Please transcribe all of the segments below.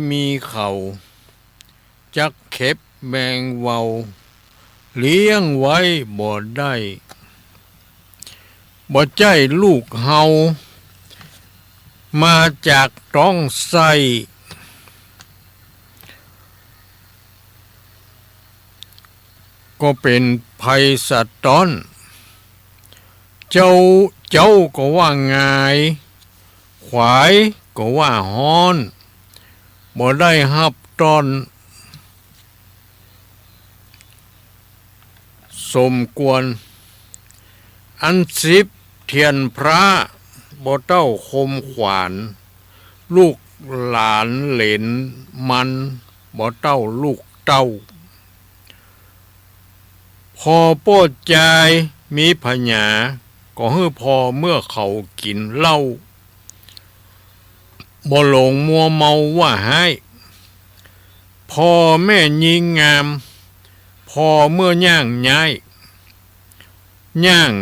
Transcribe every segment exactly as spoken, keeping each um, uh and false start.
มีเขา จักเข็บแมงเวา เลี้ยงไว้บ่ได้ บ่ใจ้ลูกเฮา มาจากต๊องไส้ ก็เป๋นภัยสะต๊อน เจ้า เจ๊าก็ว่าง่าย ขวายก็ว่าฮ้อน บ่ได้ฮับต้อน สมควร อันสิบเตียนพระ บ่เต้าคมขวาน ลูกหลานเหลนมัน บ่เต้าลูกเต้า ผ่อป้อจายมีผญา ก็หื้อผ่อเมื่อเขากิ๋นเหล้า บ่หลงมัวเมาว่าฮ้าย ผ่อแม่ญิงงาม ผ่อเมื่อย่างย้าย ย่าง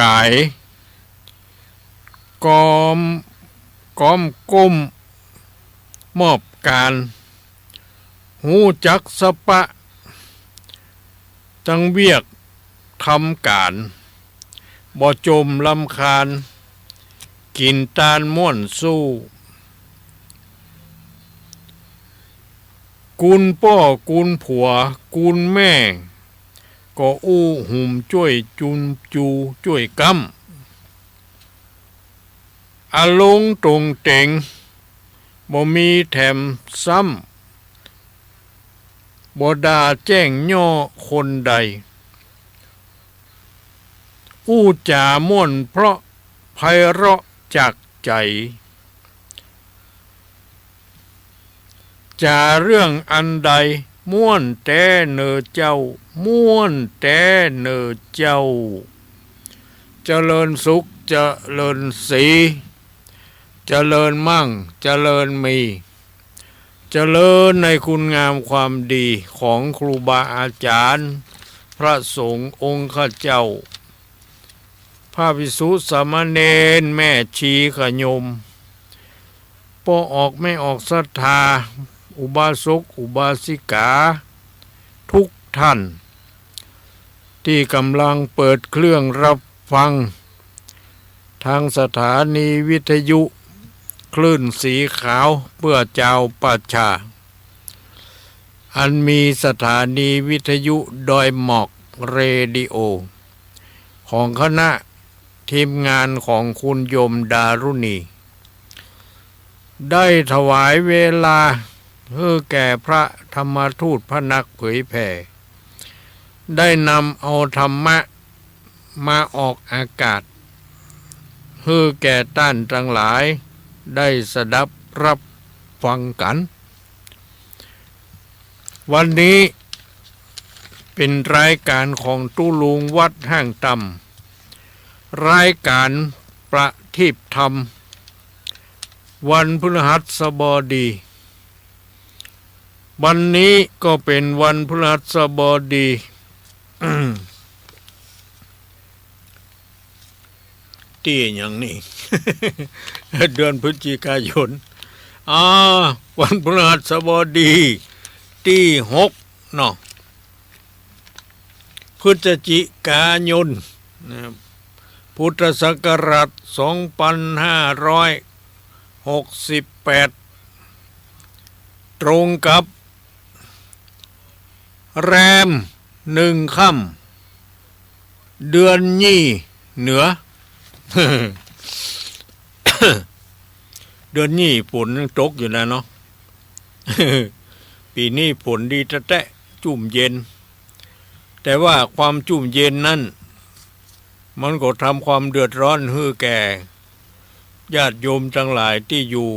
ก๋าย ก้อม ก้อมก้ม มอบก๋าน ฮู้จักสะปะ ตังเวียกทำก๋าน บ่จมรำคาญ กิ๋นตานม่วนสู้ กูลป้อกูลผัว กูลแม่ ก็อู้หุมจ้วยจุนจูจ้วยก๊ำ อารมณ์ตรงเต็ง บ่มีแถมซ้ำ บ่ด่าแจ้งย่อคนใด อู้จ๋าม่วนเพราะไพเราะจากใจ๋ จ๋าเรื่องอันใด ม่วนแต๊เน่อเจ้า ม่วนแต๊เน่อเจ้า เจริญสุข เจริญศรี เจริญมั่ง เจริญมี เจริญในคุณงามความดีของครูบาอาจ๋ารย์ พระสงฆ์องค์ข้าเจ้า พระภิกษุสามเณร แม่ชีขะโยม ป้อออกแม่ออกศรัทธา อุบาสกอุบาสิกา ทุกท่าน ตี้ก่ำลังเปิดเครื่องรับฟัง ทางสถานีวิทยุคลื่นสีขาวเพื่อจาวประชา อันมีสถานีวิทยุดอยหมอกเรดิโอ ของคณะทีมงานของคุณโยมดารุณี ได้ถวายเวลาหื้อแก่พระธรรมทูตพระนักเผยแผ่ ได้นำเอาธรรมะมาออกอากาศ หื้อแก่ต้านตังหลายได้สดับรับฟังกั๋น วันนี้เป๋นรายก๋านของตุ๊ลุงวัดห้างต่ำ รายก๋านประทีปธรรม วันพฤหัสบดี วันนี้ก็เป๋นวันพฤหัสบดี ตี้หยังนี่ เดือนพฤศจิกายน อ่า วันพฤหัสบดี ตี้หกเนาะ พฤศจิกายน นะครับ พุทธศักราชสองพันห้าร้อยหกสิบแปด ตรงกับ แรมหนึ่งค่ำ เดือนยี่เหนือ เดือนยี่ฝนยังตกอยู่นะเนาะ ปี๋นี้ฝนดีแต๊ๆ จุ่มเย็น แต่ว่าความจุ่มเย็นนั้น มันก็ทำความเดือดร้อนหื้อแก่ญาติโยมตังหลายตี้อยู่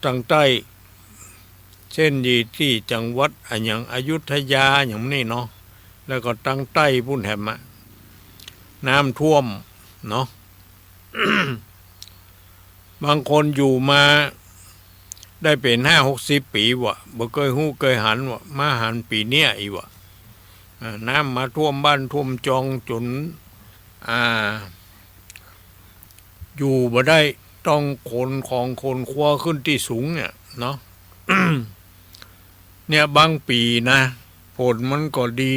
ตังใต้ เส้นยีตี้จังหวัดอะหยังอยุธยาหยังนี่เนาะ แล้วก็ตังใต้ปู้นแหมอะ น้ำท่วมเนาะ บางคนอยู่มาได้เป๋นห้าหกสิบปี๋วะ บ่เกยฮู้เกยหันวะ มาหันปี๋เนี้ยอี้วะ อ่า น้ำมาท่วมบ้านท่วมจองจ๋น อ่า อยู่บ่ได้ ต้องขนของขนครัวขึ้นตี้สูงเนี่ยเนาะ เนี่ยบางปี๋นะ ฝนมันก็ดี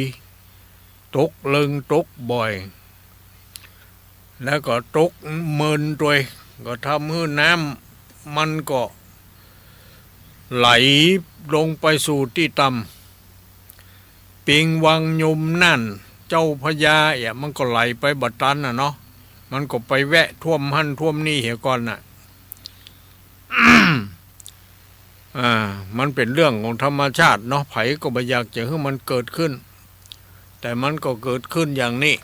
ตกเลิงตกบ่อย แล้วก็ตกเมินตวย ก็ทำหื้อน้ำมันก็ไหลลงไปสู่ตี้ต่ำ ปิงวังยมน่าน เจ้าพระยาเอี่ย มันก็ไหลไปบ่ตันน่ะเนาะ มันก็ไปแวะท่วมหั้นท่วมนี่เหียก่อนน่ะ อ่า มันเป๋นเรื่องของธรรมชาติเนาะ ใผก็บ่อยากจะหื้อมันเกิดขึ้น แต่มันก็เกิดขึ้นอย่างนี้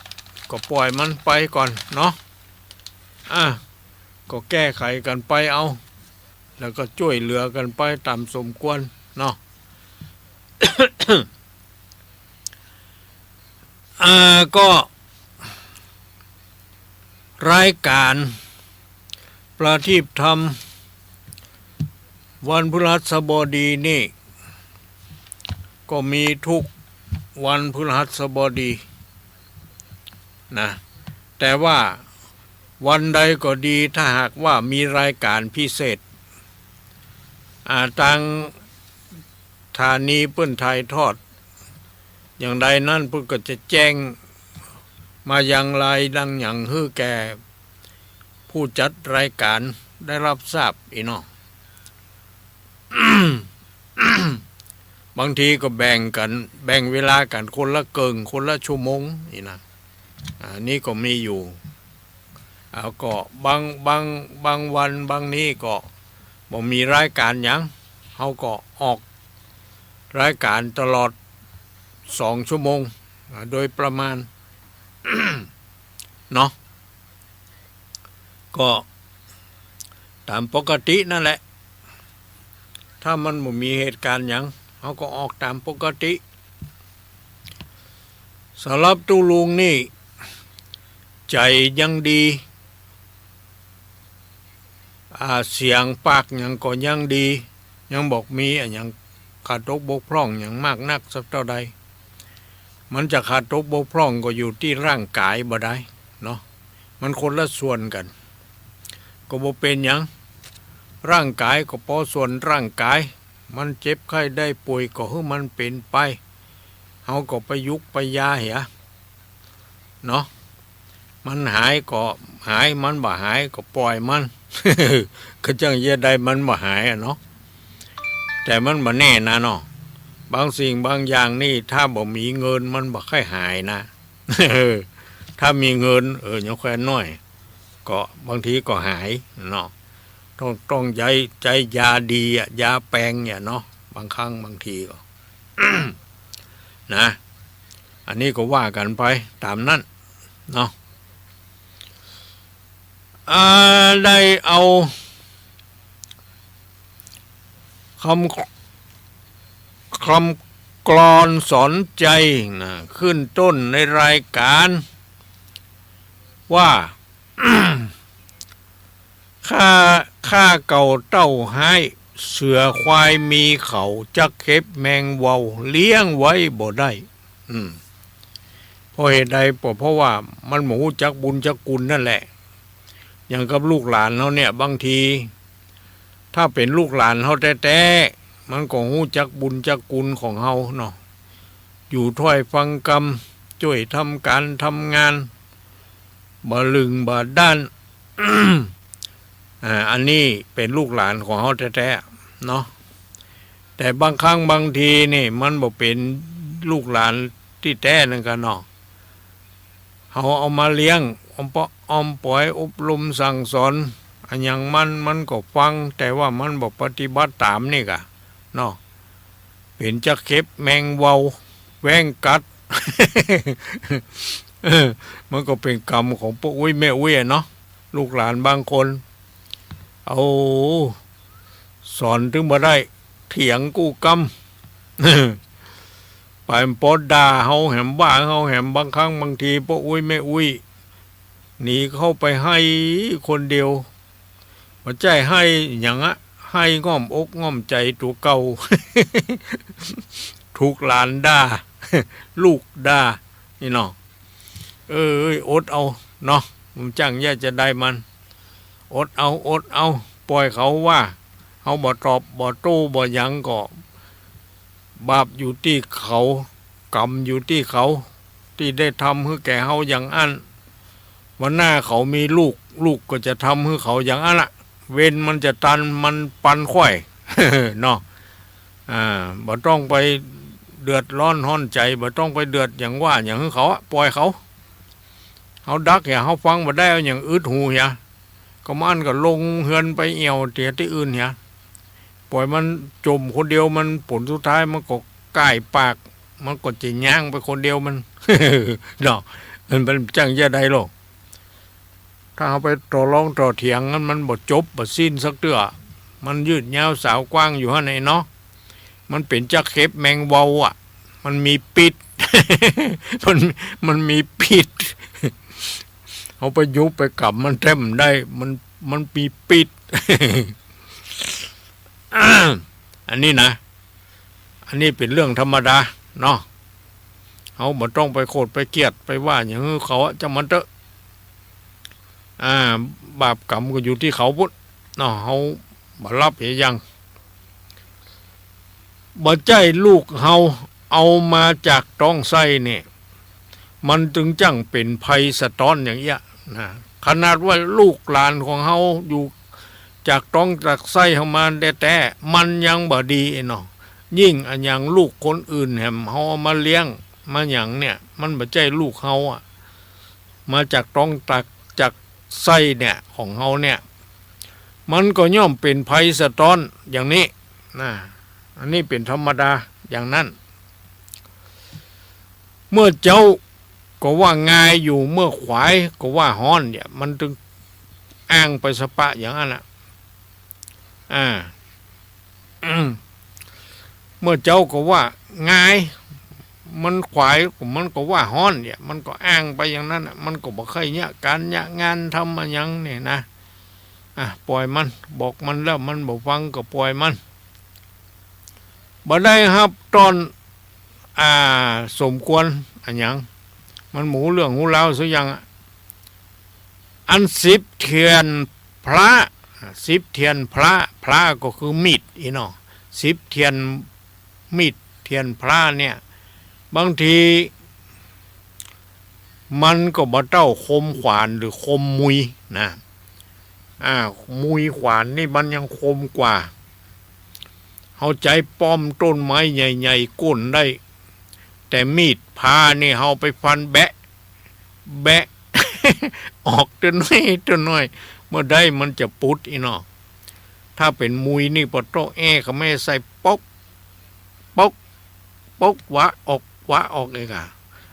ก็ปล่อยมันไปก่อนเนาะ อ่า ก็แก้ไขกั๋นไปเอา แล้วก็จ้วยเหลือกั๋นไปต๋ามสมควรเนาะ อ่า ก็ รายก๋านประทีปธรรม วันพฤหัสบดีนี่ ก็มีทุกวันพฤหัสบดีนะ แต่ว่าวันใดก็ดี ถ้าหากว่ามีรายก๋านพิเศษ อ่า ตาง ถานีเปิ้นถ่ายทอด อย่างใดนั้นเปิ้นก็จะแจ้งมายังไลน์ดังหยังหื้อแก่ผู้จัดรายก๋านได้ฮับทราบอี้เนาะ บางทีก็แบ่งกั๋น แบ่งเวลากั๋นคนละเกิ่ง คนละชั่วโมงอี้นะ อ่า นี่ก็มีอยู่ แล้วก็บาง บาง บางวันบางนี้ก็บ่มีรายก๋านหยัง เฮาก็ออกรายก๋านตลอดสองชั่วโมง อ่า โดยประมาณ เนาะ ก็ต๋ามปกตินั่นแหละ ถ้ามันบ่มีเหตุก๋ารณ์หยัง เฮาก็ออกต๋ามปกติ สำหรับตุ๊ลุงนี่ ใจ๋ยังดี อ่า เสียงปากหยังก็ยังดี ยังบ่มีอะหยังขาดตกบกพร่องหยังมากนักสักเต้าใด มันจะขาดตกบกพร่องก็อยู่ตี้ร่างก๋ายบ่ได้เนาะ มันคนละส่วนกั๋น ก็บ่เป๋นหยัง ร่างก๋ายก็ปอส่วนร่างก๋าย มันเจ็บไข้ได้ป่วยก็หื้อมันเป๋นไป เฮาก็ไปยุกไปยาเหีย เนาะ มันหายก็หาย มันบ่หายก็ปล่อยมัน ก็จั้งเยียะใดมันบ่หายอะเนาะ แต่มันบ่แน่นะเนาะ บางสิ่งบางอย่างนี่ถ้าบ่มีเงินมันบ่ค่อยหายนะ ถ้ามีเงิน เออ ยังค่อยน้อย ก็บางทีก็หายเนาะ ต้อง ต้องใจ๊ ใจ๊ยาดีอะ ยาแปงเนี่ยเนาะ บางครั้งบางทีก็ นะ อันนี้ก็ว่ากั๋นไปต๋ามนั้นเนาะ อ่า ได้เอา คำ คำกลอนสอนใจ๋นะ ขึ้นต้นในรายก๋านว่า ข้า ข้าเก่าเต้าฮ้าย เสือควายมีเขา จักเข็บแมงเวา เลี้ยงไว้บ่ได้ อืม เพราะเหตุใด ก็เพราะว่ามันบ่ฮู้จักบุญจักคุณนั่นแหละ อย่างกับลูกหลานเฮาเนี่ย บางที ถ้าเป๋นลูกหลานเฮาแต๊ๆ มันก็ฮู้จักบุญจักคุณของเฮาเนาะ อยู่ถ้อยฟังกำ จ้วยทำก๋านทำงาน บ่ลึ่งบ่ด้าน อ่า อันนี้เป๋นลูกหลานของเฮาแต๊ๆ เนาะ แต่บางครั้งบางทีนี่มันบ่เป๋นลูกหลานตี้แต๊นั่นกะเนาะ เฮาเอามาเลี้ยง อ้อมเปาะอ้อมป๋อย อบรมสั่งสอนอะหยังมัน มันก็ฟัง แต่ว่ามันบ่ปฏิบัติต๋ามนี่กะเนาะ เป๋นจักเข็บแมงเวา แว้งกัด เออ มันก็เป๋นกรรมของป้ออุ๊ยแม่อุ๊ยอะเนาะ ลูกหลานบางคน เอา สอนตึงบ่ได้ เถียงกู้กำ ไปปอด่าเฮาแหม ว่าเฮาแหม บางครั้งบางทีป้ออุ๊ยแม่อุ๊ย หนีเข้าไปไห้คนเดียว บ่ใจ้ไห้หยังอะ ไห้ง่อมอกง่อมใจ๋ตั๋วเก่า ถูกหลานด่า ลูกด่า นี่เนาะ เอ้ย อดเอาเนาะ บ่จั้งเยียะจะใดมัน อดเอา อดเอา ป่อยเขาว่า เฮาบ่ตอบ บ่โต้ บ่หยังก็ บาปอยู่ตี้เขา กรรมอยู่ตี้เขา ตี้ได้ทำหื้อแก่เฮาอย่างอั้น วันหน้าเขามีลูก ลูกก็จะทำหื้อเขาอย่างอั้นละ เวรมันจะตัน มันปันขว้อย เนาะ อ่า บ่ต้องไปเดือดร้อนฮ้อนใจ๋ บ่ต้องไปเดือดหยังว่าหยังหื้อเขาอะ ป่อยเขา เฮาดักเหีย เฮาฟังบ่ได้ เอาหยังอึดหูเหีย ก็มันก็ลงเฮือนไปแอ่วเตียตี้อื่นเหีย ป่อยมันจ่มคนเดียว มันผลสุดท้ายมันก็ก้ายปาก มันก็จะย่างไปคนเดียวมัน เนาะ มัน มันจั่งจะได้ลอ ถ้าเฮาไปต่อรองต่อเถียงกัน มันบ่จบบ่สิ้นสักเตื้อ มันยืดยาวสาวกว้างอยู่หั้นไอ้เนาะ มันเป๋นจักเข็บแมงเวาอะ มันมีปิด มัน มันมีปิด เฮาไปยุบไปกำมันแต้บ่ได้ มัน มันมีปิด อันนี้นะ อันนี้เป๋นเรื่องธรรมดาเนาะ เฮาบ่ต้องไปโขดไปเคียดไปว่าหยังหื้อเขาอะ จ้างมันเต๊อะ อ่า บาปกรรมก็อยู่ตี้เขาปู๊นเนาะ เฮาบ่ฮับเหียหยัง บ่ใจ้ลูกเฮาเอามาจากต๊องไส้เนี่ย มันจึงจั่งเป๋นภัยสะต๊อนอย่างเอี้ยนะ ขนาดว่าลูกหลานของเฮาอยู่จากต๊องจากไส้เฮามาแต๊ๆ มันยังบ่ดีเนาะ ยิ่งอะหยังลูกคนอื่นแหม เฮาเอามาเลี้ยงมาหยังเนี่ย มันบ่ใจ้ลูกเฮาอะ มาจากต๊องจาก จากไส้เนี่ย ของเฮาเนี่ย มันก็ย่อมเป๋นภัยสะต๊อนอย่างนี้นะ อันนี้เป๋นธรรมดาอย่างนั้น เมื่อเจ๊าก็ว่าง่ายอยู่ เมื่อขวายก็ว่าฮ้อนเนี่ย มันจึงอ้างไปสะปะอย่างนั้นน่ะ อ่า เมื่อเจ๊าก็ว่าง่าย มันขวาย มันก็ว่าฮ้อนเนี่ย มันก็อ้างไปอย่างนั้นน่ะ มันก็บ่ใค่เยียะก๋านเยียะงานทำอะหยังเนี่ยนะ อ่ะ ป่อยมัน บอกมันแล้วมันบ่ฟังก็ป่อยมัน บ่ได้ฮับต้อน อ่า สมควรอะหยัง มันบ่ฮู้เรื่องฮู้ราวสักอย่างอะ อันสิบเตียนพระ สิบเตียนพระ พระก็คือมีดอี้เนาะ สิบเตียนมีดเตียนพระเนี่ย บางที มันก็บ่เต้าคมขวานหรือคมมุยนะ อ่า มุยขวานนี่มันยังคมกว่า เฮาใจ๊ป้อมต้นไม้ใหญ่ๆ โก้นได้ แต่มีดพระนี่เฮาไปฟันแบะ แบะ ออกเตื้อน้อยเตื้อน้อย เมื่อใดมันจะปุดอี้เนาะ ถ้าเป๋นมุยนี่ปะโต๊ะ แอ้ เขาแม่ใส่ป๊อก ป๊อก ป๊อก วะออก วะออกเองอะ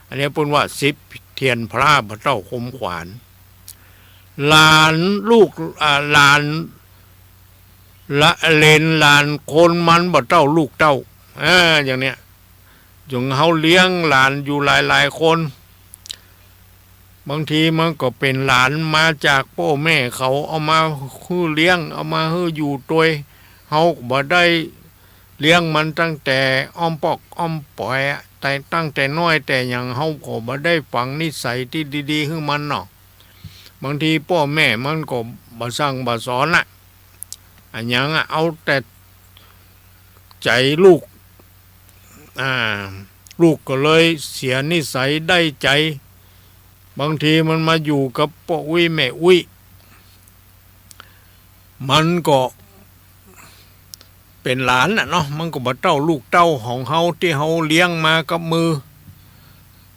อันนี้เปิ้นว่าสิบเตียนพระบ่เต้าคมขวาน หลานลูก อ่า หลาน ละ เหลนหลานคนมันบ่เต้าลูกเต้า อ่า อย่างเนี้ย อย่างเฮาเลี้ยงหลานอยู่หลายๆ คน บางทีมันก็เป๋นหลานมาจากป้อแม่เขาเอามาหื้อเลี้ยง เอามาหื้ออยู่ตวย เฮาก็บ่ได้เลี้ยงมันตั้งแต่อ้อมปอกอ้อมป๋อยอะ แต่ตั้งแต่น้อยแต่หยัง เฮาก็บ่ได้ฝังนิสัยตี้ดีๆ หื้อมันเนาะ บางทีป้อแม่มันก็บ่สั่งบ่สอนอะ อะหยังอะ เอาแต่ใจ๋ลูก อ่า ลูกก็เลยเสียนิสัยได้ใจ๋ บางทีมันมาอยู่กับป้ออุ๊ยแม่อุ๊ย มันก็เป๋นหลานน่ะเนาะ มันก็บ่เต้าลูกเต้าของเฮาตี้เฮาเลี้ยงมากับมือ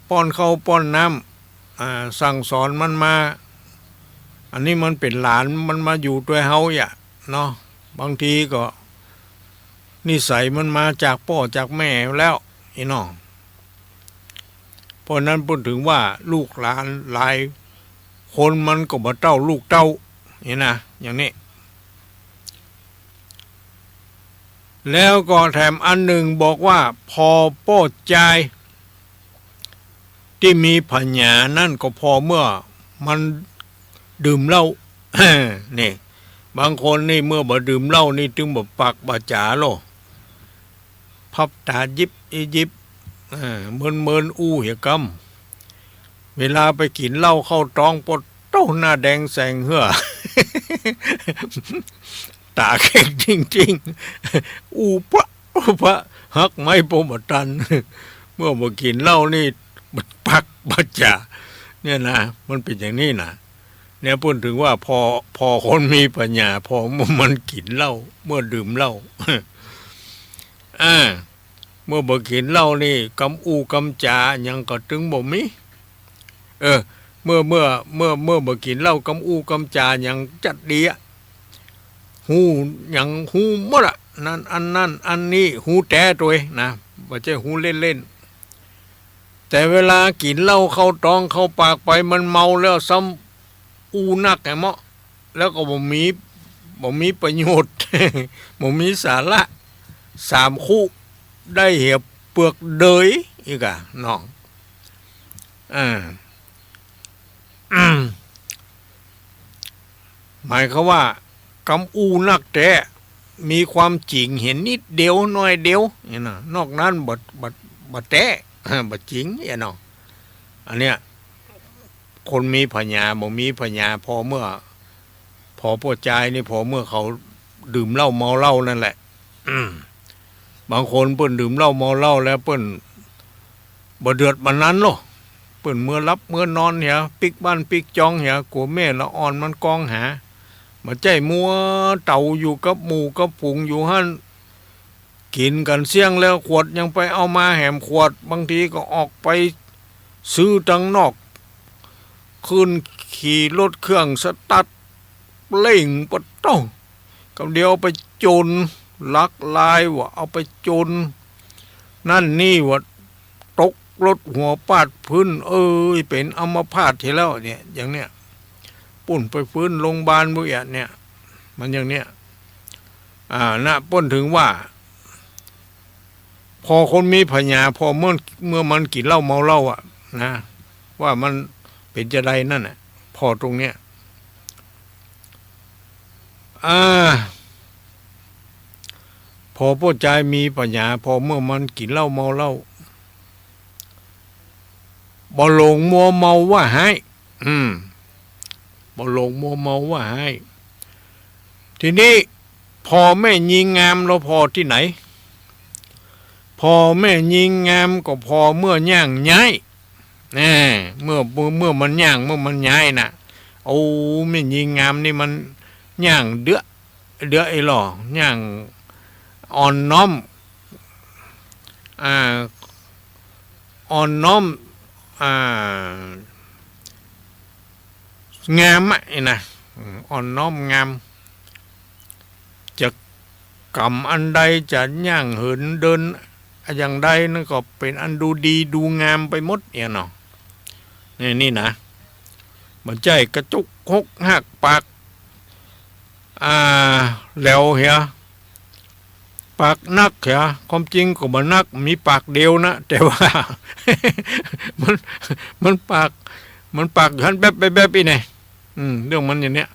ป้อนข้าวป้อนน้ำ อ่า สั่งสอนมันมา อันนี้มันเป๋นหลาน มันมาอยู่ตวยเฮาอะเนาะ บางทีก็นิสัยมันมาจากป้อจากแม่แล้ว อี้เนาะ เพราะนั้นเปิ้นถึงว่าลูกหลานหลายคนมันก็บ่เต้าลูกเต้า อี้นะ อย่างนี้ แล้วก็แถมอันนึ่งบอกว่า ผ่อป้อจายตี้มีผญานั้นก็ผ่อเมื่อมันดื่มเหล้า นี่ บางคนนี่เมื่อบ่ดื่มเหล้านี่ตึงบ่ปากบ่จ๋าลอ พับต๋ายิบอิยิบ เออ เมินๆ อู้เหียกำ เวลาไปกิ๋นเหล้าเข้าต๊องปะโต๊ะ หน้าแดงแสงเหื่อ ต๋าเข่งจริงๆ อู้ปะอู้ปะ หักไม้ปมบ่ตัน เมื่อบ่กิ๋นเหล้านี่ ปักบ่จ๋า เนี่ยนะ มันเป๋นอย่างนี้นะ เนี่ยเปิ้นถึงว่าผ่อ ผ่อคนมีปัญญา ผ่อเมื่อมันกิ๋นเหล้า เมื่อดื่มเหล้า อ่า เมื่อบ่กิ๋นเหล้านี่ กำอู้กำจ๋าหยังก็ตึงบ่มี เออ เมื่อ เมื่อ เมื่อ เมื่อบ่กิ๋นเหล้ากำอู้กำจ๋าหยังจัดดีอะ ฮู้หยังฮู้หมดอะ นั้นอันนั้นอันนี้ฮู้แต๊ตวยนะ บ่ใจ้ฮู้เล่นๆ แต่เวลากิ๋นเหล้าเข้าต๊องเข้าปากไปมันเมาแล้วซ้ำอู้นักแหมเนาะ แล้วก็บ่มี บ่มีประโยชน์ บ่มีสาระ สามคุได้เหียเปือกเดยอีกอะน้อง อ่า หมายความว่ากำอู้นักแต๊ มีความจริงเหียนิดเดียวน้อยเดียวเนี่ยนะ นอกนั้นบ่ บ่ บ่แต๊ บ่จริงเนี่ยเนาะ อันเนี้ย คนมีปัญญา บ่มีปัญญา ผ่อเมื่อ ผ่อป้อจายนี่ ผ่อเมื่อเขาดื่มเหล้าเมาเหล้านั่นแหละ อืม บางคนเปิ้นดื่มเหล้าเมาเหล้าแล้วเปิ้นบ่เดือดบ่นั้นเนาะ เปิ้นเมือหลับเมือนอนเหีย ปิ๊กบ้านปิ๊กจองเหีย กั๋วแม่ละอ่อนมันกองหา บ่ใจ้มัวเต่าอยู่กับหมู่กับฝูงอยู่หั้น กิ๋นกั๋นเสี้ยงแล้วขวดยังไปเอามาแหมขวด บางทีก็ออกไปซื้อตังนอก ขึ้นขี่รถเครื่องสตาร์ทเร่งปะโต้ กำเดียวไปโจรลักลายว่ะ เอาไปโจรนั่นนี่ว่ะ ตกรถหัวปาดพื้น เอ้ย เป๋นอัมพาตเหียแล้วเนี่ย อย่างเนี้ย ปุ้นไปฟื้นโรงพยาบาลปุ้นเนี่ย มันอย่างเนี้ย อ่า นะ เปิ้นถึงว่า ผ่อคนมีปัญญา ผ่อเมื่อ เมื่อมันกิ๋นเหล้าเมาเหล้าอะนะ ว่ามันเป๋นจาใดนั่นน่ะ ผ่อตรงเนี้ย อ่า ผ่อป้อจายมีปัญญา ผ่อเมื่อมันกิ๋นเหล้าเมาเหล้า บ่หลงมัวเมาว่าฮ้าย อืม บ่หลงมัวเมาว่าฮ้าย ทีนี้ ผ่อแม่ญิงงามลอผ่อตี้ไหน ผ่อแม่ญิงงามก็ผ่อเมื่อย่างย้าย แน่ เมื่อ เมื่อ เมื่อมันย่าง เมื่อมันย้ายน่ะ โอ้ แม่ญิงงามนี่มันย่างเดือ เดือไอ้หล่อ ย่างอ่อนน้อม อ่า อ่อนน้อม อ่า งามอะ ไอ้นะ อืม อ่อนน้อมงาม จะกำอันใด จะย่างเหินเดินอะอย่างใด นั่นก็เป๋นอันดูดีดูงามไปหมดเนี่ยเนาะ นี่ นี่นะ บ่ใจ้กระจุกหกหักปาก อ่า แหลวเหีย ปากนักเหีย ความจริงก็บ่นัก มีปากเดียวนะ แต่ว่า มัน มันปาก มันปากหันแป๊บๆๆ อี้แน่ อืม เรื่องมันอย่างเนี้ย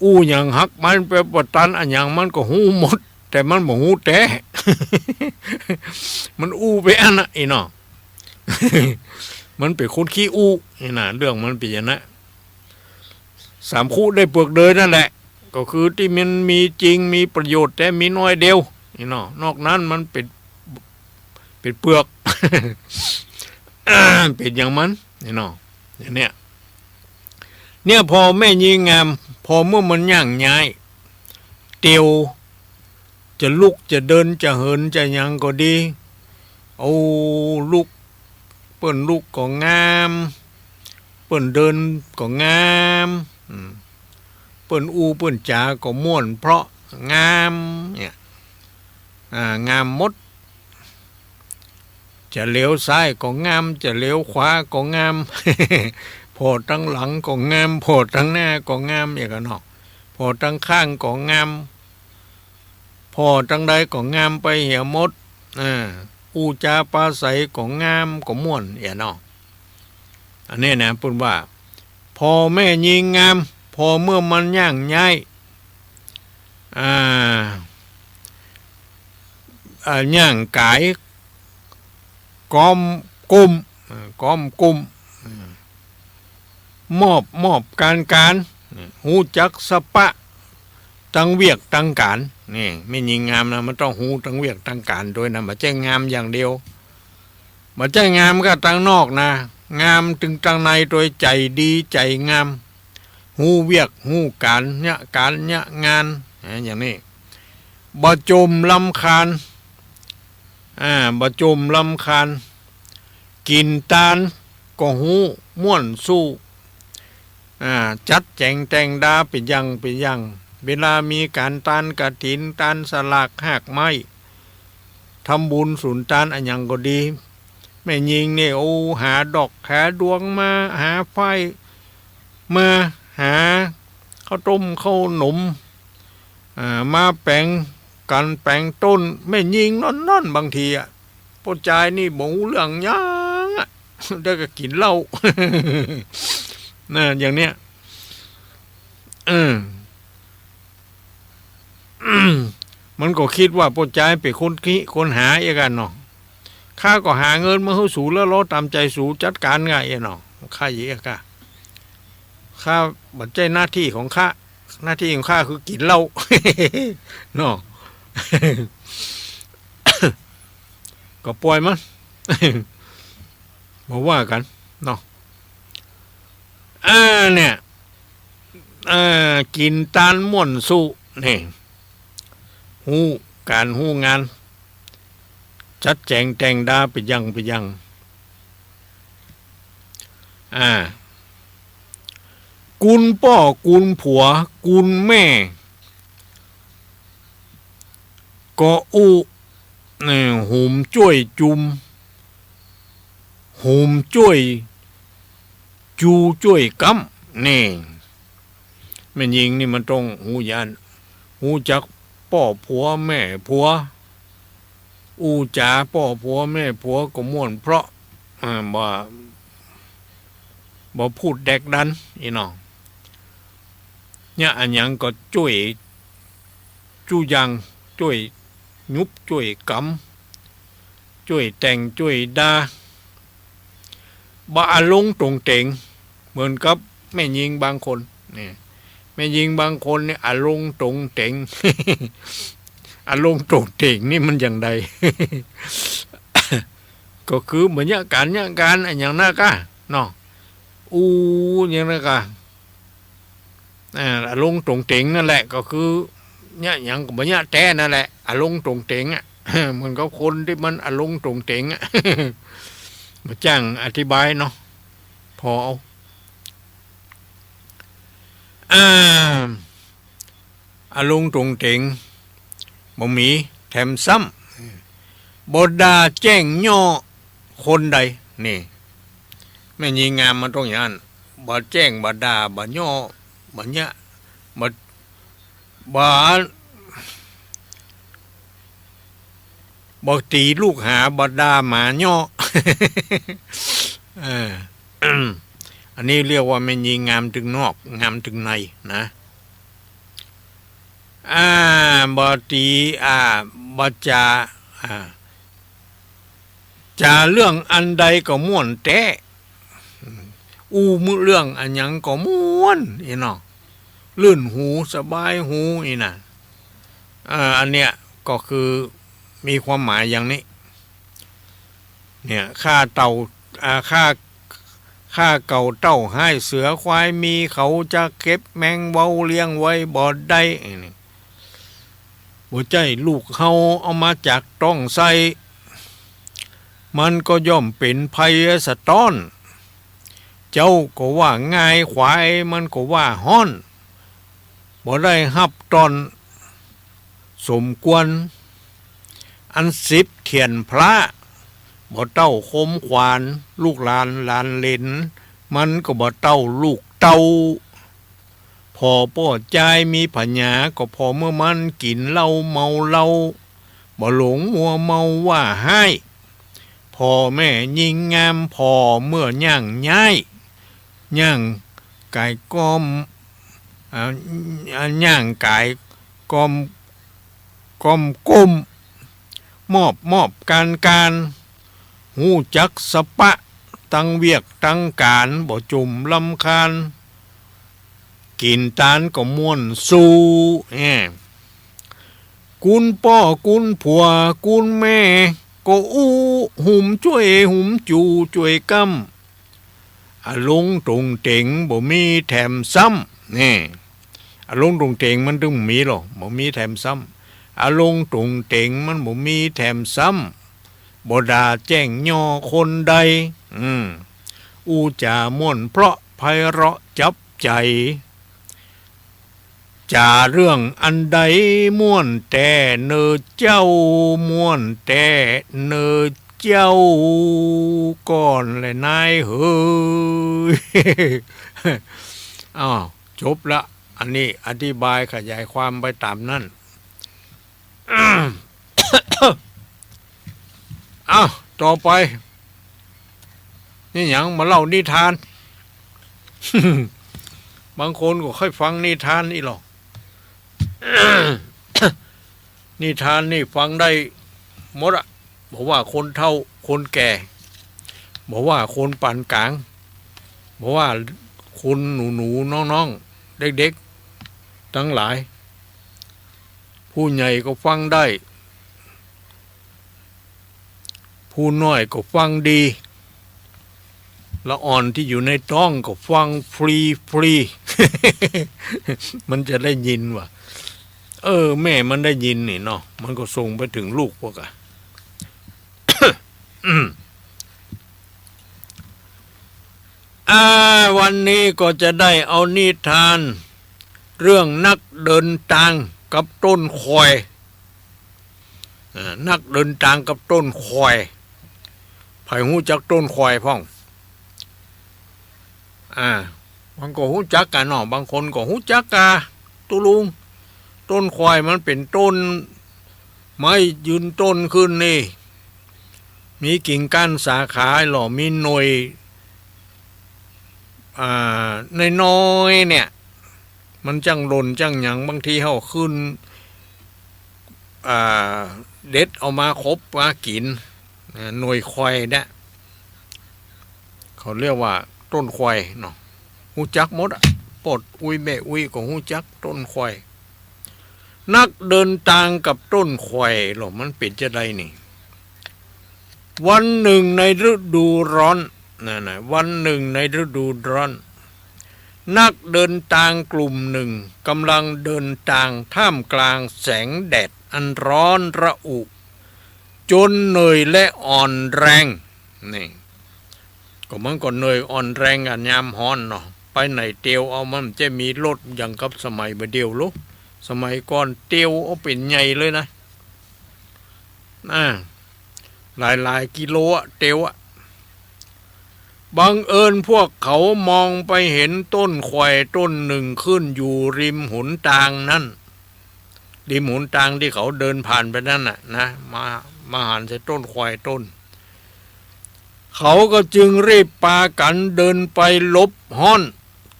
อู้หยังหักไม้ปมบ่ตัน อะหยังมันก็ฮู้หมด แต่มันบ่ฮู้แต๊ มันอู้ไปอั้นน่ะ อี้เนาะ มันเป๋นคนขี้อู้ อี้นะ เรื่องมันเป๋นอย่างนั้น สามคุได้เปลือกเดยนั่นแหละ ก็คือตี้มันมีจริง มีประโยชน์แต๊มีน้อยเดียว อี้เนาะ นอกนั้นมันเป๋น เป๋นเปลือก เป๋นอย่างมัน อี้เนาะ อย่างเนี้ย เนี่ย ผ่อแม่ญิงงาม ผ่อเมื่อมันย่างย้าย เตียว จะลุก จะเดิน จะเหิน จะหยังก็ดี โอ้ ลุก เปิ้นลุกก็งาม เปิ้นเดินก็งาม อืม เปิ้นอู้เปิ้นจาก็ม่วนเพราะงาม เนี่ย อ่า งามหมด จะเหลียวซ้ายก็งาม จะเหลียวขวาก็งาม ผ่อตังหลังก็งาม ผ่อตังหน้าก็งาม อย่างกั๋นเนาะ ผ่อตังข้างก็งาม ผ่อตังใดก็งามไปเหียหมด อ่า อู้จาปราศรัยก็งาม ก็ม่วน อย่างเนาะ อันนี้นะ เปิ้นว่า ผ่อแม่ญิงงาม ผ่อเมื่อมันย่างย้าย อ่า อ่า ย่างก๋าย ก้อมกุ้ม อ่า ก้อมกุ้ม อ่า มอบ มอบก๋านก๋าน ฮู้จักสะปะตังเวียกตังก๋าน นี่ แม่ญิงงามนะ มันต้องฮู้ตังเวียกตังก๋านตวยนะ บ่ใจ้งามอย่างเดียว บ่ใจ้งามก้าตังนอกนะ งามตึงตังในตวย ใจ๋ดีใจ๋งาม ฮู้เวียกฮู้ก๋าน เยียะก๋านเยียะงาน อ่า อย่างนี้ บ่จ่มรำคาญ อ่า บ่จ่มรำคาญ กิ๋นตานก็ฮู้ม่วนสู้ อ่า จัดแจ๋งแต่งดาเป๋นอย่างเป๋นอย่าง เวลามีก๋านตานกฐิน ตานสลากฮากไม้ ทำบุญสุนตานอะหยังก็ดี แม่ญิงนี่ โอ้ หาดอกหาดวงมา หาฝ้ายมา หาข้าวต้มข้าวหนม อ่า มาแป๋งก๋านแป๋งต้น แม่ญิงน้อนๆ บางทีอะ ป้อจายนี่บ่ฮู้เรื่องหยังอะ ได้ก้ากิ๋นเหล้า นะ อย่างเนี้ย เออ มันก็กึ๊ดว่าป้อจายเป๋นคนคิดคนหาเอียก้าเนาะ ข้าก็หาเงินมาหื้อสูแล้ว ลอต๋ามใจ๋สูจัดก๋านไงเนาะ ข้าเยียะก้า ข้า บ่ใจ้หน้าตี้ของข้า หน้าตี้ของข้าคือกิ๋นเหล้า เนาะ ก็ป่อยมัน บ่ว่ากั๋น เนาะ อ่า เนี่ย เอ่อ กิ๋นตานม่วนสู้ นี่ ฮู้ก๋านฮู้งาน จัดแจ๋งแต่งดาเป๋นอย่างเป๋นอย่าง อ่า กุลป้อกุลผัวกุลแม่ ก็อู้ เอ่อ หุมจ้วยจุม หุมจ้วย จูจ้วยก๊ำ นี่ แม่ญิงนี่มันต้องฮู้อย่าง ฮู้จักป้อผัวแม่ผัว อู้จ๋าป้อผัวแม่ผัวก็ม่วนเพราะ อ่า บ่ บ่พูดแดกดัน อี้เนาะ เนี่ย อะหยังก็จ้วย จู้อย่าง จ้วยหยุบจ้วยกำ จ้วยแต่งจ้วยดา บ่อะลงตรงเต๋ง เหมือนกับแม่ญิงบางคน นี่ แม่ญิงบางคนนี่อะลงตรงเต๋ง อะลงตรงเต๋งนี่มันอย่างใด ก็คือบ่เยียะก๋านเยียะงานอะหยังนั้นก้า เนาะ อู้ อย่างนั้นก้า อ่า อะลงตรงเต๋งนั่นแหละ ก็คือ เยียะหยังก็บ่เยียะแต๊นั่นแหละ อะลงตรงเต๋งอะ เหมือนกับคนตี้มันอะลงตรงเต๋งอะ บ่จ้างอธิบายเนาะ ผ่อเอา อ่า อะลงตรงเต๋ง บ่มี แถมซ้ำ บ่ด่าแจ้งเยาะคนใด นี่ แม่ญิงงามมันต้องอย่างนั้น บ่แจ้ง บ่ด่า บ่เยาะ บ่เยียะ บ่ บ่ บ่ตี๋ลูกหา บ่ด่าหมาเยาะ เออ อันนี้เรียกว่าแม่ญิงงามตึงนอก งามตึงในนะ อ่า บ่ตี๋ อ่า บ่จ๋า อ่า จ๋าเรื่องอันใดก็ม่วนแต๊ อู้เรื่องอะหยังก็ม่วน อี้เนาะ ลื่นหู สบายหู อี้นะ เอ่อ อันเนี้ยก็คือมีความหมายอย่างนี้ เนี่ย ฆ่าเต่า อ่า ฆ่า ฆ่าเก่าเต้าฮ้าย เสือควายมี เขาจะเก็บแมงเว้าเลี้ยงไว้บ่ได้ อี้นี่ บ่ใจ้ลูกเฮาเอามาจากต๊องไส้ มันก็ย่อมเป๋นภัยสะต๊อน เจ้าก็ว่าง่าย ควายมันก็ว่าฮ้อน บ่ได้ฮับต้อนสมควร อันสิบเตียนพระ บ่เต้าคมขวาน ลูกหลานหลานเหลน มันก็บ่เต้าลูกเต้า ผ่อป้อจายมีผญา ก็ผ่อเมื่อมันกิ๋นเหล้าเมาเหล้า บ่หลงมัวเมาว่าฮ้าย ผ่อแม่ญิงงาม ผ่อเมื่อย่างย้าย ย่างก๋ายก้อม อ่า อ่า ย่างก๋ายก้อม ก้อมก้ม มอบมอบก๋านก๋าน ฮู้จักสะปะตังเวียกตังก๋าน บ่จ่มรำคาญ กิ๋นตานก็ม่วนสู้ แหม กุ๋นป้อกุ๋นผัวกุ๋นแม่ ก็อู้หุมจ้วยหุมจู๋จ้วยก้ำ อะลงตรงเต๋งบ่มีแถมซ้ำ นี่ อะลงตรงเต๋งมันตึงบ่มีลอ บ่มีแถมซ้ำ อะลงตรงเต๋งมันบ่มีแถมซ้ำ บ่ด่าแจ้งย่อคนใด อืม อู้จ๋าม่วนเพราะไพเราะจับใจ๋ จ๋าเรื่องอันใดม่วนแต๊เน่อเจ้า ม่วนแต๊เน่อเจ้า ก่อนแหละนายเหย อ้าว จบละ อันนี้อธิบายขยายความไปต๋ามนั้น อ้าว ต่อไป นี่หยัง มาเล่านิทาน บางคนก็ใค่ฟังนิทานอี้ลอ นิทานนี่ฟังได้หมดอะ บ่ว่าคนเฒ่าคนแก่ บ่ว่าคนป๋านก๋าง บ่ว่าคนหนูๆ น้องๆ เด็กๆ ตังหลาย ผู้ใหญ่ก็ฟังได้ ผู้น้อยก็ฟังดี ละอ่อนตี้อยู่ในต๊องก็ฟังฟรีๆ มันจะได้ยินว่า เออ แม่มันได้ยินนี่เนาะ มันก็ส่งไปเถิงลูกพวกอะ อ่า วันนี้ก็จะได้เอานิทาน เรื่องนักเดินตางกับต้นข่อย อ่า นักเดินตางกับต้นข่อย ใผฮู้จักต้นข่อยพ่อง อ่า มันก็ฮู้จักกั๋นเนาะ บางคนก็ฮู้จักกา ตุ๊ลุง ต้นข่อยมันเป๋นต้นไม้ยืนต้นขึ้นนี่ มีกิ่งก้านสาขาลอ มีหน่วย อ่า น้อยๆ เนี่ย มันจั้งหล่นจั้งหยัง บางทีเฮาขึ้น อ่า เด็ดเอามาขบมากิ๋น อ่า หน่วยข่อยเนี่ย เขาเรียกว่าต้นข่อยเนาะ ฮู้จักหมดอะ ป้ออุ๊ยแม่อุ๊ยก็ฮู้จักต้นข่อย นักเดินตางกับต้นข่อยลอ มันเป๋นจาใดนี่ วันหนึ่งในฤดูร้อน นะ นะ วันหนึ่งในฤดูร้อน นักเดินตางกลุ่มหนึ่งก่ำลังเดินตางท่ามกลางแสงแดดอันร้อนระอุ จ๋นเหนื่อยและอ่อนแรง นี่ ก็มันก็เหนื่อยอ่อนแรงกั๋นยามฮ้อนเนาะ ไปไหนเตียวเอา มันจะมีรถอย่างกับสมัยบ่าเดี่ยวลุ สมัยก่อนเตียวเอาเป๋นใหญ่เลยนะ อ่า หลายๆ กิโลอะ เตียวอะ บังเอิญพวกเขามองไปเห็นต้นข่อยต้นหนึ่งขึ้นอยู่ริมหนตางนั้น ริมหนตางตี้เขาเดินผ่านไปนั้นน่ะนะ มา มาหันใส่ต้นข่อยต้น เขาก็จึงรีบปากั๋นเดินไปหลบฮ้อน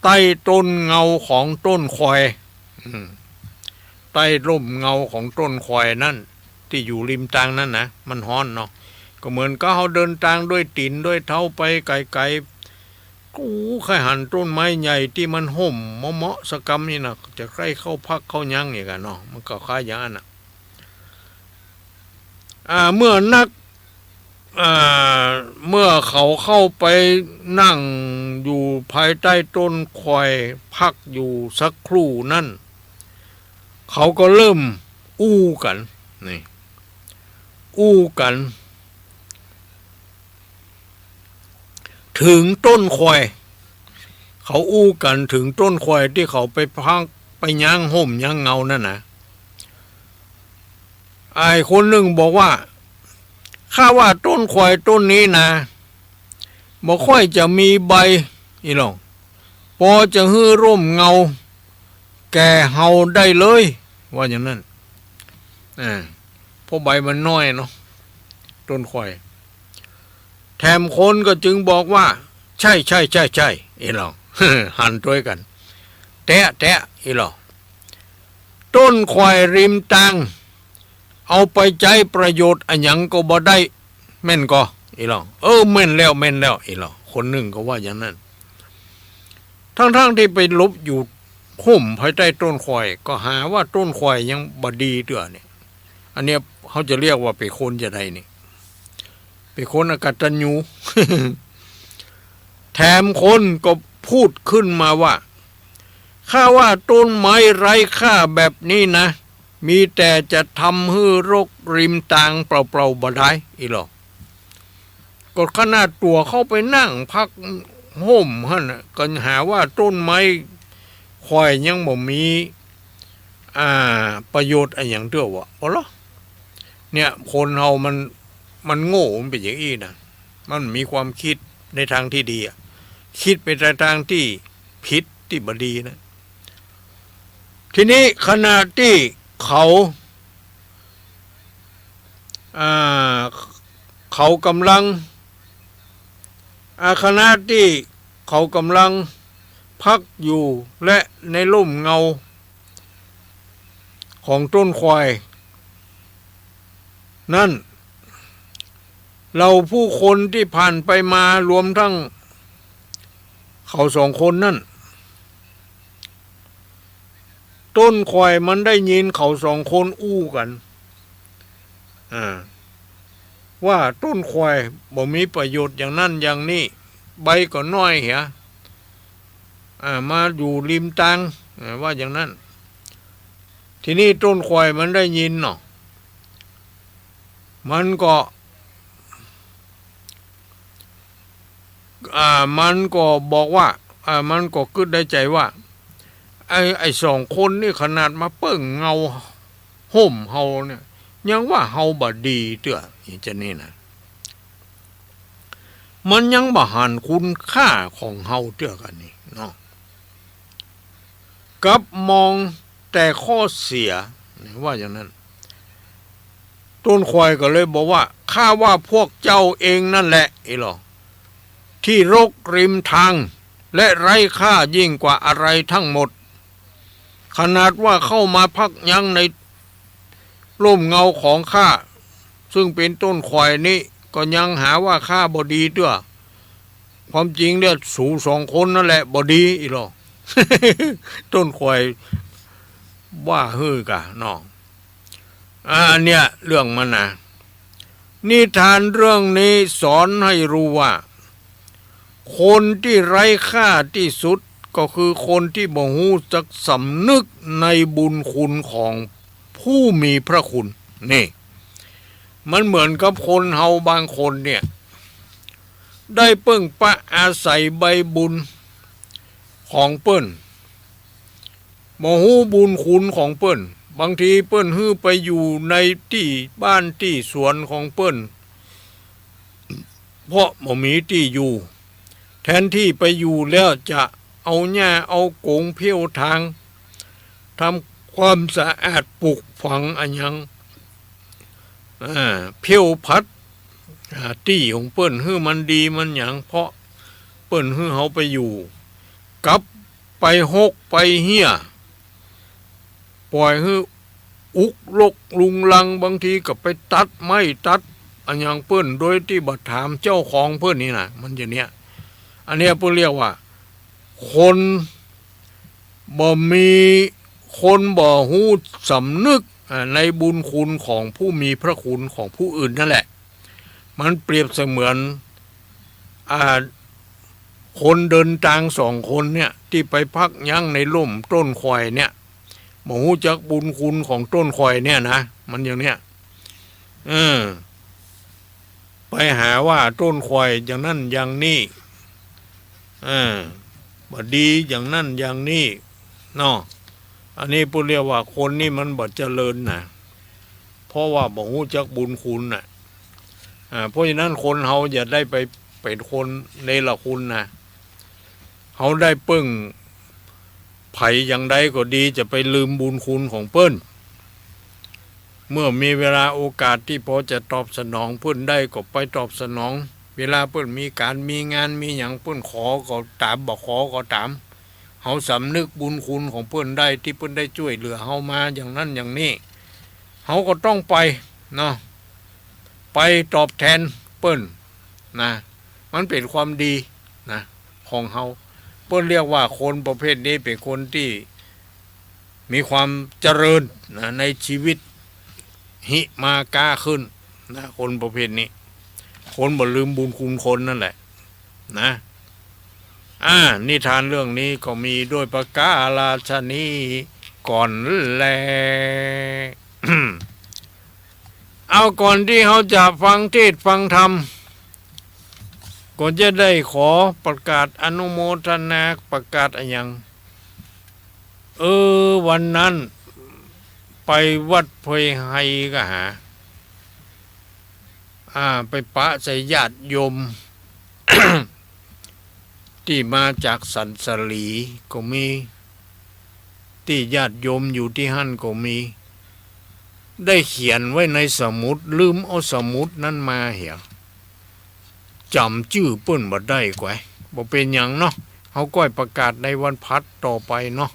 ใต้ต้นเงาของต้นข่อย อืม ใต้ร่มเงาของต้นข่อยนั้น ตี้อยู่ริมตางนั้นนะ มันฮ้อนเนาะ ก็เหมือนกับเฮาเดินตางด้วยตี๋นด้วยเท้าไปไก๋ๆ กูใค่หันต้นไม้ใหญ่ตี้มันฮ่มเหมาะๆ สักกำนี่นะ จะใค่เข้าพักเข้ายั้งอีกอะเนาะ มันก็คล้ายอย่างนั้นน่ะ อ่า เมื่อนัก อ่า เมื่อเขาเข้าไปนั่งอยู่ภายใต้ต้นข่อยพักอยู่สักครู่นั้น เขาก็เริ่มอู้กั๋น นี่ อู้กั๋น เถิงต้นข่อย เขาอู้กั๋นเถิงต้นข่อยตี้เขาไปพักไปยั้งฮ่มยั้งเงานั่นนะ ไอ้คนนึ่งบอกว่า ข้าว่าต้นข่อยต้นนี้นะ บ่ค่อยจะมีใบ อี่หลอ ปอจะหื้อร่มเงาแก่เฮาได้เลย ว่าอย่างนั้น อ่า เพราะใบมันน้อยเนาะ ต้นข่อย แถมคนก็จึงบอกว่า ใช่ ใช่ ใช่ ใช่ อี่หลอ หันตวยกั๋น แต๊ แต๊ อี่หลอ ต้นข่อยริมตาง เอาไปใจ๊ประโยชน์อะหยังก็บ่ได้ แม่นก่อ อี่หลอ เออ แม่นแล้ว แม่นแล้ว อี่หลอ คนนึ่งก็ว่าอย่างนั้น ทั้งๆ ตี้ไปหลบอยู่ หุ้มภายใต้ต้นข่อย ก็หาว่าต้นข่อยยังบ่ดีเตื้อเนี่ย อันเนี้ยเฮาจะเรียกว่าเป๋นคนจาใดนี่ เป๋นคนอกตัญญู แถมคนก็พูดขึ้นมาว่า ข้าว่าต้นไม้ไร้ค่าแบบนี้นะ มีแต่จะทำหื้อรกริมตางเปล่าๆ บ่ดาย อี้ลอ ก็ขนาดตั๋วเข้าไปนั่งพักห่มหั้นน่ะ ก็หาว่าต้นไม้ข่อยยังบ่มี อ่า ประโยชน์อะหยังเตื้อวะ บ่ลอ เนี่ย คนเฮามัน มันโง่ มันเป๋นอย่างอี้นะ มันมีความคิดในทางตี้ดีอะ คิดไปในทางตี้ผิดตี้บ่ดีนะ ทีนี้ขณะตี้เขา อ่า เขากำลัง อ่า ขณะตี้เขากำลังพักอยู่ และในร่มเงาของต้นข่อย นั้น เหล่าผู้คนตี้ผ่านไปมารวมทั้งเขาสองคนนั้น ต้นข่อยมันได้ยินเขาสองคนอู้กั๋น อ่า ว่าต้นข่อยบ่มีประโยชน์อย่างนั้นอย่างนี้ ใบก็น้อยเหีย อ่า มาอยู่ริมตาง อ่า ว่าอย่างนั้น ทีนี้ต้นข่อยมันได้ยินเนาะ มันก็ อ่า มันก็บอกว่า อ่า มันก็กึ๊ดในใจ๋ว่า ไอ้ ไอ้สองคนนี่ขนาดมาเปิ้งเงาห่มเฮาเนี่ย ยังว่าเฮาบ่ดีเตื้อ อี้จานี่นะ มันยังบ่หันคุณค่าของเฮาเตื้อกั๋นนี่เนาะ กลับมองแต่ข้อเสีย ว่าอย่างนั้น ต้นข่อยก็เลยบอกว่า ข้าว่าพวกเจ้าเองนั่นแหละ อี้ลอ ตี้รกริมตาง และไร้ค่ายิ่งกว่าอะไรทั้งหมด ขนาดว่าเข้ามาพักยั้งในร่มเงาของข้า ซึ่งเป๋นต้นข่อยนี้ ก็ยังหาว่าข้าบ่ดีเตื้อ ความจริงเนี่ยสูสองคนนั่นแหละบ่ดี อี้ลอ ต้นข่อยว่าหื้อกะเนาะ อ่า เนี่ยเรื่องมันนะ นิทานเรื่องนี้สอนให้รู้ว่า คนตี้ไร้ค่าตี้สุดก็คือคนตี้บ่ฮู้จักสำนึกในบุญคุณของผู้มีพระคุณ นี่ มันเหมือนกับคนเฮาบางคนเนี่ย ได้เปิ้งปะอาศัยใบบุญของเปิ้น บ่ฮู้บุญคุณของเปิ้น บางทีเปิ้นหื้อไปอยู่ในตี้บ้านตี้สวนของเปิ้น เพราะบ่มีตี้อยู่ แทนตี้ไปอยู่แล้วจะเอาหญ้าเอากงเผี้ยวถาง ทำความสะอาดปลูกฝังอะหยัง อ่า เผี้ยวผัด อ่า ตี้ของเปิ้นหื้อมันดีมันหยัง เพราะเปิ้นหื้อเฮาไปอยู่ กลับไปฮกไปเฮี้ย ป่อยหื้ออุกรกรุงรัง บางทีก็ไปตัดไม้ตัดอะหยังเปิ้น โดยตี้บ่ถามเจ้าของเปิ้นนี่นะ มันจะเนี่ย อันเนี้ยเปิ้นเรียกว่า คนบ่มี คนบ่ฮู้สำนึก อ่า ในบุญคุณของผู้มีพระคุณของผู้อื่นนั่นแหละ มันเปรียบเสมือน อ่า คนเดินตางสองคนเนี่ย ตี้ไปพักยั้งในร่มต้นข่อยเนี่ย บ่ฮู้จักบุญคุณของต้นข่อยเนี่ยนะ มันอย่างเนี้ย เออ ไปหาว่าต้นข่อยอย่างนั้นอย่างนี้ เออ บ่ดีอย่างนั้นอย่างนี้ เนาะ อันนี้เปิ้นเรียกว่าคนนี่มันบ่เจริญนะ เพราะว่าบ่ฮู้จักบุญคุณน่ะ อ่า เพราะฉะนั้นคนเฮาอย่าได้ไปเป๋นคนเนรคุณนะ เฮาได้เปิ้งไผอย่างใดก็ดี จะไปลืมบุญคุณของเปิ้น เมื่อมีเวลาโอกาสตี้พอจะตอบสนองเปิ้นได้ก็ไปตอบสนอง เวลาเปิ้นมีก๋านมีงานมีหยัง เปิ้นขอก็ต๋าม บ่ขอก็ต๋าม เฮาสำนึกบุญคุณของเปิ้นได้ตี้เปิ้นได้จ้วยเหลือเฮามาอย่างนั้นอย่างนี้ เฮาก็ต้องไปเนาะ ไปตอบแทนเปิ้นนะ มันเป๋นความดีนะ ของเฮา เปิ้นเรียกว่าคนประเภทนี้เป๋นคนตี้ มีความเจริญนะ ในชีวิต หิมาก้าขึ้นนะ คนประเภทนี้ คนบ่ลืมบุญคุณคนนั่นแหละนะ อ่า นิทานเรื่องนี้ก็มีด้วยประการฉะนี้ก่อนแล เอา ก่อนตี้เฮาจะฟังเทศน์ฟังธรรม ก็จะได้ขอประกาศอนุโมทนา ประกาศอะหยัง เออ วันนั้นไปวัดเพยไฮก็หา อ่า ไปปะใส่ญาติโยม ตี้มาจากสันสลีก็มี ตี้ญาติโยมอยู่ตี้หั้นก็มี ได้เขียนไว้ในสมุด ลืมเอาสมุดนั้นมาเหีย จ๋ำจื้อเปิ้นบ่ได้ก้อย บ่เป๋นหยังเนาะ เฮาก้อยประกาศในวันพฤหัสต่อไปเนาะ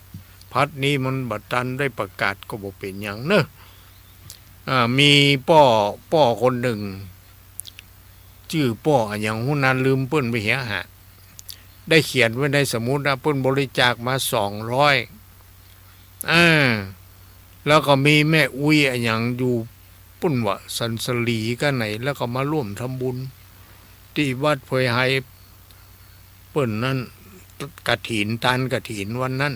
พฤหัสนี้มันบ่ตันได้ประกาศก็บ่เป๋นหยังเนาะ อ่า มีป้อ ป้อคนนึ่ง จื้อป้ออะหยังฮู้นะ ลืมเปิ้นไปเหียหะ ได้เขียนไว้ในสมุดนะ เปิ้นบริจาคมาสองร้อย อ่า แล้วก็มีแม่อุ๊ยอะหยังอยู่ ปุ้นว่าสันสลีก้าไหน แล้วก็มาร่วมทำบุญตี้วัดเพยไฮ เปิ้นนั้น กฐิน ตานกฐินวันนั้น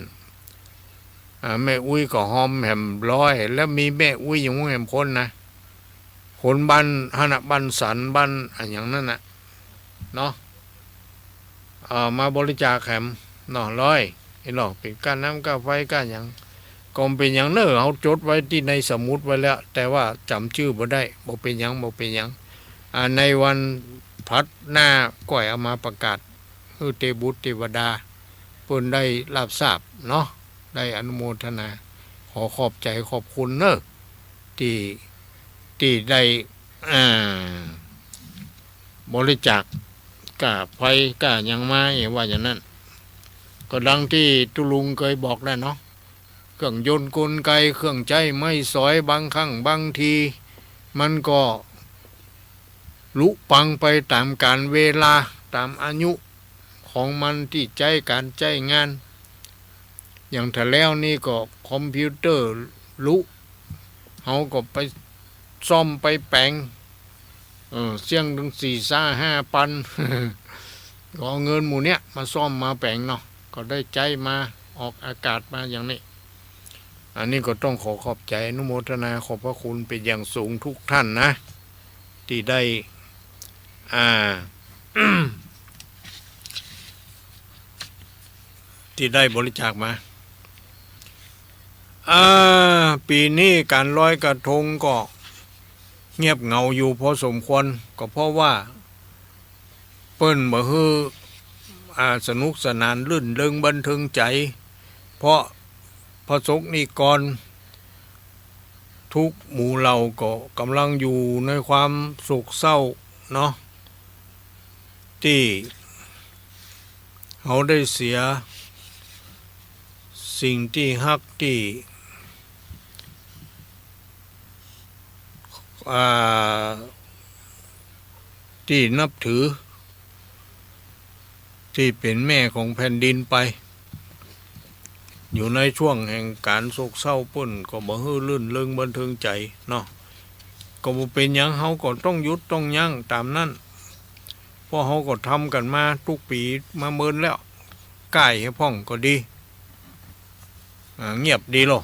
อ่า แม่อุ๊ยก็ฮอมแหมร้อย แล้วมีแม่อุ๊ยอย่างแหมคนนะ คนบ้านหั้นน่ะ บ้านสัน บ้านอะหยังนั้นน่ะ เนาะ เอ่อ มาบริจาคแหมเนาะ ร้อย ไอ้เนาะ เป๋นก้าน้ำก้าไฟก้าหยัง ก็บ่เป๋นหยังเน่อ เฮาจดไว้ตี้ในสมุดไว้แล้ว แต่ว่าจ๋ำจื้อบ่ได้ บ่เป๋นหยัง บ่เป๋นหยัง อ่า ในวันพฤหัสหน้าก้อยเอามาประกาศ หื้อเตบุตรเตวดา เปิ้นได้รับทราบเนาะ ได้อนุโมทนา ขอขอบใจ๋ขอบคุณเน่อ ตี้ ตี้ได้ อ่า บริจาคก้าไฟก้าหยังมา เอ ว่าอย่างนั้น ก็ดังตี้ตุ๊ลุงเกยบอกแล้วเนาะ เครื่องยนต์กลไก เครื่องใจ๊ไม้สอย บางครั้งบางที มันก็ลุปังไปต๋ามกาลเวลา ต๋ามอายุของมันตี้ใจ๊ก๋านใจ๊งาน อย่างแต่แล้วนี่ก็คอมพิวเตอร์ลุ เฮาก็ไปซ่อมไปแป๋ง เออ เสี้ยงตึงสี่ซาห้าปัน ก็เอาเงินหมู่เนี้ยมาซ่อมมาแป๋งเนาะ ก็ได้ใจ๊มาออกอากาศมาอย่างนี้ อันนี้ก็ต้องขอขอบใจ๋อนุโมทนาขอบพระคุณเป๋นอย่างสูงทุกท่านนะ ตี้ได้ อ่า ตี้ได้บริจาคมา อ่า ปี๋นี้ก๋านลอยกระทงก็เงียบเหงาอยู่พอสมควร ก็เพราะว่าเปิ้นบ่หื้อ อ่า สนุกสนานรื่นเริงบันเทิงใจ๋ เพราะประสบนิกร ทุกหมู่เหล่าก็ก่ำลังอยู่ในความโศกเศร้าเนาะ ตี้เฮาได้เสียสิ่งตี้ฮักตี้ อ่า ตี้นับถือ ตี้เป๋นแม่ของแผ่นดินไป อยู่ในช่วงแห่งก๋านโศกเศร้า เปิ้นก็บ่หื้อรื่นเริงบันเทิงใจ๋เนาะ ก็บ่เป๋นหยัง เฮาก็ต้องหยุดต้องยั้งต๋ามนั้น เพราะเฮาก็ทำกั๋นมากู้ปี๋มาเมินแล้ว ก้ายหื้อพ่องก็ดี อ่า เงียบดีลอ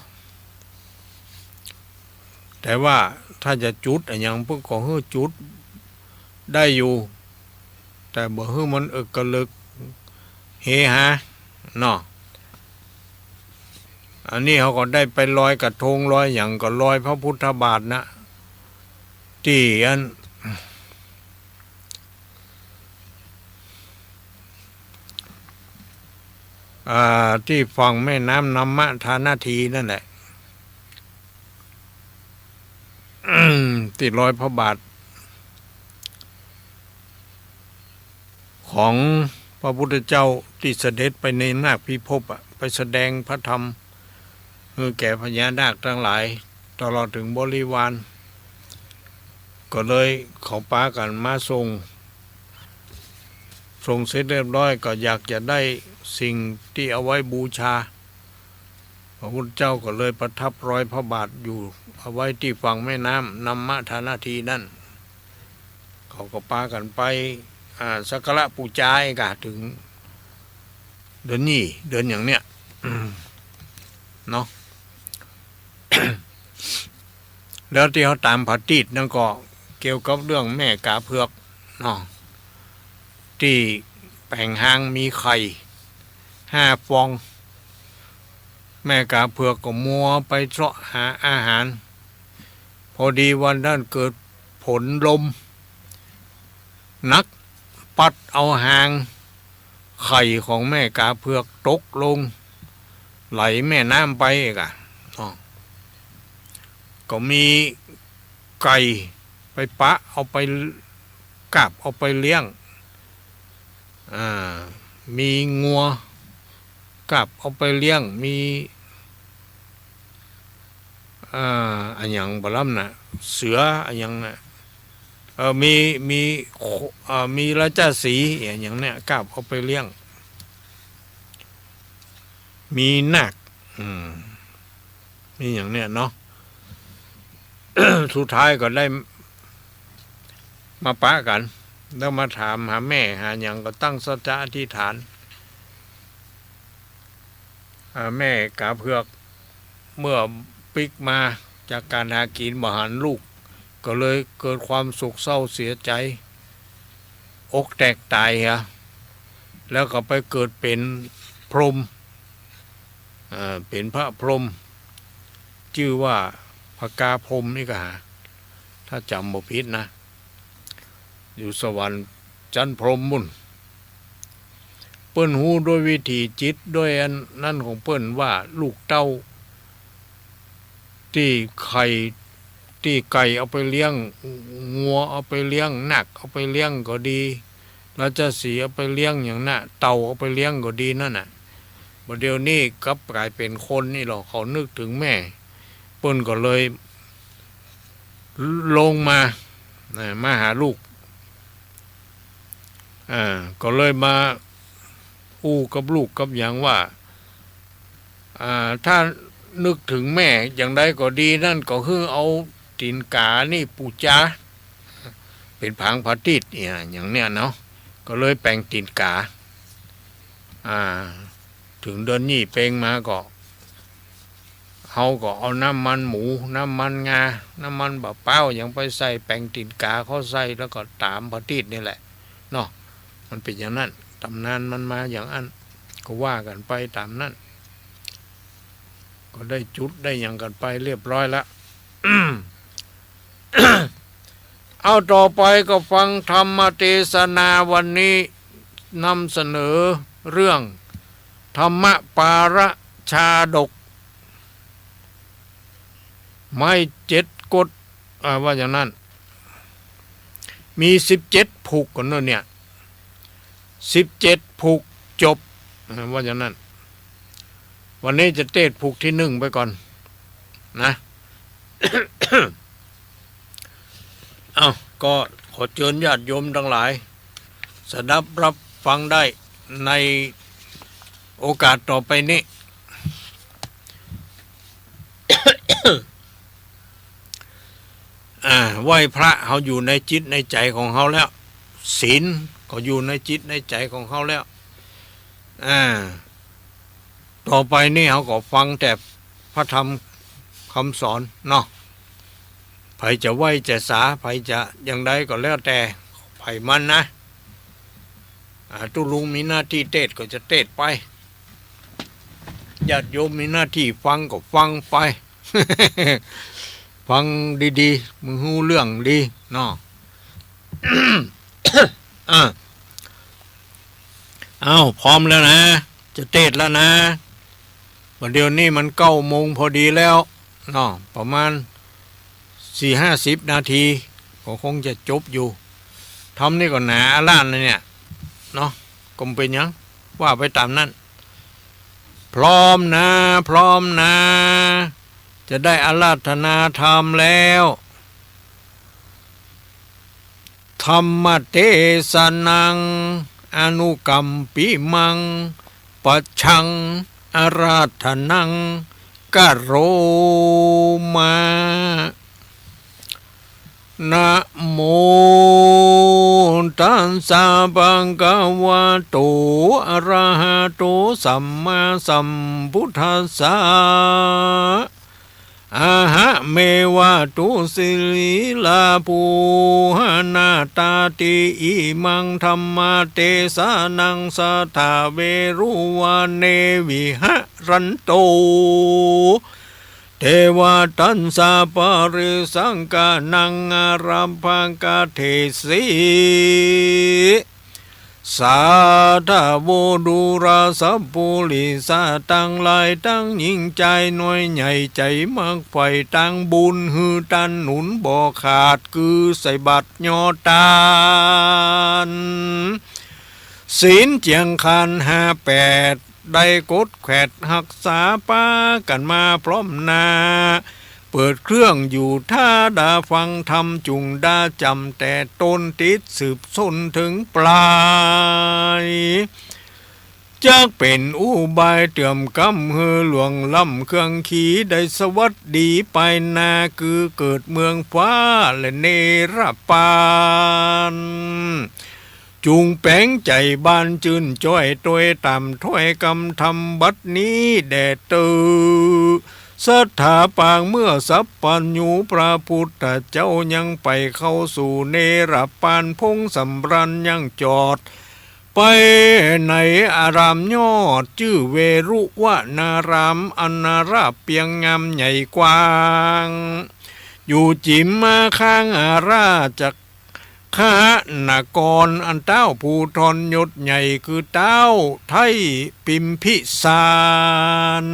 แต่ว่าถ้าจะจุดอะหยัง เปิ้นก็หื้อจุดได้อยู่ แต่บ่หื้อมันเอิกกระเลิกเฮฮาเนาะ อันนี้เฮาก็ได้ไปลอยกระทงลอยหยัง ก็ลอยพระพุทธบาทนะ ตี้อัน อ่า ตี้ฝั่งแม่น้ำนมทานาทีนั่นแหละ ตี้ลอยพระบาทของพระพุทธเจ้าตี้เสด็จไปในนาคพิภพอะ ไปแสดงพระธรรมหื้อแก่พญานาคตังหลาย ตลอดเถิงบริวาร ก็เลยเขาปากั๋นมาส่ง ส่งเสร็จเรียบร้อยก็อยากจะได้สิ่งตี้เอาไว้บูชา พระพุทธเจ้าก็เลยประทับรอยพระบาทอยู่เอาไว้ตี้ฝั่งแม่น้ำนัมมะทานาทีนั้น เขาก็ปากั๋นไป อ่า สักการะปู๋จาอีกอะ เถิงเดือนยี่ เดือนหยังเนี่ย เนาะ แล้วตี้เฮาต๋ามผาตี้นั่นก็เกี่ยวกับเรื่องแม่ก๋าเผือกเนาะ ตี้แป๋งฮางมีไข่ห้าฟอง แม่ก๋าเผือกก็มัวไปเซาะหาอาหาร พอดีวันนั้นเกิดฝนลมหนัก ปั๊ดเอาฮางไข่ของแม่ก๋าเผือกตกลงไหลแม่น้ำไปอีกอะ อ้อ ก็มีไก่ไปปะเอาไป กาบเอาไปเลี้ยง อ่า มีงัวกาบเอาไปเลี้ยง มี อ่า อะหยังบ่ล้ำน่ะ เสืออะหยังน่ะ เออ มี มี โค เอ่อ มีราชสีห์อะหยังเนี่ย กาบเอาไปเลี้ยง มีนาค อืม มีอย่างเนี่ยเนาะ สุดท้ายก็ได้มาปะกั๋น แล้วมาถามหาแม่หาหยัง ก็ตั้งสัจจะอธิษฐาน อ่า แม่ก๋าเผือก เมื่อปิ๊กมาจากก๋านหากิ๋นบ่หันลูก ก็เลยเกิดความโศกเศร้าเสียใจ๋ อกแตกต๋ายเหีย แล้วก็ไปเกิดเป๋นพรหม เอ่อ เป๋นพระพรหม จื้อว่าผกาพรหมนี่ก็หา ถ้าจ๋ำบ่ผิดนะ อยู่สวรรค์จั๊นพรหมปู้น เปิ้นฮู้ด้วยวิถีจิต ด้วยอันนั้นของเปิ้นว่าลูกเต้า ตี้ไข่ ตี้ไก่เอาไปเลี้ยง งัวเอาไปเลี้ยง นาคเอาไปเลี้ยงก็ดี ราชสีห์เอาไปเลี้ยงอย่างน่ะ เต่าเอาไปเลี้ยงก็ดีนั่นน่ะ บ่าเดี่ยวนี้กลับก๋ายเป๋นคนนี่หรอ เขานึกเถิงแม่ เปิ้นก็เลยลงมา อ่า มาหาลูก อ่า ก็เลยมาอู้กับลูกกับหยังว่า อ่า ถ้านึกเถิงแม่อย่างใดก็ดี นั่นก็คือเอาตี๋นก๋านี่ปู๋จา เป๋นผางผาตี้เนี่ย อย่างเนี้ยเนาะ ก็เลยแป๋งตี๋นก๋า อ่า เถิงเดือนยี่เป็งมาก็ เฮาก็เอาน้ำมันหมู น้ำมันงา น้ำมันบ่าป๊าวหยังไปใส่แป๋งตี๋นก๋าเข้าใส่ แล้วก็ต๋ามผาตี้นี่แหละเนาะ มันเป๋นอย่างนั้น ต๋ำนานมันมาอย่างอั้น ก็ว่ากั๋นไปต๋ามนั้น ก็ได้จุดได้หยังกั๋นไปเรียบร้อยละ เอาต่อไปก็ฟังธรรมเตสนาวันนี้นำเสนอเรื่องธรรมปาระชาดก ไม้เจ็ดกฎ อ่า ว่าอย่างนั้น มีสิบเจ็ดผูกก่อนเนอะเนี่ย สิบเจ็ดผูกจบ อ่า ว่าอย่างนั้น วันนี้จะเตสน์ผูกตี้นึ่งไปก่อนนะ เอ้า ก็ขอเจิญญาติโยมตังหลาย สดับรับฟังได้ในโอกาสต่อไปนี้ อ่า ไหว้พระเฮาอยู่ในจิตในใจ๋ของเฮาแล้ว ศีลก็อยู่ในจิตในใจ๋ของเฮาแล้ว อ่า ต่อไปนี่เฮาก็ฟังแต่พระธรรมคำสอนเนาะ ใผจะไหว้จะสา ใผจะอย่างใดก็แล้วแต่ใผมันนะ อ่า ตุ๊ลุงมีหน้าตี้เตสน์ก็จะเตสน์ไป ญาติโยมมีหน้าตี้ฟังก็ฟังไป ฟังดีๆ มึงฮู้เรื่องดีเนาะ อ่า เอ้า พร้อมแล้วนะ จะเตสน์แล้วนะ บ่าเดี่ยวนี้มันเก้าโมงพอดีแล้วเนาะ ประมาณสี่ห้าสิบนาที ก็คงจะจบอยู่ ธรรมนี่ก็หนาอะล้านเลยเนี่ย เนาะ ก็บ่เป๋นหยัง ว่าไปต๋ามนั้น พร้อมนะ พร้อมนะ จะได้อาราธนาธรรมแล้ว ธัมมเตสนัง อนุกัมปิมัง ปัจฉัง อาราธนัง กะโรมะ นะโม ตัสสะ ภะคะวะโต อะระหะโต สัมมาสัมพุทธัสสะ อะหะเมวะตุ สิลลีลา ปูหะนาตาติ อิมัง ธัมมะเตสะนัง สัทธา เวรุวะเน วิหะรันโต เตวะตัสสะ ปะริสังกานัง อารัมภะกะเทสิ สาธะโว ดูราสัปปุริสะตังหลาย ตังญิงจายน้อยใหญ่ ใจ๋มักใฝ่ตางบุญ หื้อต้านหนุนบ่ขาด กือใส่บาตรยอดตาน ศีลเจียงคานห้าแปด ได้กดแขวดฮักษา ปากั๋นมาพร้อมหน้า เปิดเครื่องอยู่ถ้าดาฟังธรรม จุ่งดาจ๋ำแต่ต้น ติดสืบซนเถิงปลาย จักเป๋นอุบายเติมกำ หื้อล่วงล้ำเครื่องขี ได้สวัสดีไปหน้า กือเกิดเมืองฟ้าและเนรปาน จุ่งแป๋งใจ๋บานจื้นจ้อย ตวยต๋ามถ้อยกำธรรม บัดนี้แด่เต๊อ สัทธาปางเมื่อสัพพัญญู พระพุทธเจ้ายังไปเข้าสู่เนรปาน พงสำราญยังจอด ไปในอารามยอด จื้อเวรุวนาราม อันนาราบเปียงงามใหญ่กว้าง อยู่จิ๋มมาข้างอาราชคณะกร อันต้าวผู้ทรยศใหญ่ คือต้าวไท้ปิมพิสาร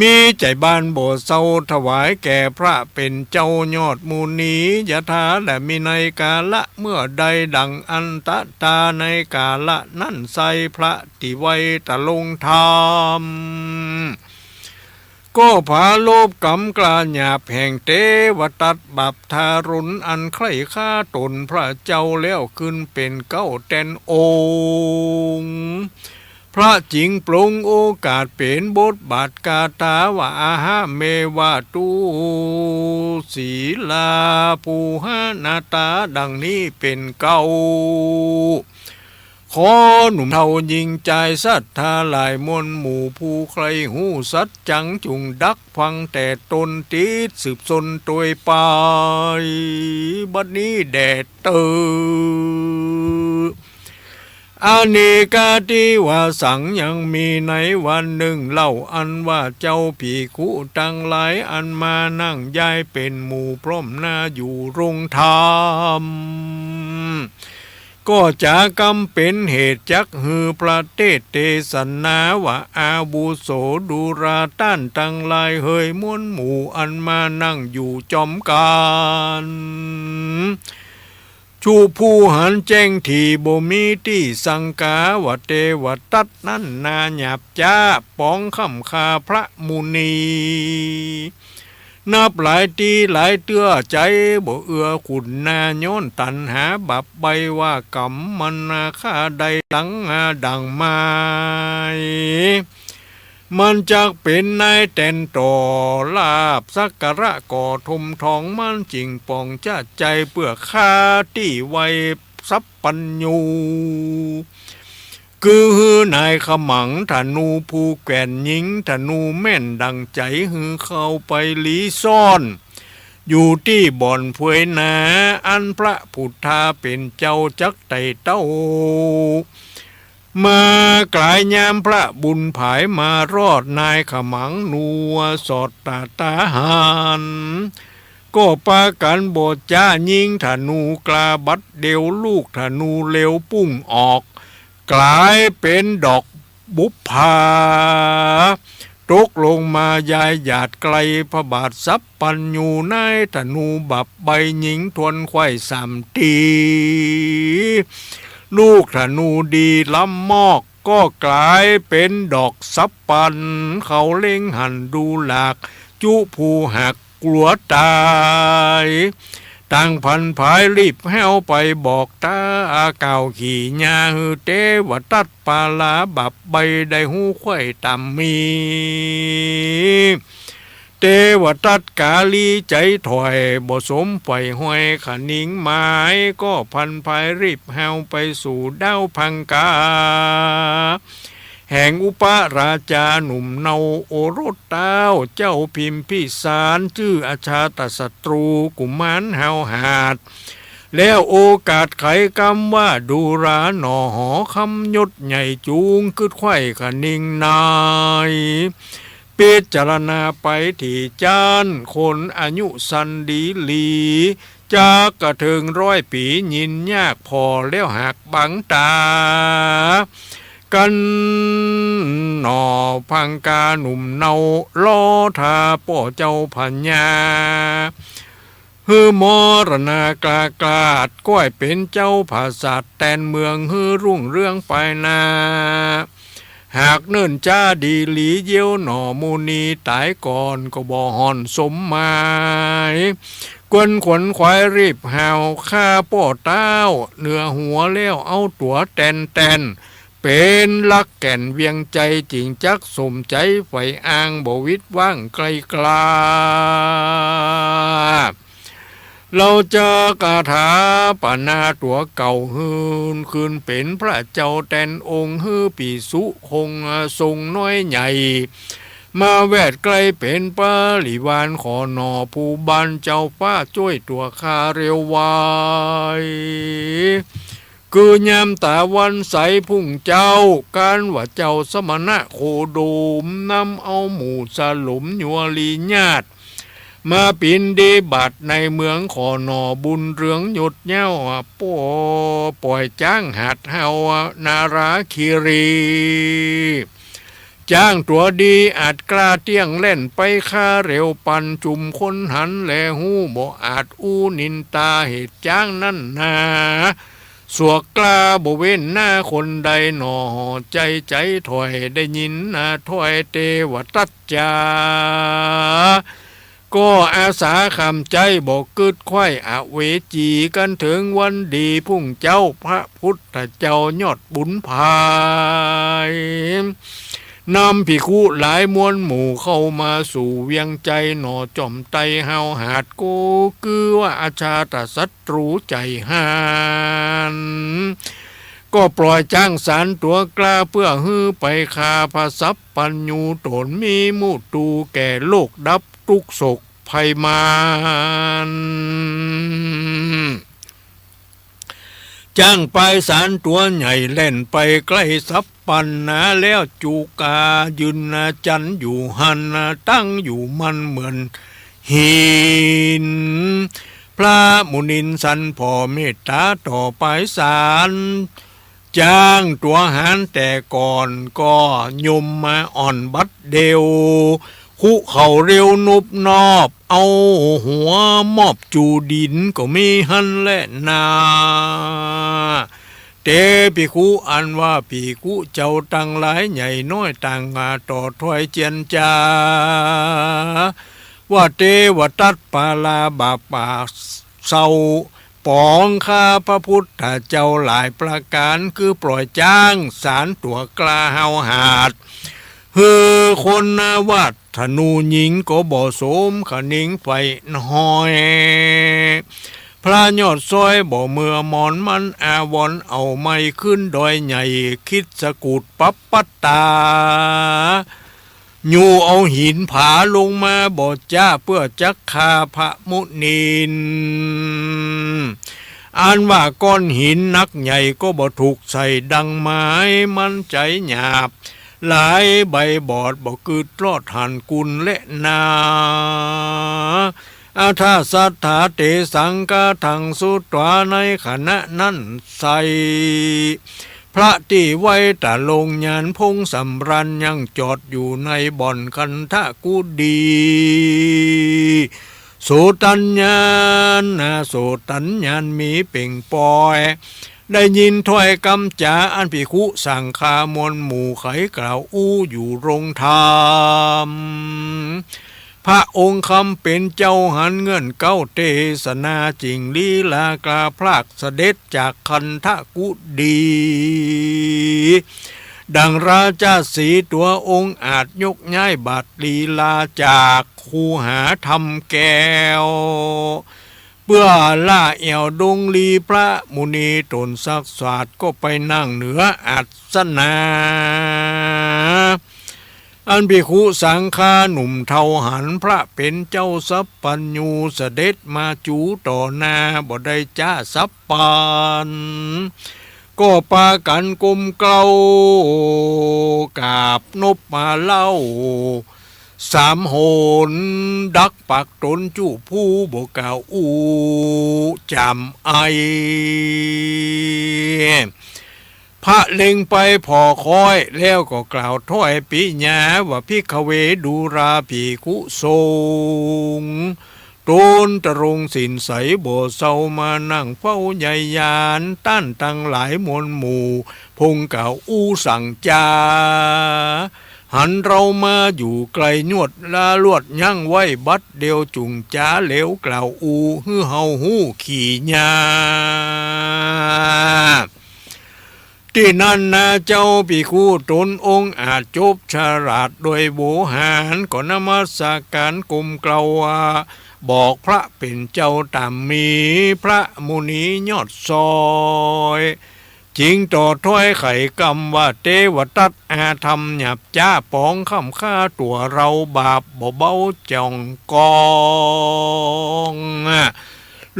มีใจ๋บานบ่เซา ถวายแก่พระเป๋นเจ้ายอดมุนี ยะถา และมีในกาละเมื่อใด ดังอันตะถา ในกาละนั้นไซร้ พระตี้ไว้ตรงธรรม ก็ผาลบกำกล้าหยาบแห่งเตวตัตตะ บาปทารุณอันใคร่ฆ่าต๋นพระเจ้าแล้ว ขึ้นเป๋นเกล้าแตนองค์ พระจิ๋งปลงโอกาสเป๋นบทบาทคาถาว่า อะหะเมวะตุ สิลลีลา ปูหะนาตา ดังนี้เป๋นเกล้า ขอหนุ่มเฒ่าญิงจาย สัทธาหลายมวลหมู่ ผู้ใคร่ฮู้สัจจัง จุ่งดักฟังแต่ต้น ติดสืบซนตวยไป บัดนี้แด่เต๊อ อเนกาทิวาสัง ยังมีในวันนึ่งเล่า อันว่าเจ้าภิกขุตังหลาย อันมานั่งยายเป๋นหมู่พร้อมหน้าอยู่โรงธรรม ก็จ๋ากำเป๋นเหตุจักหื้อพระเตสน์เตสนาว่า อาวุโสดูราต้านตังหลายเหย มวลหมู่อันมานั่งอยู่จอมกั๋น จุผู้หันแจ้งถี่บ่มีตี้สังกา ว่าเตวตัตตะนั้นนาหยาบจ๊า ป๋องค่ำค่าพระมุนี นับหลายตี้หลายเตื้อ ใจ๋บ่เอื้อขุนนา ย้อนตัณหาบาปใบ้ว่าก๋ำ มันนาฆ่าได้หลังหาดั่งไม้ มันจักเป๋นนายแตนต่อ ลาภสักการะก็ถมถอง มันจึงป๋องจะใจ๋เปื้อฆ่าตี้ไว้สัพพัญญู คือหื้อนายขมังธนูผู้แกว่นยิงธนูแม่นดั่งใจ๋ หื้อเข้าไปหลีซ่อน อยู่ตี้บ่อนเฟือยนา อันพระพุทธาเป๋นเจ้าจักไต่เต้า มาก๋ายยามพระบุญผายมารอด นายขมังธนูสอดตาตาหัน ก็ปากั๋นบ่จ๊า ยิงธนูกล้าบัดเดียว ลูกธนูเร็วปุ้งออก ก๋ายเป๋นดอกบุปผา ตกลงมายายหยาดใก้พระบาทสัพพัญญู นายธนูบาปใบ้ยิงทวนไขว้สามตี้ ลูกธนูดีล้ำมอก ก็ก๋ายเป๋นดอกสัพพัน เขาเล็งหันดูหลาก จุผู้หักกลัวต๋าย ต่างผันผายรีบแฮวไปบอกต๋า อา กล่าวขี่ญาหื้อเตวตัตปาลาบับ ใบ่ได้ฮู้ใคว่ต่ำมี เตวตัตกาลีใจ๋ถ่อย บ่สมใฝ่ห้อยขนิงหมาย ก็ผันผายรีบแฮวไปสู่ดาวพังกา แห่งอุปราชาหนุ่มเนา โอรสเต้าเจ้าพิมพิสาร จื้ออชาตศัตรูกุมารห้าวหาด แล้วโอกาสไขกำว่าดูราหน่อ หอคำยศใหญ่จูง กึ๊ดใคว่ขนิงนาย พิจารณาไปถี่จ๊าน คนอายุสั้นดีหลี จักกระเถิงร้อยปี๋ ยินยากผ่อแล้วหากบังต๋า กั๋นหน่อ พังกาหนุ่มเนา รอถ่าป้อเจ้าพญา หื้อมรณาคราช ก้อยเป๋นเจ้าผาสาทแตนเมือง หื้อรุ่งเรืองไปหน้า หากเนิ่นจ๊าดีหลีเยียวหน่อ มุนีต๋ายก่อนก็บ่ห่อนสมหมาย กวนขวนขวายรีบหาว ฆ่าป้อเต้าเหนือหัว แล้วเอาตั๋วแตนแตน เป๋นหลักแก่นเวียงใจ๋ จึงจักสมใจ๋ใฝ่อ้าง บ่วิดว้างไกลกล้า เฮาจักสถาปนาตั๋วเก่า หื้อคืนเป๋นพระเจ้าแตนองค์ หื้อภิกษุคงทรงน้อยใหญ่ มาแวดใก้เป๋นปริวาร ขอหน่อผู้บานเจ้าฟ้า จ้วยตั๋วข้าเร็วไว คือยามต๋าวันใส พุ้งเจ๊า กานว่าเจ้าสมณะโคดม นำเอาหมู่สลมยัวรีญาติ มาบิณฑบาตในเมือง ขอหน่อบุญเรืองยศเย้า ป้อ ป่อยจ๊างหัดเฮา นาราคิรี จ๊างตั๋วดีอาจกล้าเตี้ยง แล่นไปข้าเร็วปัน จุมคนหันแลฮู้ บ่อาจอู้นินตา เหตุจ๊างนั้นนา สวกกล้าบ่เว้นหน้าคนใดหน่อ ใจ๋ใจ๋ถ่อยได้ยินนาถ้อยเตวตัตจ๋า ก็อาสาขำใจ๋ บ่กึ๊ดใคว่อเวจี กั๋นเถิงวันดี พุ้งเจ๊าพระพุทธเจ้ายอดบุญผาย นำภิกขุหลายมวลหมู่ เข้ามาสู่เวียงใจ๋หน่อ จ่อมไตฮาวหาด ก็คือว่าอาชาตศัตรูใจ๋หัน ก็ปล่อยจ๊างสามตั๋วกล้า เปื้อหื้อไปฆ่าพระสัพพัญญู ต๋นมีมุทูแก่โลก ดับตุ๊กข์โศกภัยมาร จ๊างปายสามตั๋วใหญ่ แล่นไปใก้สัพพัญนา แล้วจุกายืนนาจันอยู่หันนา ตั้งอยู่มั่นเหมือนหิน พระมุนินสันผ่อเมตต๋าต่อปายสาม จ๊างตั๋วหานแต่ก่อน ก็ยมมาอ่อนบัดเดียว คุเข่าเร็วนบนอบ เอาหัวมอบจูดินก็มีหั้นแลนา เตภิกขุ อันว่าภิกขุเจ้าตังหลายใหญ่น้อย ต่างมาต่อถ้อยเจียรจา ว่าเตวตัตปาลาบาปปากเศร้า ป๋องข้าพระพุทธเจ้าหลายประก๋าน คือปล่อยจ๊างสามตั๋วกล้าฮาวหาด หื้อคนนาวาสธนูหญิง ก็บ่สมขนิงใฝ่ห้อย พระยอดซ้อยบ่เมือมอน มันอาวรเอาไม้ขึ้นดอยใหญ่ คิดสกุดปับปัตตา ยูเอาหินผาลงมาบ่จ้า เปื้อจักฆ่าพระมุนิน อันว่าก้อนหินหนักใหญ่ ก็บ่ถูกใส่ดังไม้ มันใจ๋หยาบ หลายใบบอด บ่กึ๊ดรอดหันกุลแลนา อทาสถาเตสัง กะทังสุตวา ในขณะนั้นไส้ พระตี้ไว้ต๋าลงยาน พงสำราญยังจอดอยู่ในบ่อนคันธกุฏี โสตัญญาณนา โสตัญญาณมีเป่งปอย ได้ยินถ้อยกำจ๋า อันภิกขุสังฆามวลหมู่ ไขกล่าวอู้อยู่โรงธรรม พระองค์คำเป๋นเจ้าหันเงื่อนเก๊าเตสนา จิ่งลี้ลากาพรากเสด็จจากคันธกุฎี ดั่งราชสีห์ตั๋วองอาจยกย้ายบาทลีลาจากคูหาธรรมแก้ว เปื้อล่าแอ่วดงลีพระมุนีต๋นสักสาดก็ไปนั่งเหนืออัสสนา อันภิกขุสังฆาหนุ่มเฒ่าหันพระเป๋นเจ้าสัพพัญญูเสด็จมาจู๋ต่อหน้าบ่ได้จ๊าสัพพัน ก็ปากั๋นก้มเกล้า กราบนบมาเล่า สามหน ดักปักต๋นจุผู้บ่กล่าวอู้จ๋ำไอ พระเล็งไปผ่อค้อยแล้วก็กล่าวถ้อยปิยาว่า ภิกขเวดูราภิกขุสงฆ์ ต๋นตรงศีลใสบ่เซามานั่งเฝ้าใยญาณ ต้านตังหลายมวลหมู่ พงกล่าวอู้สั่งจ๋า หันเฮามาอยู่ไกลยวดลาลวดยั้งไว้บัดเดียว จุ่งจ๋าเหลวกล่าวอู้หื้อเฮาฮู้ขี่ญา ตี้นั้นนาเจ้าภิกขุต๋นองอาจจบฉลาดโดยโวหาร ก็นมัสก๋านก้มเกล้าว่า บอกพระเป๋นเจ้าต๋ามมี พระมุนียอดซอย จิ่งต่อถ้อยไขกำว่า เตวตัตอาธรรมหยาบจ๊าป๋องค่ำฆ่าตั๋วเฮา บาปบ่เบาจ่องกอง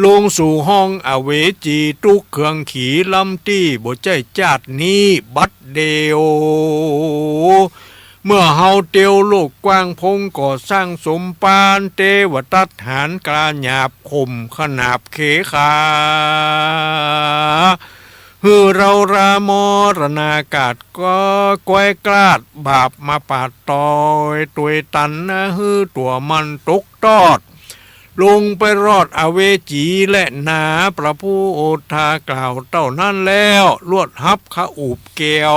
ลงสู่ห้องอเวจี ตุ๊กข์เคืองขีล้ำตี้ บ่ใจ้จาตินี้บัดเดียว เมื่อเฮาเตียวโลกกว้าง พงก่อสร้างสมปาน เตวตัตหาญกล้าหยาบข่มขนาบเขขา หื้อเฮารามรณาคาตก็ก้อยกลาด บาปมาปาดตอยตวยตันนะ หื้อตั๋วมันตกตอด ลงไปรอดอเวจีแลนา พระผู้โอทากล่าวเต้านั้นแล้ว ลวดฮับขอุบแก้ว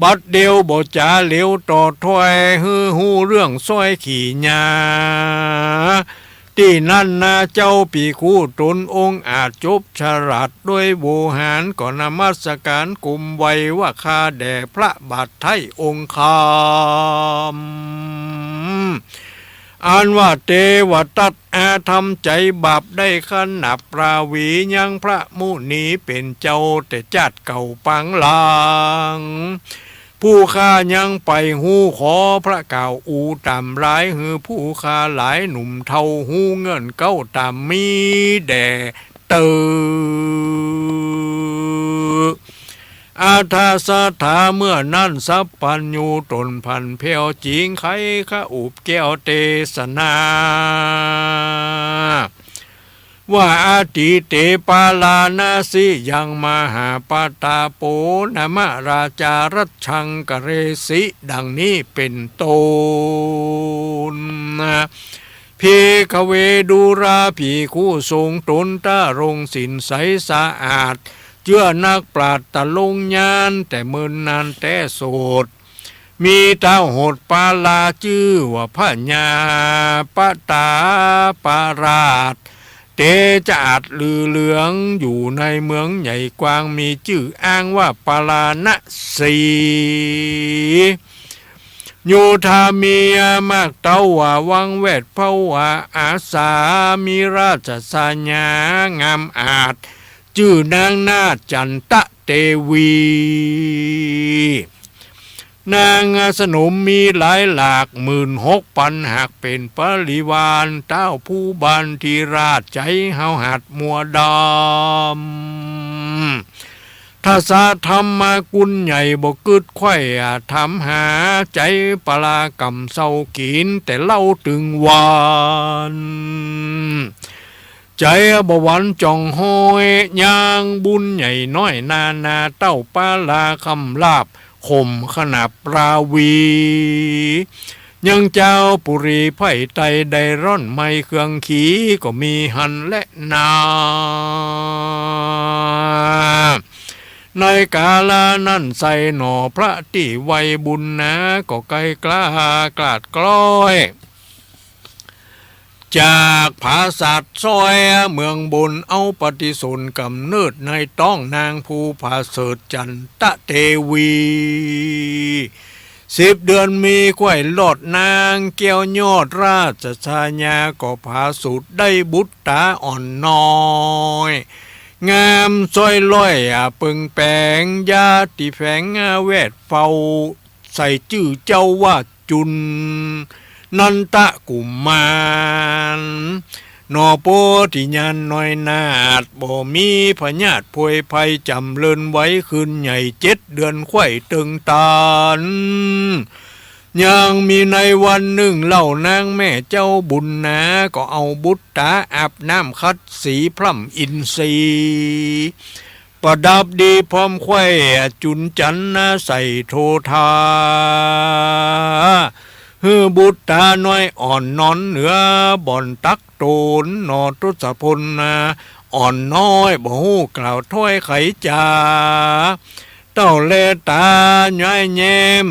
บัดเดียวบ่จ๋าเหลวต่อถ้อย หื้อฮู้เรื่องซอยขี่ญา ตี้นั้นนาเจ้าภิกขุต๋นองอาจจบฉลาดโดยโวหาร ก็นมัสก๋านก้มไหว้ว่า ข้าแด่พระบาทไท้องค์คำ อันว่าเตวตัตอาธรรมใจ๋บาปได้ขนาบปราวี ยังพระมุนีเป๋นเจ้าแต่จาติเก่าปางหลัง ผู้ข้ายังไปฮู้ ขอพระกล่าวอู้ต๋ามลาย หื้อผู้ข้าหลายหนุ่มเฒ่าฮู้เงื่อนเก๊าต๋ามมีแด่เต๊อ อาทาสถา เมื่อนั้นสัพพัญญูต๋นผันแผ้ว จิ่งไขขอุบแก้วเตสนา ว่า อทิเต ปาลาณสียัง มหาปตาโป นมราชา รัชชังกะเรสิ ดังนี้เป๋นต้น ภิกขเวดูราภิกขุสงฆ์ ต๋นตรงศีลใสสะอาด เจื้อนักปราชญ์ตะลงญาณ แต่เมินนานแต่โสด มีต้าวโหดปาลาจื้อว่าพญาปตาปราช เตจะอาจลือเหลืองอยู่ในเมืองใหญ่กว้าง มีจื้ออ้างว่าปาลาณสี โยธามีอามากเต้าว่าวังแวดเผ้าว่าอาสา มีราชสญางามอาจ จื้อนางนาฏจันตะเตวี นางสนมมีหลายหลาก หมื่นหกปันหากเป๋นปริวาร ต้าวผู้บานทิราชใจ๋เฮาหัดมัวดำ ทสะธรรมกุลใหญ่บ่กึ๊ดไขว้ ถามหาใจ๋ปลากำเซากิ๋น แต่เล่าตึงวัน ใจ๋บ่หวั่นจ่องฮ้อย ยางบุญใหญ่น้อยนานา เต้าปาลาคำลาบ ข่มขนาบราวี ยังจาวปุรีไพร่ไตร ได้ร่อนไหม้เครื่องขี ก็มีหั้นแลนา ในกาลานั้นไส้หน่อพระตี้ไหว้บุญนา ก็ไกลกล้ากลาดกล้อย จากผาสาทซ้อยเมืองบน เอาปฏิสนธิก๋ำเนิดในต๊องนางผู้ผาเสริฐจันตะเตวี สิบเดือนมีใคร่คลอดนางแก้วยอดราชชายา ก็ผาสูติได้บุตราอ่อนน้อย งามซ้อยล่อยเปิงแป๋ง ยาตี้แฝงแวดเฝ้า ใส่จื้อเจ้าว่าจุลนันทกุมารหนอ โพธิญาณน้อยนาถ บ่มีพยาธิโผยภัย จ๋ำเริญไว้ขึ้นใหญ่ เจ็ดเดือนใคร่เติงตัน ยังมีในวันนึ่งเล่า นางแม่เจ้าบุญนา ก็เอาบุตราอาบน้ำขัดสีพร่ำอินทรีย์ ประดับดีพร้อมใคร่จุลจันทร์นาใส่โทธา หื้อบุตราน้อยอ่อนนอนเหนือบ่อนตักโตนหนอ ทศพลนาอ่อนน้อย บ่ฮู้กล่าวถ้อยไขจ๋า เต้าแลต๋าย้ายแย้ม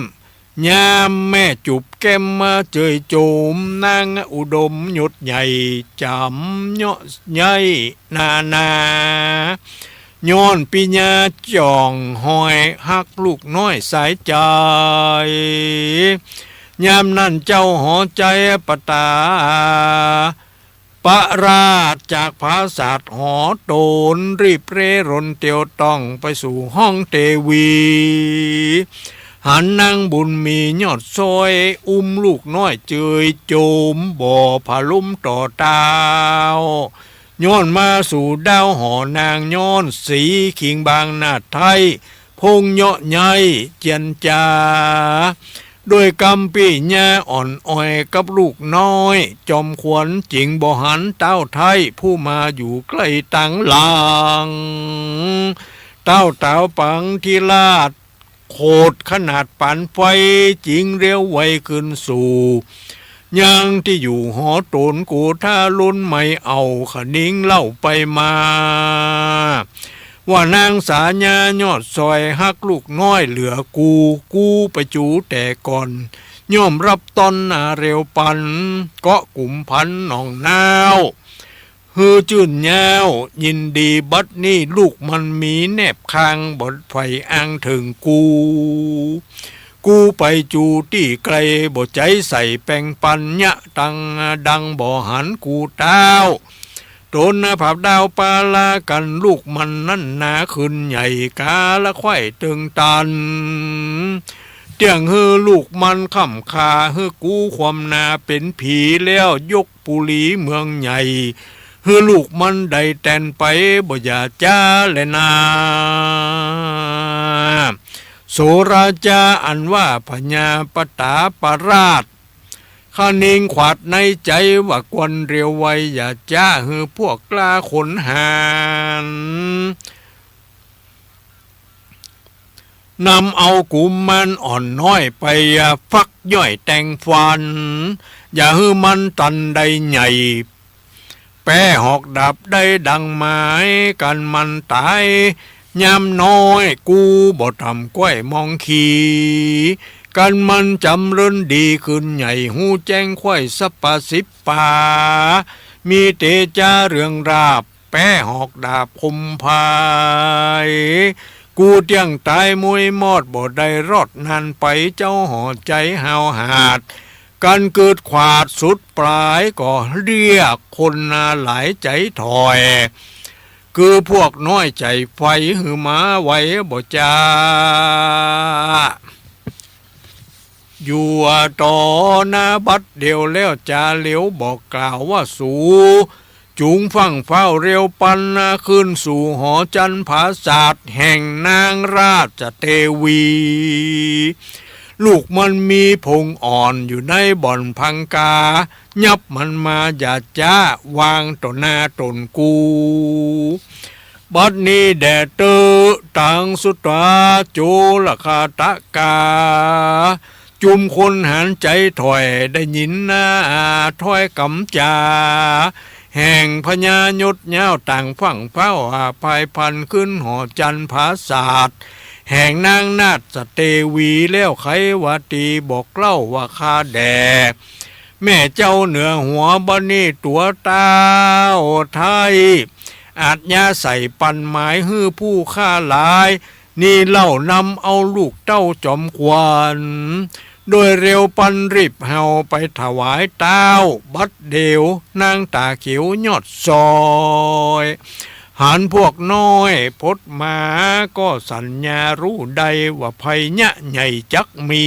ยามแม่จูบแก้มมาเจยโจม นางอุดมยศใหญ่จ๋ำเยาะใย้นานา ย้อนปิญญาจ่องหอยฮักลูกน้อยสายใจ๋ ยามนั้นเจ้าหอใจ๋ปตา ประราชจากผาสาทหอตน รีบเร่รนเตียวต้องไปสู่ห้องเตวี หันนางบุญมียอดซ้อย อุ้มลูกน้อยเจยโจม บ่ผะล้มต่อเต้า ย้อนมาสู่ดาวหอนาง ย้อนสีขิงบางนาฏไท้ พงเยาะใย้เจียนจา ด้วยกำปิญญาอ่อนอ่อยกับลูกน้อย จอมขวัญจิ๋งบ่หันเต้าไท้ ผู้มาอยู่ใก้ตังหลัง เต้าต๋าวปังธิราช โขดขนาดปานไฟ จิ๋งเร็วไวขึ้นสู่ ยังตี้อยู่หอตน โกธาหลนไหมเอาขะนิงเล่าไปมา ว่านางสายายอดซ้อยฮักลูกน้อยเหลือกู กูไปจู๋แต่ก่อน ย่อมรับต้อนนาเร็วปัน เกาะกุมพันหนองน้าว หื้อจื้นยาวยินดี บัดนี้ลูกมันมีแนบข้าง บ่ใฝ่อ้างเถิงกู กูไปจู๋ตี้ไกล บ่ใจ๋ใส่แปงปัน เยียะตังดังบ่หันกูเต้า ตนผาบดาวปาลากั๋น ลูกมันนั้นนาขึ้นใหญ่ กาละใคว่เติงตัน เตี้ยงหื้อลูกมันค่ำคา หื้อกูความนาเป๋นผี แล้วยกปุรีเมืองใหญ่ หื้อลูกมันได้แตนไป บ่อย่าจ๊าแลนา โสราจ๊าอันว่าพญาปตาประราช ขะนิงขวาดในใจ๋ว่าควรเร็วไว อย่าจ๊าหื้อพวกกล้าขนหาร นำเอากุมารอ่อนน้อยไปฟักย่อยแต่งฟัน อย่าหื้อมันตันได้ใหญ่ แป๊หอกดาบได้ดังหมาย กันมันต๋ายยามน้อย กูบ่ต่ำก้อยมองขี กันมันจ๋ำเริญดีขึ้นใหญ่ ฮู้แจ้งใคว่สัปปะสิบป๋า มีเตจ๊าเรืองราบ แป๊หอกดาบคมพาย กูเตี้ยงต๋ายมวยมอด บ่ได้รอดนานไป เจ้าหอใจ๋ห้าวหาด กันเกิดขวาดสุดปลาย ก็เรียกคนนาหลายใจ๋ถ่อย คือพวกน้อยใจ๋ใฝ่ หื้อมาไวบ่จ๊า อยู่ต่อหน้าบัดเดี่ยวแล้ว จ๋าเหลียวบอกกล่าวว่าสู จุงฟั่งฟ้าวเร็วปันนา ขึ้นสู่หอจันทร์ผาสาทแห่งนางราชเตวี ลูกมันมีผงอ่อนอยู่ในบ่อนพังกา ยับมันมาอย่าจ๊า วางต่อหน้าตนกู บัดนี้แด่เต๊อะ ตังสุตวา โจรฆาตกา จุมคนหารใจ๋ถ่อย ได้ยินนาถ้อยกำจ๋า แห่งพญายศยาว ต่างฟั่งฟ้าวอาพายพลัน ขึ้นหอจันทร์ผาสาทแห่งนางนาชเตวีแล้ว ใค่ว่าตี้บอกเล่าว่าข้าแด่ แม่เจ้าเหนือหัว บ่านี้ตั๋วเต้าไท้ อาจยาใส่ปันหมายหื้อผู้ข้าหลาย นี้เล่านำเอาลูกเต้าจอมขวัญ โดยเร็วปันรีบเฮาไปถวายเต้าบัดเดี๋ยวนางต๋าเขียวยอดซอย หันพวกน้อยพดมาก็สัญญาฮู้ได้ว่าภัยเยียะใหญ่จักมี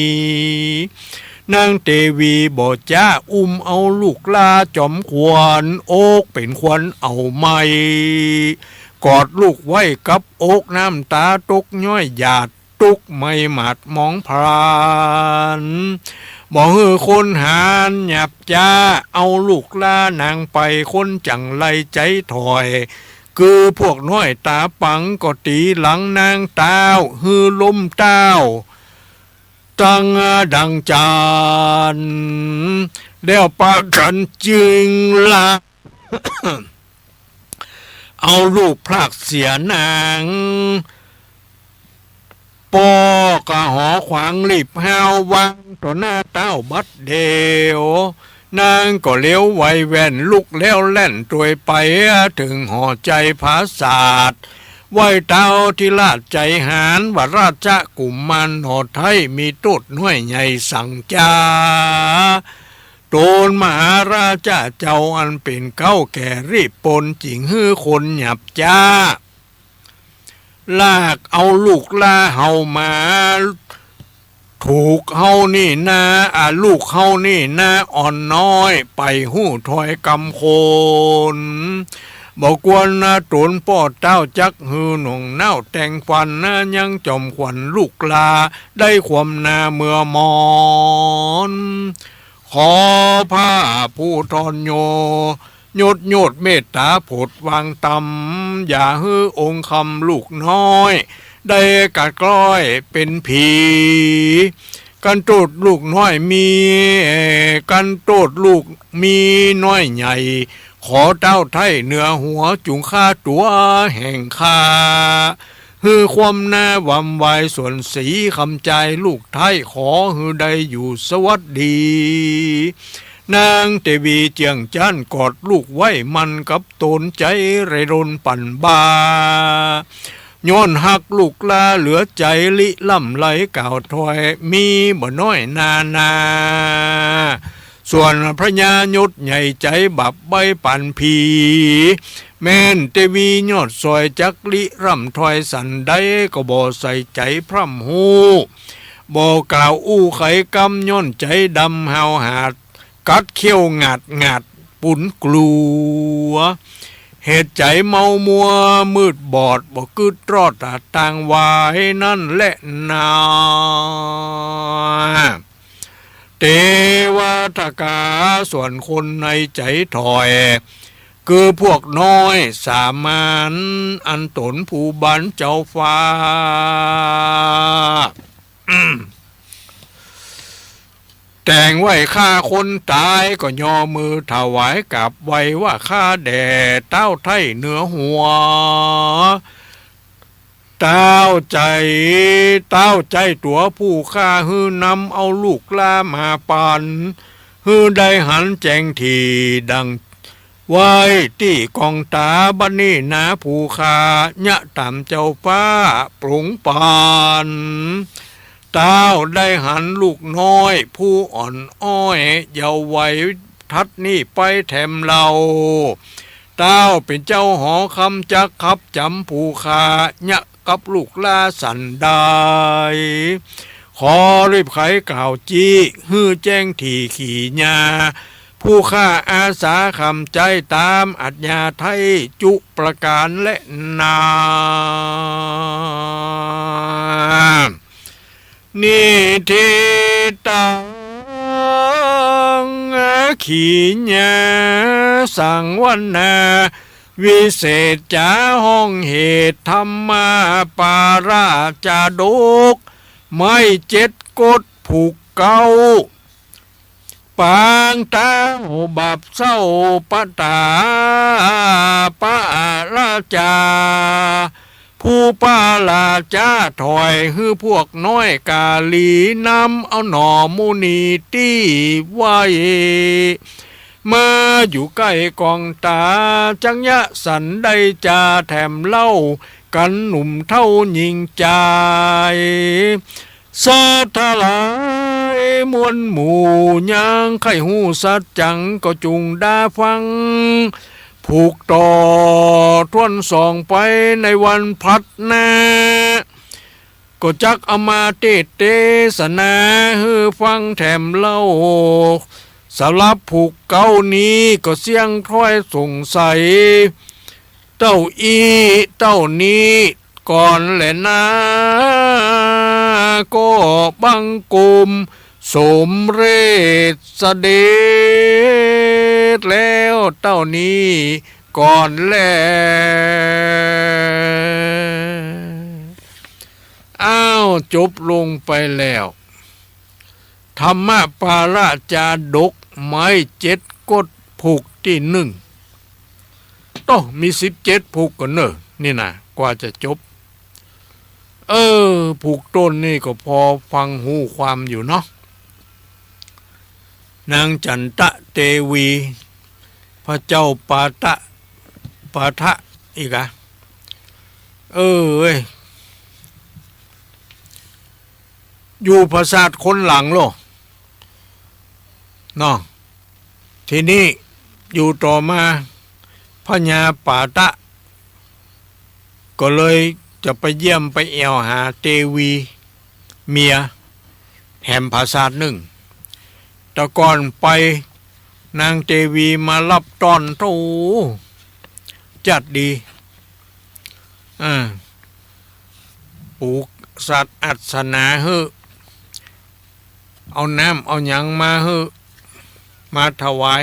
นางเตวีบ่จ๊า อุ้มเอาลูกหล้าจอมขวัญ อกเป๋นควันเอาไหม้ กอดลูกไว้กับอก น้ำต๋าตกย้อยหยาด ตุ๊กข์ไหม้หมาดหมองพลัน บ่หื้อคนหันหยาบจ๊า เอาลูกหล้านางไป คนจั่งไร้ใจ๋ถอย คือพวกน้อยต๋าปังก็ตี๋หลังนางเต้า หื้อล้มเต้า ตึงดังจั๋น แล้วปากั๋นจึงละ เอาลูกพรากเสียนาง ป้อก็หอขวางรีบฮาววางต่อหน้าเต้าบัดเดี๋ยว นางก็เลี้ยวไวแว่นลุกแล้วแล่นตวยไปเถิงหอใจ๋ผาสาท ไหว้เต้าทิราชใจ๋หาญว่า ราชกุมารหนอไท้มีโต้ษน้อยใหญ่สังจ๊า ต๋นมหาราชาเจ้าอันเป๋นเก๊าแก่รีบปน จิ่งหื้อคนหยาบจ๊า ลากเอาลูกหล้าเฮามา ถูกเฮานี่นา อา ลูกเฮานี่นา อ่อนน้อยไปฮู้ถ้อยกำคน บ่ควรนาต๋นป้อเต้า จักหื้อหน่วงเน้าแต่งขวัญนา ยังจอมขวัญลูกหล้าได้ความนาเมื่อมอน ขอพระผู้ทอนโย ยศโยดเมตต๋าโผดวางตำ อย่าหื้อองค์คำลูกน้อย ได้กระกล้อยเป๋นผี กั๋นโต้ษลูกน้อยมี กั๋นโต้ษลูกมีน้อยใหญ่ ขอเต้าไท้เหนือหัวจุ่งฆ่าตั๋วแห่งข้า หื้อความนาวำวายสวนสีคำจายลูกไท้ ขอหื้อได้อยู่สวัสดี นางเตวีเจื้องจั้นกอดลูกไว้มั่นกับต๋น ใจ๋ไร้ร่นปั่นบ่า ย้อนฮักลูกหล้าเหลือใจ๋ ริร่ำไรกล่าวถ้อย มีบ่น้อยนานา ส่วนพระยายศใหญ่ใจ๋บาปใบ้ปานผี แม่นเตวียอดซอย จักริร่ำถ้อยสันใด ก็บ่ใส่ใจ๋พร่ำฮู้ บ่กล่าวอู้ไขกำ ย้อนใจ๋ดำหาวหาด กัดเขี้ยวหงาดหงาด ปุนกลัว เหตุใจ๋เมามัวมืดบอด บ่กึ๊ดรอดตางวาย นั้นแลนา เตวะทะกา ส่วนคนในใจ๋ถ้อย คือพวกน้อยสามัญ อันต๋นผู้บรรเจ้าฟ้า แต่งไว้ฆ่าคนต๋าย ก็ยอมือถวายกราบไหว้ว่า ข้าแด่เต้าไท้เหนือหัว เต้าใจ๋ เต้าใจ้ตั๋วผู้ฆ่า หื้อนำเอาลูกหล้ามาปั๋น หื้อได้หันแจ้งถี่ดัง ไว้ตี้กองต๋า บัดนี้นาผู้ฆ่า เยียะต๋ามเจ้าฟ้าปรงปั๋น เต้าได้หันลูกน้อยผู้อ่อนอ้อยเยาว์วัย ทัดนี้ไปแถมเล่า เต้าเป๋นเจ้าหอคำ จักขับจ๋ำผู้ฆ่า เยียะกับลูกหล้าสันใด ขอรีบไขกล่าวจี้ หื้อแจ้งถี่ขี่ญา ผู้ฆ่าอาสาคำใจ๊ต๋ามอัธยาไท้จุประก๋านแลนา นิทธิตัง ขีญา สังวนา วิเศษจ๋า ห้องเหตุธรรมาปาราชดก ไม้เจ็ดกฎผูกเก๊า ปางเต้าบาปเศร้าปะตาปะราชา ผ ปูปาราจะถอยหื้อพวกน้อยกาลีนำเอาหน่อมุนีตี้ไหว้ มาอยู่ใก้กองต๋า จักยะสันได้จาแถมเล่า กั๋นหนุ่มเฒ่าญิงจาย สัตว์ทั้งหลายมวลหมู่ยังใค่ฮู้สัจจังก็จุ่งดาฟัง ผูกต่อถ้วนสองไปในวันพลัดหน้า ก็จักเอามาเตสน์เตสนาหื้อฟังแถมเล่า สำหรับผูกเก๊านี้ก็เสี้ยงถ้อยสงสัย เต้าอี้เต้านี้ก่อนแลนา ก็บังคมสมเร็จเสด็จแล้วเต้านี้ก่อนแล อ้าว จบลงไปแล้ว ธรรมปาราจาดก ไม้เจ็ดกฎผูกตี้นึ่ง โต้ มีสิบเจ็ดผูกก่อเน่อ นี่นะ กว่าจะจบ เออ ผูกต้นนี่ก็พอฟังฮู้ความอยู่เนาะ นางจันตะเตวี พระเจ้าปาตะ ปาทะ อีกอะ เออเว้ย อยู่ผสาทคนหลังโล เนาะ ทีนี้อยู่ต่อมา พญาปาตะ ก็เลยจะไปเยี่ยมไปแอ่วหาเตวี เมีย แหมผสาทนึ่ง แต่ก่อนไป นางเตวีมาฮับต้อน โธ่ จัดดี อ่า ปูสัตว์อาสนะหื้อ เอาน้ำเอาหยังมาหื้อ มาถวาย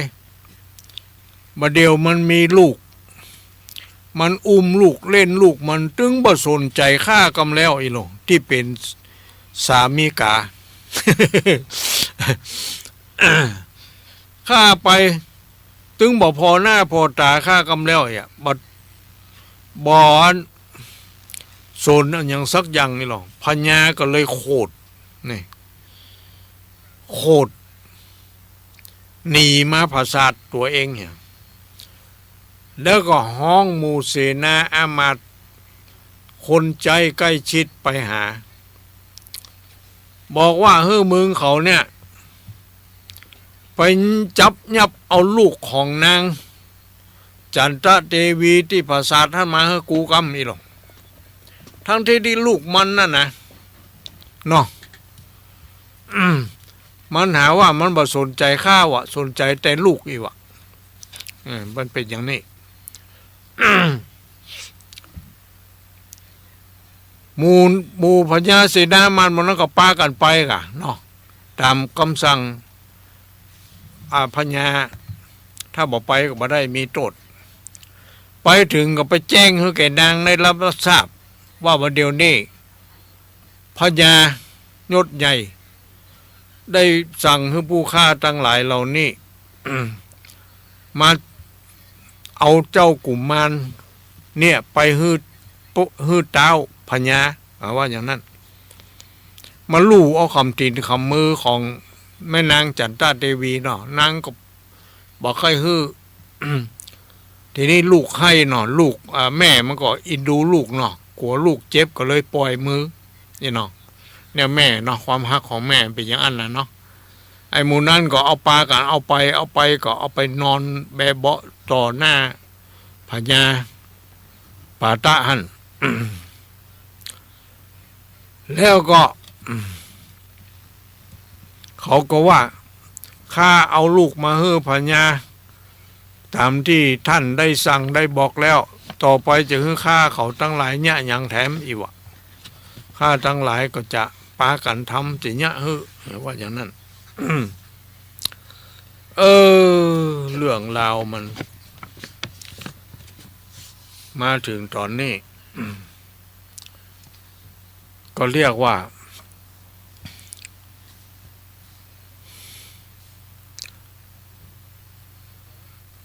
บ่าเดี่ยวมันมีลูก มันอุ้มลูกเล่นลูกมัน ตึงบ่สนใจ๋ข้ากำแล้ว อีหลงตี้เป๋นสามีกา ข้าไป ตึงบ่ผ่อหน้าผ่อต๋าข้ากำแล้ว เอียะ บ่ บ่สนอะหยังสักอย่าง อีหลง พญาก็เลยโขด นี่ โขด หนีมาผสาทตั๋วเองเนี่ย แล้วก็ฮ้องหมู่เสนาอามาตย์ คนใจ๊ใก้ชิดไปหา บอกว่า หื้อมึงเขาเนี่ย ไปจับยับเอาลูกของนางจันตะเตวีตี้ผสาทหั้นมาหื้อกูกำ อีหลง ทั้งตี้ตี้ลูกมันนั่นนะ เนาะ อืม มันหาว่ามันบ่สนใจ๋ข้าว่ะ สนใจ๋แต่ลูกอีกว่ะ เออ มันเป๋นอย่างนี้ หมู่ หมู่พญาเสนาอามาตย์หมู่นั้นก็ปากั๋นไปก่ะเนาะ ต๋ามกำสั่ง อ่า พญา ถ้าบ่ไปก็บ่ได้มีโต้ษ ไปเถิงก็ไปแจ้งหื้อแก่นางได้ฮับทราบว่า บ่าเดี่ยวนี้ พญายศใหญ่ ได้สั่งหื้อผู้ข้าตังหลายเหล่านี้ มาเอาเจ้ากุมารเนี่ยไปหื้อ หื้อต๊าวพญา อ่า ว่าอย่างนั้น มาลู่เอาขำตี๋นขำมือของแม่นางจันตะเตวีเนาะ นางก็บ่ใค่หื้อ ทีนี้ลูกไห้เนาะ ลูก อ่า แม่มันก็อินดูลูกเนาะ กั๋วลูกเจ็บก็เลยป่อยมือ นี่เนาะ เนี่ยแม่เนาะ ความฮักของแม่เป๋นอย่างนั้นน่ะเนาะ ไอ้หมู่นั้นก็เอาปากั๋นเอาไป เอาไปก็เอาไปนอนแบะเบาะต่อหน้าพญาปาตะหั้น แล้วก็ เขาก็ว่า ข้าเอาลูกมาหื้อพญา ต๋ามตี้ท่านได้สั่งได้บอกแล้ว ต่อไปจะหื้อข้าเขาตังหลายเยียะหยังแถมอีกว่ะ ข้าตังหลายก็จะปากั๋นทำจะเยียะหื้อ ว่าอย่างนั้น เออ เรื่องราวมัน มาเถิงต๋อนนี้ ก็เรียกว่า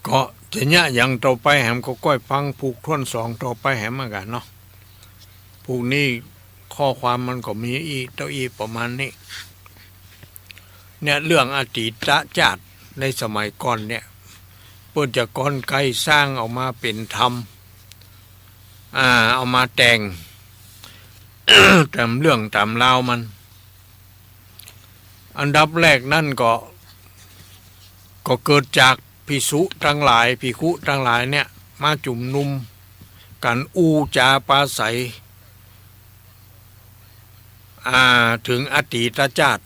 ก็จะเยียะหยังต่อไปแหม ก็ก้อยฟังผูกถ้วนสองต่อไปแหมเหมือนกั๋นเนาะ พวกนี้ข้อความมันก็มีอี้เต้าอี้ประมาณนี้ เนี่ย เรื่องอดีตชาติในสมัยก่อนเนี่ย เปิ้นจะกรรไกรสร้างออกมาเป๋นธรรม อ่า เอามาแต่ง ต๋ามเรื่องต๋ามราวมัน อันดับแรกนั้นก็ ก็เกิดจากภิกษุตังหลาย ภิกขุตังหลายเนี่ย มาจุมนุมกั๋นอู้จ๋าปราศรัย อ่า เถิงอดีตชาติ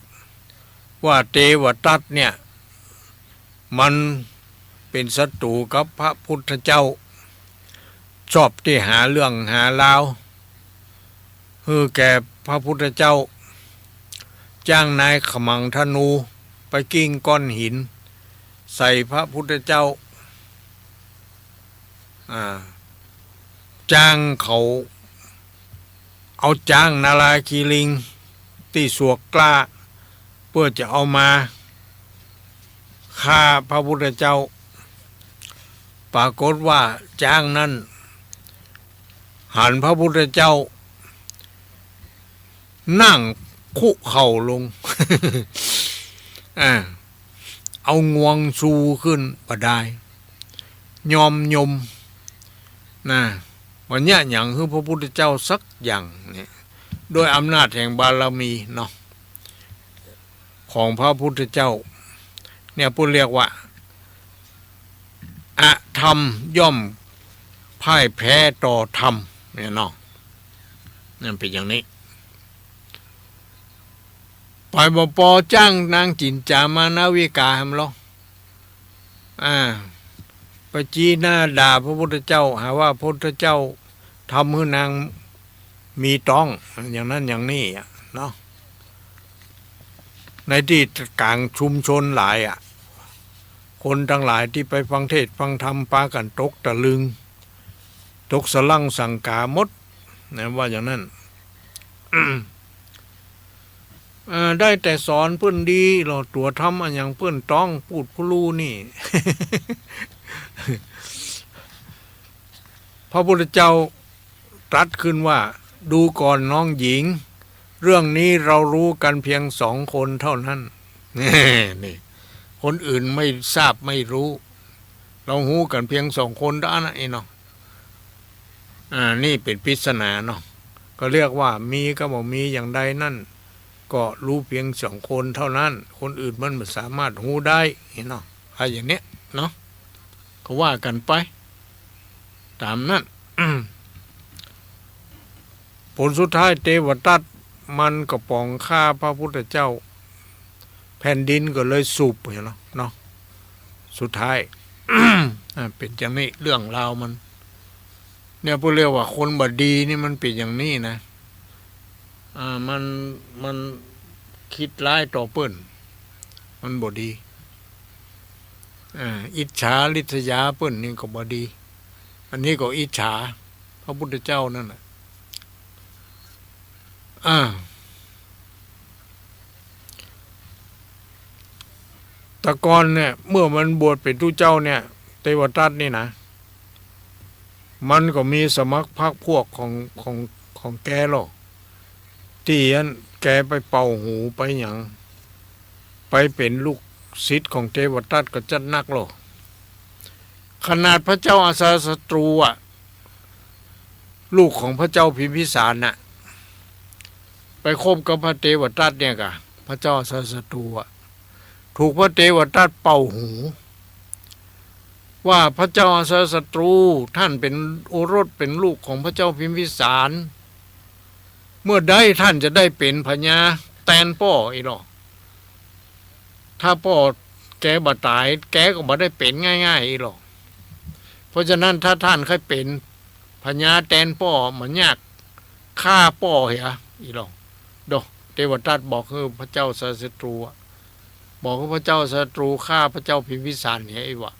ว่าเตวทัตเนี่ย มันเป๋นศัตรูกับพระพุทธเจ้า ชอบตี้หาเรื่องหาราว หื้อแก่พระพุทธเจ้า จ้างนายขมังธนูไปกลิ้งก้อนหินใส่พระพุทธเจ้า อ่า จ้างเขา เอาจ๊างนาลาคีริงตี้สวกกล้า เปื้อจะเอามาฆ่าพระพุทธเจ้า ปรากฏว่าจ๊างนั้นหันพระพุทธเจ้า นั่งคุเข่าลง อ่า เอางวงชูขึ้นบ่ดาย ยอมยม นะ บ่เยียะหยังหื้อพระพุทธเจ้าสักอย่างเนี่ย ด้วยอำนาจแห่งบารมีเนาะ ของพระพุทธเจ้า เนี่ย เปิ้นเรียกว่า อธรรมย่อมพ่ายแพ้ต่อธรรม เนี่ยเนาะ นั่นเป๋นอย่างนี้ ไปบ่ปอจ้างนางจิ๋นจ๋ามานาวิกาแหมลอ อ่า ไปจี้หน้าด่าพระพุทธเจ้า หาว่าพระพุทธเจ้าทำหื้อนางมีต๊อง อย่างนั้นอย่างนี้อะเนาะ ในตี้ก๋างชุมชนหลายอะ คนตังหลายตี้ไปฟังเทศน์ฟังธรรมปากั๋นตกตะลึง ตกสะหลั้งสังก๋าหมด นะ ว่าอย่างนั้น เอ่อ ได้แต่สอนเปิ้นดีลอ ตั๋วทำอะหยังเปิ้นต๊อง ปูดผู้ลู่นี่ พระพุทธเจ้าตรัสขึ้นว่า ดูก่อนน้องหญิง เรื่องนี้เรารู้กันเพียงสองคนเท่านั้น นี่ คนอื่นไม่ทราบไม่รู้ เราฮู้กั๋นเพียงสองคนเต้าอั้นนะ อี้เนาะ อ่า นี่เป๋นปริศนาเนาะ ก็เรียกว่ามีกับบ่มีอย่างใดนั้น ก็ฮู้เปียงสองคนเต้านั้น คนอื่นมันบ่สามารถฮู้ได้ หันเนาะ อะอย่างเนี้ยเนาะ ก็ว่ากั๋นไปต๋ามนั้น ผลสุดท้ายเตวทัตมันก็ป๋องฆ่าพระพุทธเจ้า แผ่นดินก็เลยสูบ หันเนาะ เนาะ สุดท้าย อ่า เป๋นอย่างนี้เรื่องราวมัน เนี่ย เปิ้นเรียกว่าคนบ่ดีนี่มันเป๋นอย่างนี้นะ อ่า มัน มันคิดร้ายต่อเปิ้น มันบ่ดี อ่า อิจฉาริษยาเปิ้นนี่ก็บ่ดี อันนี้ก็อิจฉาพระพุทธเจ้านั่นแหละ อ่า แต่ก่อนเนี่ย เมื่อมันบวชเป๋นตุ๊เจ้าเนี่ย เตวทัตนี่นะ มันก็มีสมัครพรรคพวกของ ของ ของแกลอ ตี้อันแกไปเป่าหูไปหยัง ไปเป๋นลูกศิษย์ของเตวทัตก็จัดนักลอ ขนาดพระเจ้าอาชาศัตรูอะ ลูกของพระเจ้าพิมพิสารน่ะ ไปคบกับพระเตวทัตเนี่ยก่ะ พระเจ้าอาชาศัตรูอะ ถูกพระเตวทัตเป่าหู ว่าพระเจ้าอาชาศัตรู ต้านเป๋นโอรสเป๋นลูกของพระเจ้าพิมพิสาร เมื่อใดต้านจะได้เป๋นพญาแตนป้ออี้ลอ ถ้าป้อแกบ่ต๋าย แกก็บ่ได้เป๋นง่ายๆ อี้ลอ เพราะฉะนั้นถ้าต้านใค่เป๋นพญาแตนป้อ บ่ยาก ฆ่าป้อเหีย อี้ลอ โด เตวทัตบอกหื้อพระเจ้าอาชาศัตรูอะ บอกหื้อพระเจ้าอาชาศัตรูฆ่าพระเจ้าพิมพิสารเหีย อี้วะ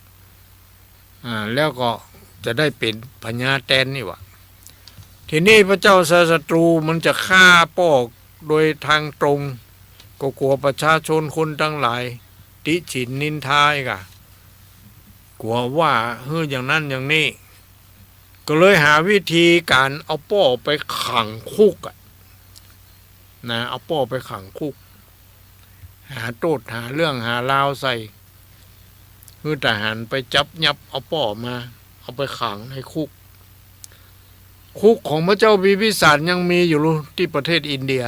อ่า แล้วก็จะได้เป๋นพญาแตนนี่วะ ทีนี้พระเจ้าอาชาศัตรูมันจะฆ่าป้อโดยตางตรง ก็กั๋วประชาชนคนตังหลาย ติฉินนินทาอีกอะ กั๋วว่าหื้ออย่างนั้นอย่างนี้ ก็เลยหาวิธีก๋านเอาป้อไปขังคุกอะ นะ เอาป้อไปขังคุก หาโต้ษหาเรื่องหาราวใส่ หื้อทหารไปจับยับเอาป้อมา เอาไปขังในคุก คุกของพระเจ้าพิมพิสารยังมีอยู่ตี้ประเทศอินเดีย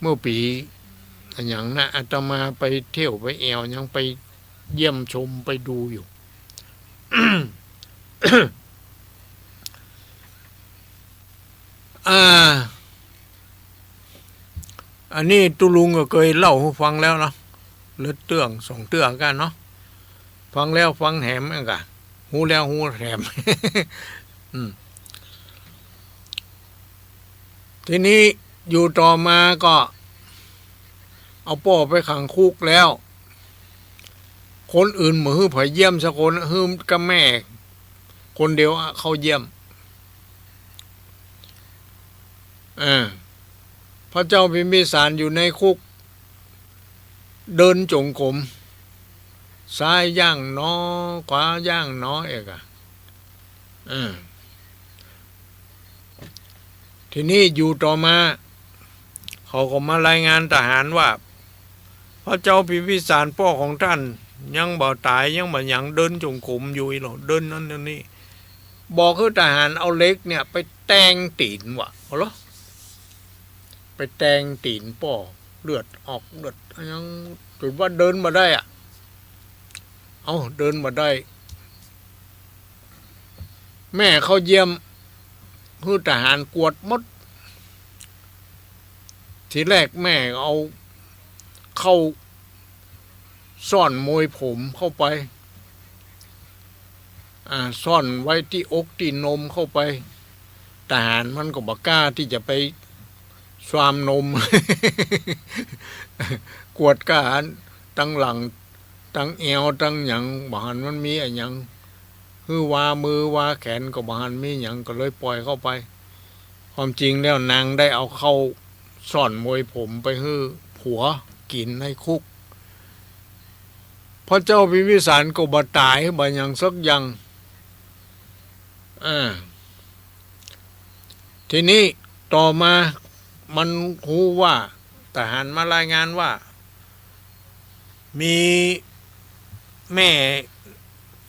เมื่อปี๋อะหยังนะ อาตมาไปเที่ยวไปแอ่วยังไปเยี่ยมชมไปดูอยู่ อ่า อันนี้ตุ๊ลุงก็เกยเล่าหื้อฟังแล้วเนาะ เลิดเตื้องสองเตื้อกั๋นเนาะ ฟังแล้วฟังแถมอันกะ ฮู้แล้วฮู้แถม อืม ทีนี้อยู่ต่อมาก็ เอาป้อไปขังคุกแล้ว คนอื่นบ่หื้อใผเยี่ยมสักคน หื้อกับแม่คนเดียวอะเข้าเยี่ยม เออ พระเจ้าพิมพิสารอยู่ในคุก เดินจงกรม ซ้ายย่างหนอ ขวาย่างหนอเอกอะ เออ ทีนี้อยู่ต่อมา เขาก็มารายงานทหารว่า พระเจ้าพิมพิสารป้อของต้านยังบ่ต๋าย ยังบ่หยัง เดินจงกรมอยู่อี้หลอ เดินนั้นเดินนี้ บอกหื้อทหารเอาเหล็กเนี่ยไปแตงตี๋นว่ะ เอาเหรอ ไปแตงตี๋นป้อ เลือดออกเลือดอะหยัง จ๋นว่าเดินบ่ได้อะ เอ้า เดินบ่ได้ แม่เข้าเยี่ยม หื้อทหารกวดหมด ทีแรกแม่เอาเข้าซ่อนโมยผมเข้าไป อ่า ซ่อนไว้ตี้อกตี้นมเข้าไป ทหารมันก็บ่กล้าตี้จะไปซวามนม กวดก้าตังหลัง ตังแอ่ว ตังหยัง บ่หันมันมีอะหยัง หื้อวามือวาแขนก็บ่หันมีหยัง ก็เลยปล่อยเข้าไป ความจริงแล้วนางได้เอาเข้าซ่อนโมยผมไปหื้อผัวกิ๋นในคุก พระเจ้าพิมพิสารก็บ่ต๋าย บ่หยังสักอย่าง อ่า ทีนี้ต่อมามันฮู้ว่า ทหารมารายงานว่า มีแม่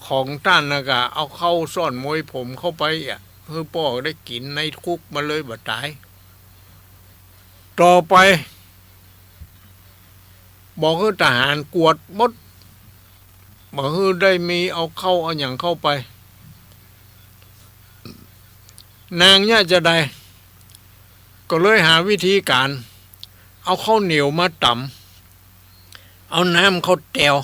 ของต้านน่ะก็เอาเข้าซ่อนโมยผมเข้าไปอะ หื้อป้อได้กิ๋นในคุก มันเลยบ่ต๋าย ต่อไป บอกหื้อทหารกวดหมด บ่หื้อได้มีเอาเข้าเอาหยังเข้าไป นางเยียะจาใด ก็เลยหาวิธีก๋าน เอาข้าวเหนียวมาต๋ำ เอาน้ำเข้าแตว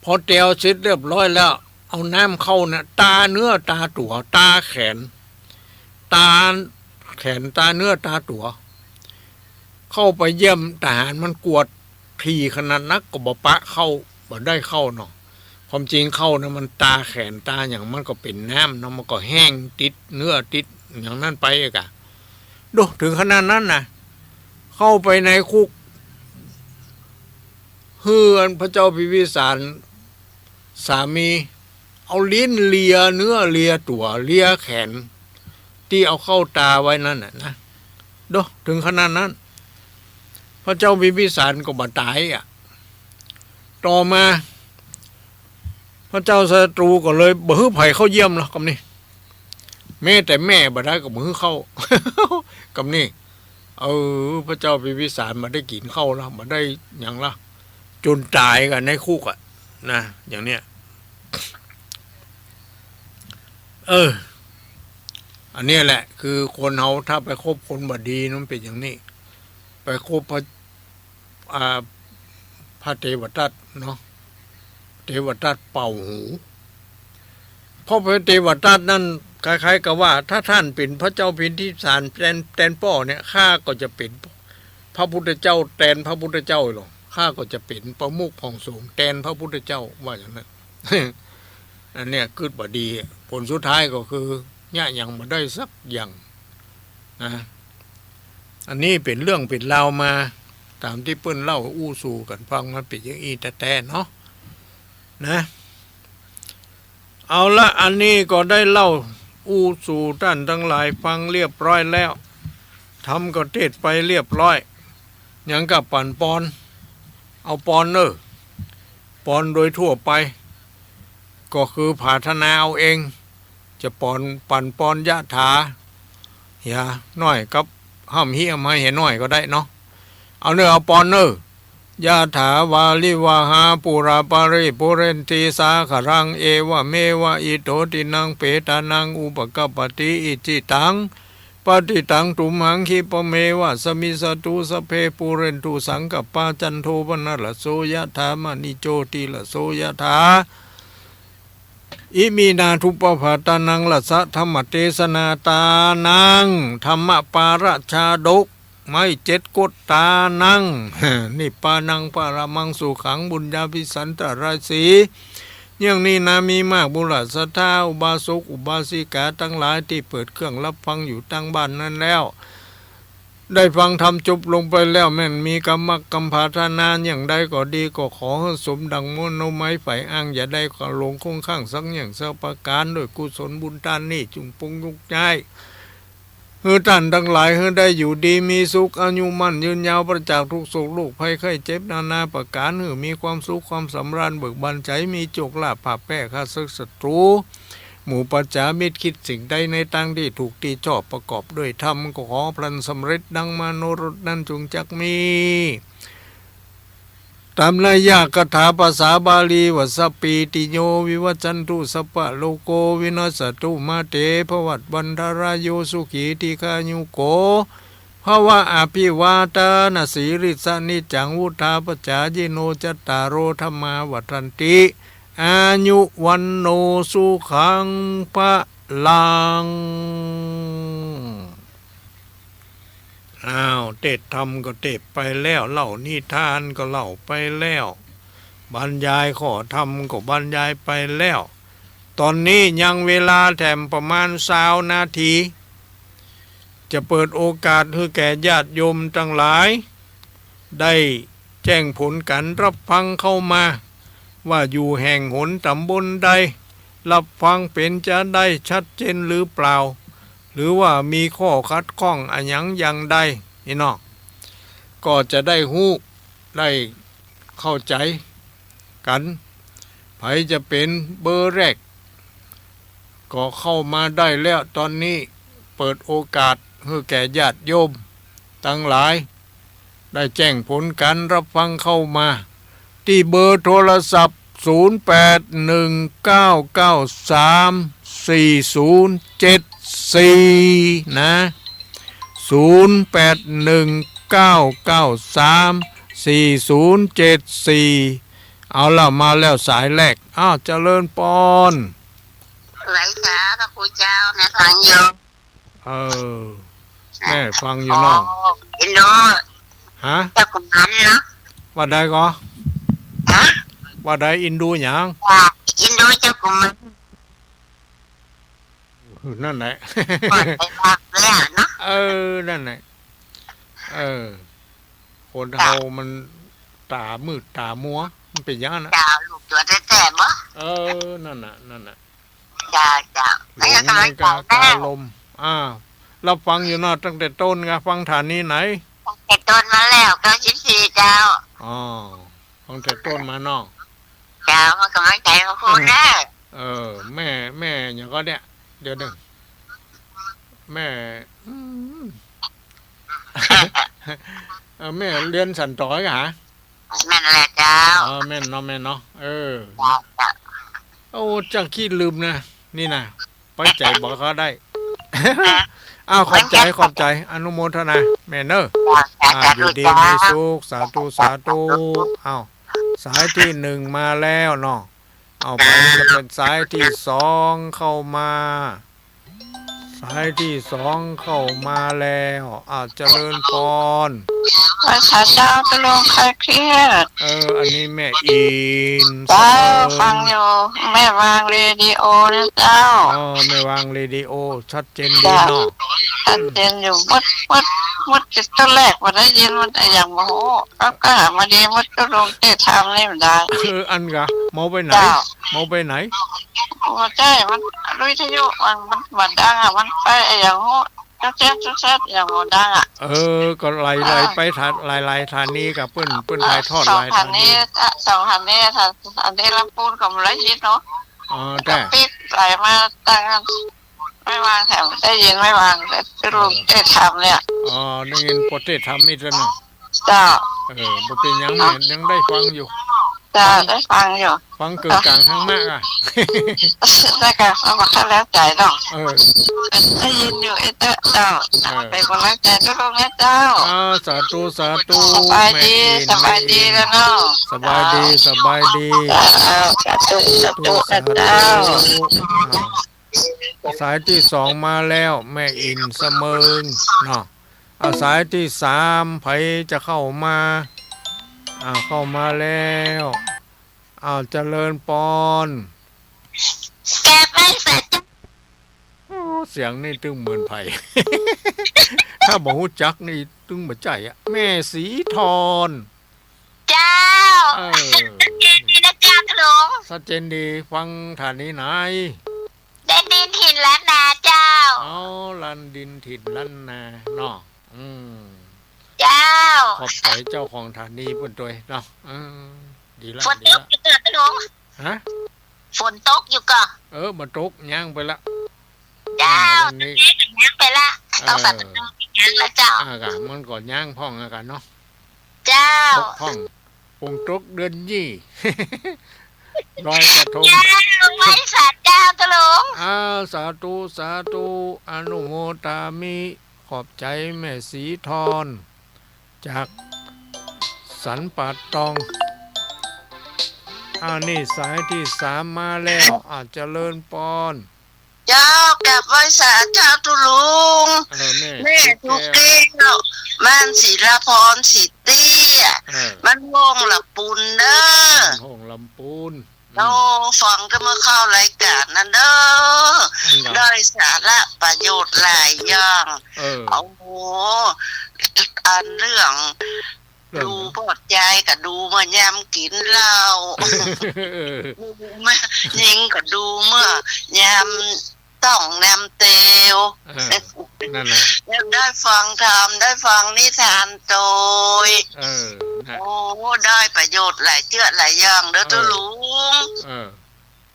พอแตวเสร็จเรียบร้อยแล้ว เอาน้ำเข้าน่ะ ตาเนื้อตาตั๋ว ตาแขน ตาแขน ตาเนื้อตาตั๋ว เข้าไปเยี่ยมทหารมันกวดถี่ขนาดนักก็บ่ปะเข้า บ่ได้เข้าเนาะ ความจริงเข้านะมันตาแขนตาหยังมันก็เป๋นน้ำเนาะ มันก็แห้งติดเนื้อติดอย่างนั้นไปอะกะ โด ถึงขนาดนั้นนะ เข้าไปในคุก หื้ออันพระเจ้าพิมพิสารสามี เอาลิ้นเลียเนื้อเลียตั๋วเลียแขน ตี้เอาเข้าตาไว้นั่นน่ะนะ โด ถึงขนาดนั้น พระเจ้าพิมพิสารก็บ่ต๋ายอะ ต่อมา พระเจ้าศัตรูก็เลยบ่หื้อใผเข้าเยี่ยมละกำนี้ แม้แต่แม่บ่ได้ก็บ่หื้อเข้า กำนี้ เออ พระเจ้าพิมพิสารบ่ได้กิ๋นข้าวละ บ่ได้หยังละ จ๋นต๋ายกั๋นในคุกอะ นะ อย่างเนี้ย เออ อันเนี้ยแหละ คือคนเฮาถ้าไปคบคนบ่ดีมันเป๋นอย่างนี้ ไปคบพระ อ่า พระเทวทัตเนาะ เทวทัตเป่าหู เพราะพระเทวทัตนั่นคล้ายๆ กับว่า ถ้าต้านเป๋นพระเจ้าพิมพิสารแตน แตนป้อเนี่ย ข้าก็จะเป๋นพระพุทธเจ้าแตนพระพุทธเจ้าหรอก ข้าก็จะเป๋นประมุขของสงฆ์แตนพระพุทธเจ้า ว่าอย่างนั้น อันเนี้ยกึ๊ดบ่ดี ผลสุดท้ายก็คือ เยียะหยังบ่ได้สักอย่าง นะ อันนี้เป๋นเรื่องเป๋นราวมา ต๋ามตี้เปิ้นเล่าอู้สู่กั๋นฟัง มันเป๋นอย่างอี้แต๊ๆ เนาะ นะ เอาละ อันนี้ก็ได้เล่าอู้สู่ต้านตังหลายฟังเรียบร้อยแล้ว ธรรมก็เตสน์ไปเรียบร้อย ยังกะปั๋นปอน เอาปอนเน่อ ปอนโดยทั่วไป ก็คือผาถนาเอาเอง จะปอน ปั๋นปอนยะถา เหียน้อยกับห้ำเฮี้ยมหื้อเหียน้อยก็ได้เนาะ เอาเน่อ เอาปอนเน่อ ยะถาวาริวหาปูราปะริปูเรนติสาคะรัง เอวะเมวะอิโตตินังเปตานังอุปะกัปปะติ อิจฉิตัง ปัตถิตัง ตุมหัง คิปะเมวะ สะมิชฌะตุ สัพเพ ปูเรนตุ สังกัปปา จันโท ปะนะระโส ยะถา มะณิ โชติระโส ยะถา อิมินา ทุปปะปาตานัง รัสสะ ธัมมะเตสนา ตานัง ธัมมะปาระชาดก ไม้เจ็ดก๊ด ตานัง นิพพานัง ปะระมัง สุขัง บุญญาภิสันตะราสี เยี่ยงนี้นามีมาก บุราษฎา อุบาสก อุบาสิกาตังหลาย ตี้เปิดเครื่องฮับฟังอยู่ตังบ้านนั้นแล้ว ได้ฟังธรรมจบลงไปแล้ว แม่นมีกำมักกำผาถนาอย่างใดก็ดี ก็ขอหื้อสมดังมโนมัยใฝ่อ้าง อย่าได้หลงคงค้างสักอย่างสักประก๋าน ด้วยกุศลบุญต้านนี้ จุ่งปงยกย้าย หื้อต้านตังหลาย หื้อได้อยู่ดีมีสุข อายุมั่นยืนยาว ปราศจากทุกข์โศกโรคภัยไข้เจ็บนานาประก๋าน หื้อมีความสุขความสำราญเบิกบานใจ๋ มีโชคลาภปราบแพ้ข้าศึกศัตรู หมู่ปัจจามิตร คิดสิ่งใดในตางตี้ถูกตี้ชอบ ประกอบด้วยธรรม ก็ขอพลันสำเร็จดังมโนรสนั้น จุ่งจักมี ตามนัยยะคาถาภาษาบาลีว่า สัพพีติโยวิวัชชันตุ สัพพะโรโควินัสสะตุ มาเตภวัตวันตะราโย สุขีทีฆายุโกภวะ อภิวาทานะสีลิสสะ นิจจังวุฑฒาปะจายิโน จัตตาโรธัมมาวัฑฒันติ อายุวัณโณสุขังพะลัง อ้าว เตสน์ธรรมก็เตสน์ไปแล้ว เล่านิทานก็เล่าไปแล้ว บรรยายข้อธรรมก็บรรยายไปแล้ว ต๋อนนี้ยังเวลาแถมประมาณซาวนาที จะเปิดโอกาสหื้อแก่ญาติโยมตังหลาย ได้แจ้งผลก๋านฮับฟังเข้ามา ว่าอยู่แห่งหนต๋ำบลใด ฮับฟังเป๋นจาใด ชัดเจนหรือเปล่า หรือว่ามีข้อขัดข้องอะหยังอย่างใด นี่เนาะ ก็จะได้ฮู้ ได้เข้าใจ๋กั๋น ใผจะเป๋นเบอร์แรก ก็เข้ามาได้แล้ว ต๋อนนี้เปิดโอกาสหื้อแก่ญาติโยมตังหลาย ได้แจ้งผลก๋านฮับฟังเข้ามา ตี้เบอร์โทรศัพท์ ศูนย์แปดหนึ่งเก้าเก้าสามสี่ศูนย์เจ็ดสี่ นะ ศูนย์แปดหนึ่งเก้าเก้าสามสี่ศูนย์เจ็ดสี่ เอาละ มาแล้วสายแรก อ้าว เจริญปอน ไหวสา พระครูเจ้า แม่ฟังอยู่ เออ แม่ฟังอยู่เนาะ อ๋อ อินดู ฮะ เจ้ากุมารเนาะ ว่าใดก่อ ฮะ ว่าใด อินดูหยัง ว่าอินดูเจ้ากุมาร นั่นแหละ ก่อนไปพักแล้วเนาะ เออ นั่นแหละ เออ คนเฮามันต๋ามืดต๋ามัว มันเป๋นอย่างนั้นน่ะ เจ้า ลูกตั๋วแต๊ๆ บ่ เออ นั่นน่ะ นั่นน่ะ เจ้า เจ้า หลงในกา กาลม อ้าว ฮับฟังอยู่เนาะ ตั้งแต่ต้นไง ฟังสถานีไหน ตั้งแต่ต้นมาแล้ว เก้าสิบสี่ เจ้า อ๋อ ฟังแต่ต้นมาเนาะ เจ้า ให้ก๋ำลังใจ๋พระครูเน่อ เออ แม่ แม่หยังก่อเนี่ย เดี๋ยวนึ่ง แม่ อืม เออ แม่เรียนสันต๋อยหา แม่นแหละเจ้า อ๋อ แม่นเนาะ แม่นเนาะ เออ เจ้า เจ้า โอ้ จักขี้ลืมนะ นี่นะ ไปใจ๋บ่ก็ได้ อ้าว ขอบใจ๋ ขอบใจ๋ อนุโมทนา แม่เน่อ เจ้า เจ้า อ่า สาธุ อยู่ดี เจ้า มีสุข สาธุ สาธุ อ้าว สายตี้หนึ่งมาแล้วเนาะ เอาไป จะเป๋นสายตี้สองเข้ามา สายตี้สองเข้ามาแล้ว อ้าว เจริญปอน ไหว้สาเจ้า ตกลงใครเครียด เออ อันนี้แม่อิน เจ้า เจริญ ฟังอยู่ แม่วางเรดิโอนะเจ้า อ๋อ แม่วางเรดิโอ ชัดเจนดีเนาะ เจ้า ชัดเจนอยู่ หมด หมด หมด ตอนแรกบ่ได้ยินมันอะหยังบ่ฮู้ แล้วก็หามาดีหมด ตุ๊ลุงเตธรรมนี่มันได้ เออ อั้นกา เมาไปไหน เจ้า เมาไปไหน บ่ใจ้ มันวิทยุมัน มันบ่ดังอะ มันไปอะหยังฮู้ แซดแซดแซด อะหยังบ่ดังอะ เออ ก็ไล่ๆ อ่า ไปถา หลายๆ สถานีกา เปิ้น เปิ้นถ่ายทอด สอง หลายสถานี สองสถานี สถานีลำพูนก็บ่ได้ยินเนาะ อ๋อ แต่ ก็ปิ๊กไล่มาตั้ง แม่วางแถมได้ยินแม่วาง แต่ตุ๊ลุง เออ เตธรรมเนี่ย อ๋อ ได้ยินป้อเตธรรมนี่แล้วเนาะ เจ้า เออ บ่เป๋นหยัง แม่ยังได้ฟังอยู่ เจ้า ฟัง ได้ฟังอยู่ ฟังเกิ่งก๋างหั้งมากอะ ได้กา เอามาเข้าแล้วใจเนาะ เออ ได้ยินอยู่ไอ้เต้อเจ้า เออ เป๋นก๋ำลังใจ๋ตุ๊ลุงนะเจ้า อ่า สาธุ สาธุ สบายดี แม่อิน สบายดี แม่อิน แล้วเนาะ สบายดี สบายดี เจ้า สาธุ สาธุ สาธุ เจ้า อ่า สายตี้สองมาแล้ว แม่อินเสมิงเนาะ อ่า สายตี้สาม ใผจะเข้ามา อ่า เข้ามาแล้ว อ้าว เจริญปอน กราบไหว้สาเจ้า โอ้ เสียงนี่ตึงเหมือนใผ ถ้าบ่ฮู้จักนี่ตึงบ่ใจ้อะ แม่ศรีธร เจ้า เออ ชัดเจนดีนะเจ้าตุ๊ลุง ชัดเจนดี ฟังสถานีไหน แดนดินถิ่นล้านนาเจ้า อ๋อ แดนดินถิ่นล้านนาเนาะ อืม เจ้า ขอบใจ๋เจ้าของสถานีเปิ้นตวยเนาะ อืม ดีละ ฝนตกอยู่ก่อตุ๊ลุง ฮะ ฝนตกอยู่ก่อ เออ บ่ตก ยั้งไปละ เจ้า อ่า วันนี้ ตอนนี้ก็ยั้งไปละ เออ สองสามวันยั้งแล้วเจ้า อ่า กะ มันก็ยั้งพ่องอะกะเนาะ เจ้า ตกพ่อง ฝนตกเดือนยี่ ลอยกระทง เจ้า ไหว้สาเจ้าตุ๊ลุง อ่า สาธุ สาธุ อนุโมทามิ ขอบใจ๋แม่ศรีธร จากสันป่าตอง อ่า นี่สายตี้สามมาแล้ว อ่า เจริญปอน เจ้า กราบไหว้สาเจ้าตุ๊ลุง เออ แม่ แม่สุแก้ว สุแก้ว บ้านศิลาพร ศรีเตี้ย เออ บ้านโฮ่งลำปูนเด้อ บ้านโฮ่งลำปูน อืม โอ้ ฟังแต่เมื่อเข้ารายก๋านนั้นเด้อ อืม ได้สาระประโยชน์หลายอย่าง เออ โอ้โห อันเรื่อง เรื่อง ดูปอดยายก็ดูเมื่อยามกิ๋นเหล้า เออ ดูแม่ญิงก็ดูเมื่อยามต้องแนมเตียว เออ นั่นแหละ แล้วได้ฟังธรรม ได้ฟังนิทานตวย เออ นะ โอ้ ได้ประโยชน์หลายเจื้อหลายอย่างเด้อ เออ ตุ๊ลุง เออ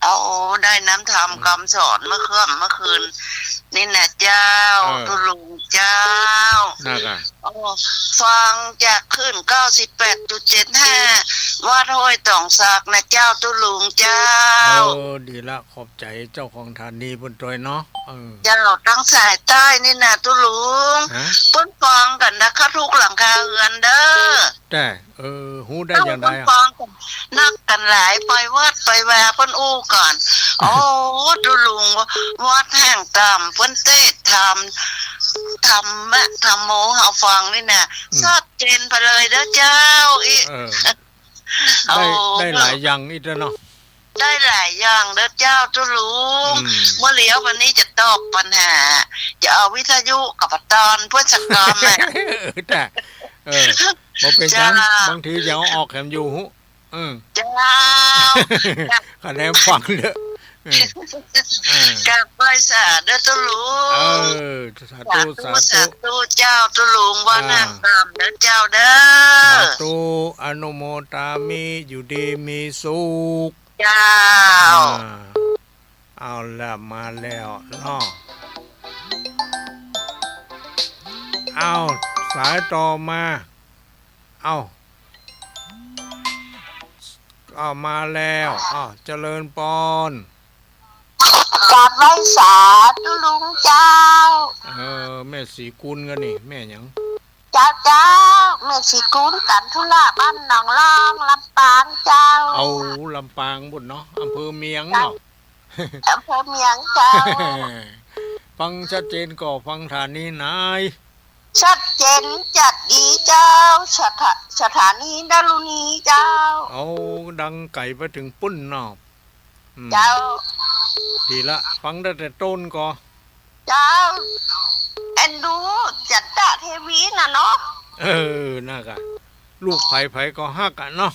เอา ได้น้ำธรรม อืม กำสอนเมื่อค่ำเมื่อคืนนี่นะเจ้า เออ ตุ๊ลุงเจ้า นั่นกะ โอ้ ฟังจากคลื่นเก้าสิบแปดจุดเจ็ดห้า วัดห้วยตองสักนะเจ้า ตุ๊ลุงเจ้า เออ ดีละ ขอบใจ๋เจ้าของสถานีเปิ้นตวยเนาะ เออ เจ้า ตังสายใต้นี่นะตุ๊ลุง ฮะ เปิ้นฟังกั๋นนะ เข้าทุกหลังคาเฮือนเด้อ แต่ เออ ฮู้ได้อย่างใดอะ เปิ้นฟังกั๋นนักกั๋นหลาย ไปวัดไปวาเปิ้นอู้กั๋น โอ้ ตุ๊ลุง วัดแห่งธรรม เปิ้นเตศน์ธรรม ธรรมะ ธัมโม เฮาฟังนี่นะ อืม ชัดเจนไปเลยเด้อเจ้า อิ เออ ได้ โอ้ ได้หลายอย่างอิเนาะ ได้หลายอย่างเด้อเจ้าตุ๊ลุง อืม เมื่อเลี้ยววันนี้จะตอบปัญหา จะเอาวิทยุกับปะตอนเพื่อสะกอมแหละ แต่ เออ บ่เป๋นหยัง เจ้า บางทีจะเอาออกแถมอยู่ อืม เจ้า คะแนนฟังเด้อ เออ เออ กราบไหว้สาเด้อตุ๊ลุง เออ สาธุ สาธุ สาธุ สาธุเจ้าตุ๊ลุง ว่า อ่า นั่งตามเด้อเจ้าเด้อ สาธุ อนุโมทามิ อยู่ดีมีสุข เจ้า อ่า เอาละ มาแล้วเนาะ เอา สายต่อมา เอา เอา มาแล้ว อ้าว เจริญปอน กราบไหว้สาตุ๊ลุงเจ้า เออ แม่ศรีกุลกั๋นนี่ แม่หยัง เจ้า เจ้า แม่ศรีกุล กันทุระ บ้านหนองล่อง ลำปางเจ้า เอา ลำปางบุญเนาะ อำเภอเมียงเนาะ อำเภอเมียงเจ้า ฟังชัดเจนก่อ ฟังสถานีไหน ชัดเจนจัดดีเจ้า สถา สถานีดารุณีเจ้า เอา ดังไก๋ไปเถิงปุ้นเนาะ อืม เจ้า ดีละ ฟังได้แต่ต้นก่อ เจ้า เอ็นดู จันตะเทวีน่ะเนาะ เออ นั่นกะ ลูกใผใผก็ฮักอะเนาะ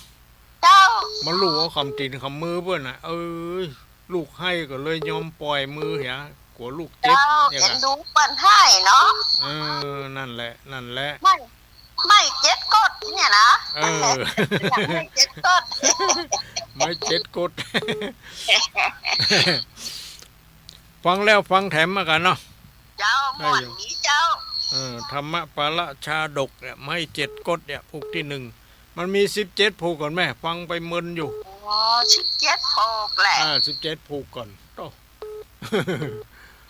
เจ้า บ่ฮู้ว่าคำตี๋นคำมือเปิ้นน่ะ เอ้ย ลูกไห้ก็เลยยอมป่อยมือเหีย กั๋วลูกเจ็บ เจ้า เนี่ย เอ็น กะ ดูเปิ้นไห้เนาะ เออ นั่นแหละ นั่นแหละ ไม่ ไม่เจ็ดกดเนี่ยนะ เออ ไม่เจ็ดกด ไม่เจ็ดกด ฟังแล้วฟังแถมมากั๋นเนาะ เจ้า ได้อยู่ ม่วนดีเจ้า เออ ธรรมปาระชาดกเนี่ย ไม้เจ็ดกดเนี่ย ผูกตี้นึ่ง มันมีสิบเจ็ดผูกก่อนแม่ ฟังไปเมินอยู่ อ๋อ สิบเจ็ดผูกแหละ อ่า สิบเจ็ดผูกก่อน โต้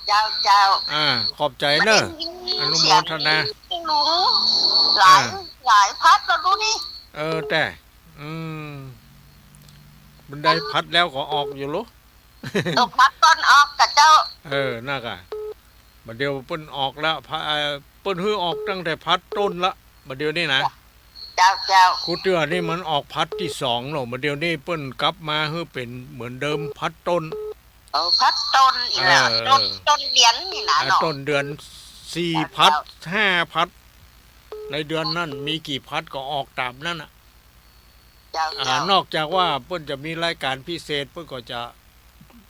เจ้า เจ้า อ่า ขอบใจ๋เน่อ บ่ได้ยิน อนุโมทนา เสียงลุง หลาย อ่า หลายพัดแล้วดูนี่ เออ แต่ อืม มันได้พัดแล้วก็ออกอยู่ลุ ตกพัดต้นออกกะเจ้า เออ นั่นกะ บ่าเดี่ยวเปิ้นออกแล้ว พะ เอ่อ เปิ้นหื้อออกตั้งแต่พัดต้นละ บ่าเดี่ยวนี้นะ เจ้า เจ้า กู้เตื้อนี่มันออกพัดตี้สองแล้ว บ่าเดี่ยวนี้เปิ้นกลับมาหื้อเป๋นเหมือนเดิม พัดต้น เออ พัดต้นอีกแล้ว เออ ต้น เออ ต้นเดือนนี่นะ อ่า เนาะ ต้นเดือน สี่พัด เจ้า ห้าพัด ในเดือนนั้นมีกี่พัดก็ออกต๋ามนั้นน่ะ เจ้า อ่า เจ้า นอกจากว่าเปิ้นจะมีรายก๋านพิเศษ เปิ้นก็จะ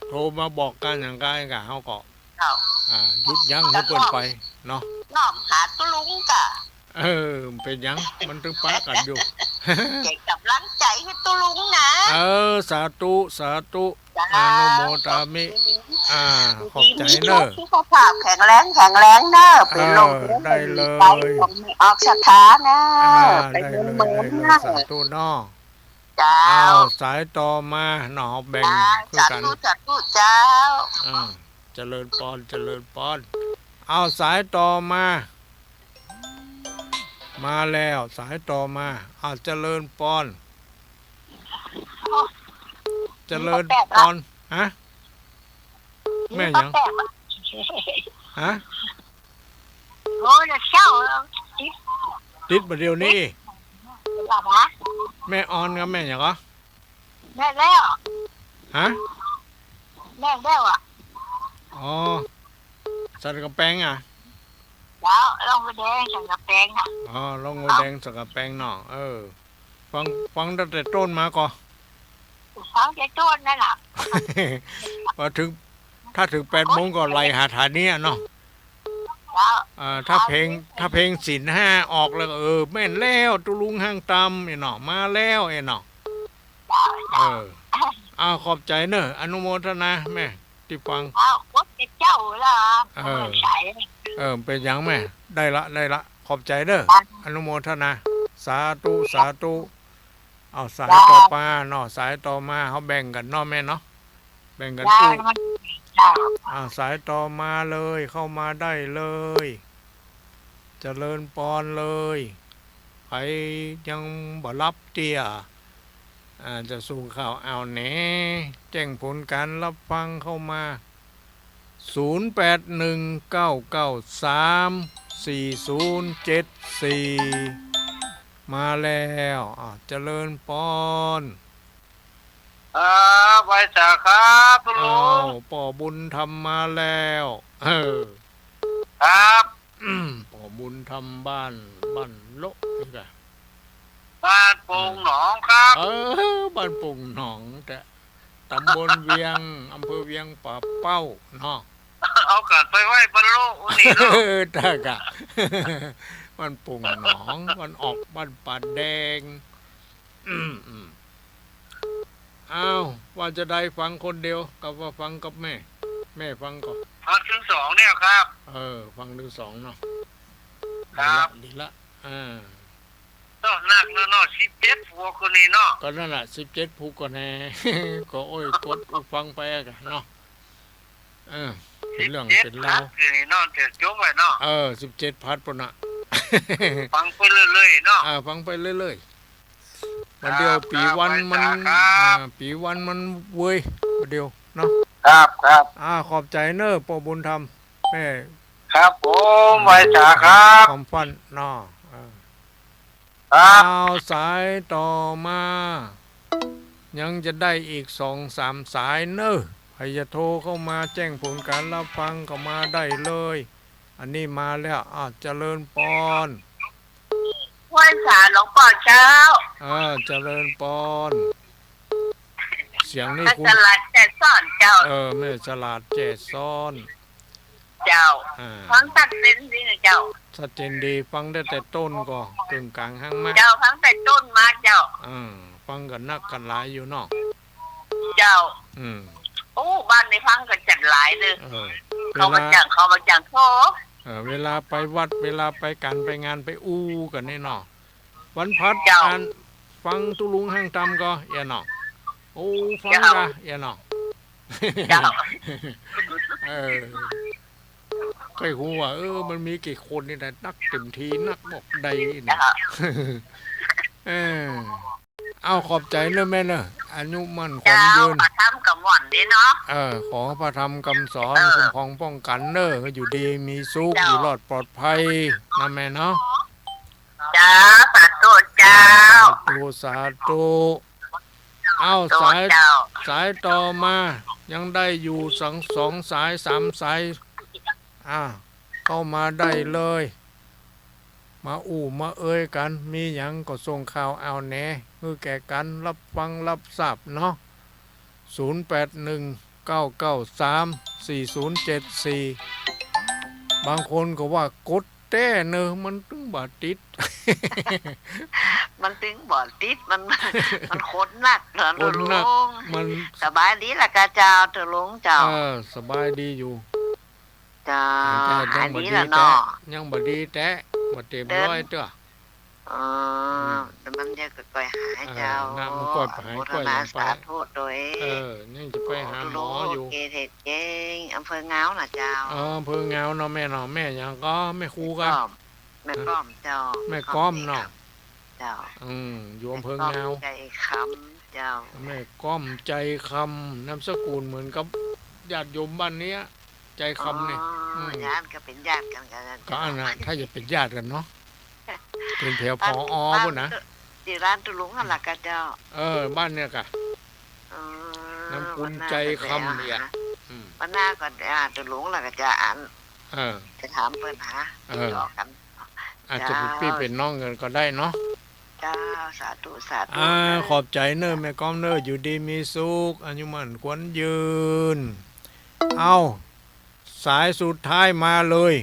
โทรมาบอกกั๋นอย่างใดกะ เฮาก็ เจ้า อ่า หยุดยั้งหื้อเปิ้นไปเนาะ น้อมหาตุ๊ลุงกะ เออ เป๋นหยัง มันตึงปะกั๋นอยู่ เป๋นก๋ำลังใจ๋หื้อตุ๊ลุงนะ เออ สาธุ สาธุ เจ้า อนุโมทามิ อ่า ขอบใจ๋เน่อ สุขภาพแข็งแรง แข็งแรงเน่อ เป๋นลม เออ ได้เลย ออกสถานะ อ่า ไป ได้เลย เมือง ได้เลย เน่อ สาธุเนาะ เจ้า อ้าว สายต่อมาเนาะ แบ่ง อ่า คือกั๋น สาธุ สาธุ เจ้า อ่า เจริญปอน เจริญปอน อ้าว สายต่อมา มาแล้ว สายต่อมา อ้าว เจริญปอน เจริญปอน ฮะ แม่หยัง ฮะ โอ้ย เศร้า ติด ติดบ่าเดี่ยวนี้ หลับฮะ แม่ออนกับแม่หยังก่อ แม่แล้ว ฮะ แม่แล้วอะ อ๋อ สันก๋ำแปงอะ เจ้า ล่องวัวแดง สันก๋ำแปงอะ อ๋อ ล่องวัวแดง สันก๋ำแปงเนาะ เออ ฟัง ฟังตั้งแต่ต้นมาก่อ ฟังแต่ต้นนั่นน่ะ พอเถิง ถ้าเถิงแปดโมงก็ไล่หาถาเนี้ยเนาะ เจ้า เอ่อ ถ้าเพลง ถ้าเพลงศีลห้าออกแล้วก็ เออ แม่นแล้ว ตุ๊ลุงห้างตำไอ้เนาะ มาแล้วไอ้เนาะ เจ้า เออ อ้าว ขอบใจ๋เน่อ อนุโมทนาแม่ตี้ฟัง อ้าว ขอบใจ๋เจ้าละ เออ ขอบใจ๋ เออ เป๋นหยังแม่ ได้ละ ได้ละ ขอบใจ๋เน่อ อ่ะ อนุโมทนา สาธุ สาธุ อ้าว สายต่อมาเนาะ สายต่อมา เฮาแบ่งกั๋นเนาะแม่เนาะ แบ่งกั๋นอู้ ได้ เจ้า อ้าว สายต่อมาเลย เข้ามาได้เลย เจริญปอนเลย ใผยังบ่หลับเตี้ย อ่า จะส่งข่าว อ้าว แหน แจ้งผลก๋านรับฟังเข้ามา ศูนย์แปดหนึ่ง เก้าเก้าสาม สี่ศูนย์เจ็ดสี่ มาแล้ว อ้าว เจริญปอน อ่า ไหว้สาครับ ตุ๊ลุง อ้าว ป้อบุญธรรมมาแล้ว เออ ครับ ป้อบุญธรรมบ้าน บ้านโละนี่กะ บ้านโป่งหนองครับ เออ บ้านโป่งหนอง แต่ตำบลเวียง อำเภอเวียงป่าเป้าเนาะ เอาก๋านไปไหว้บ้านโละนี่เนาะ เออ แต่กะ บ้านโป่งหนอง บ้านออก บ้านป่าแดง อืม อืม อ้าว ว่าจะได้ฟังคนเดียว กับว่าฟังกับแม่ แม่ฟังก่อ ฟังตึงสองเนี่ยครับ เออ ฟังตึงสองเนาะ ครับ ดีละ ดีละ อ่า เนาะ นักเนาะ เนาะ สิบเจ็ดผัวคนนี้เนาะ ก็นั่นแหละ สิบเจ็ดผัวคนแน่ ก็โอ้ย กดอู้ฟังไปอะกะเนาะ เออ เป๋นเรื่องเป๋นราว สิบเจ็ดพัดนี่เนาะ เดี๋ยวจบไว้เนาะ เออ สิบเจ็ดพัดปู้นน่ะ ฟังไปเรื่อยๆเนาะ อ่า ฟังไปเรื่อยๆ บ่าเดี่ยว ครับ ปี๋วันมัน ครับ อ่า ปี๋วันมันเวย บ่าเดี่ยวเนาะ ครับ ครับ อ่า ขอบใจ๋เน่อ ป้อบุญธรรม แม่ ครับผม อ่า ไหว้สาครับ ความฝันเนาะ อ่า ครับ อ้าว สายต่อมา ยังจะได้อีกสองสามสายเน่อ ใผ รจะโทรเข้ามาแจ้งผลการรับฟังก็มาได้เลย อันนี้มาแล้ว อ้าว เจริญปอน ไหว้สาหลวงป้อเจ้า เออ เจริญปอน เสียงนี่ แม่ คุณ ฉลาดแจ่ซ้อนเจ้า เออ แม่ฉลาดแจ่ซ้อน เจ้า อ่า ฟังชัดเจนดีนะเจ้า ชัดเจนดี ฟังได้แต่ต้นก่อ เกิ่งก๋างหั้งมะ เจ้า ฟังแต่ต้นมาเจ้า อ่า ฟังกั๋นนักกั๋นหลายอยู่เนาะ เจ้า อืม โอ้ บ้านนี้ฟังกั๋นจัดหลายเลย เออ เขามา เวลา จ้าง เขามาจ้างโทร เออ เวลาไปวัด เวลาไปก๋านไปงาน ไปอู้กั๋นนี่เนาะ วันพฤหัส เจ้า อัน ฟังตุ๊ลุงห้างตำก่อ เอียเนาะ โอ้ ฟัง เจ้า ก่อ เอียเนาะ เจ้า เออ ใค่ฮู้ว่า เออ มันมีกี่คนนี่นะ นักเต็มที นักบอกได้นี่ เจ้า เออ เอา ขอบใจ๋เนอะแม่เนอะ อายุมั่นขวัญยืน เจ้า ประทับกับหม่อนนี่เนาะ เออ ขอพระธรรมคำสอน เออ คุ้มครองป้องกันเนอะ อยู่ดีมีสุข เจ้า อยู่รอดปลอดภัยนะแม่เนาะ เจ้า สาธุเจ้า สาธุ สาธุ เอ้า สาธุ สาย เจ้า สายต่อมา ยังได้อยู่สักสองสาย สามสาย อ่า เข้ามาได้เลย มาอู้มาเอยกั๋น มีหยังก็ส่งข่าวอ่าวแหนหื้อแก่กั๋น รับฟังรับทราบเนาะ ศูนย์แปดหนึ่ง เก้าเก้าสาม สี่ศูนย์เจ็ดสี่ บางคนก็ว่ากดแต๊เนอะ มันตึงบ่ติด มันตึงบ่ติด มัน มันกดนักเถอะ กดนัก ลุง มัน สบายดีละก่อเจ้า ตุ๊ลุงเจ้า เออ สบายดีอยู่ เจ้า แต่ยังบ่ดีแต๊ หายดีละเนาะ ยังบ่ดีแต๊ บ่เต็มร้อยเตื้อ อ๋อ อืม แต่มันยังก่อยๆ หาย เออ เจ้า นะ มันก่อยหาย อนุโมทนา ก่อยหายไป สาธุตวย เออ ยังจะไปหาหมออยู่ ตุ๊ลุง เกษตรเก่ง อำเภองาวนะเจ้า เออ อำเภองาวเนาะแม่เนาะ แม่หยังก่อ แม่ครูก่อ แม่ก้อม แม่ก้อมเจ้า แม่ก้อมเนาะ เจ้า อืม อยู่อำเภองาว แม่ก้อมใจ๋คำเจ้า แม่ก้อมใจ๋คำ นามสกุลเหมือนกับญาติโยมบ้านเนี้ย ใจ๋คำเนี่ย อ๋อ อืม ญาติก็เป๋นญาติกั๋น กั๋น ก็อันน่ะ ถ้าจะเป๋นญาติกั๋นเนาะ เป๋นแถว ผอ บ้าน ปุ้นนะ ตี้ร้านตุ๊ลุงหั้นละก่อเจ้า เออ บ้านเนี่ยก่อ อ๋อ นามสกุลใจ๋คำเนี่ย วันหน้าก็ อืม วันหน้าก็ อ่า ตุ๊ลุงละก่อจะอัน เออ จะถามเปิ้นหา เออ ติดต่อกั๋น อาจจะเป๋นปี้เป๋นน้องกั๋นก็ได้เนาะ เจ้า สาธุ สาธุ อ่า ขอบใจ๋เนอะ แม่ก้อมเนอะ อยู่ดีมีสุข อายุมั่นขวัญยืน เอ้า สายสุดท้ายมาเลย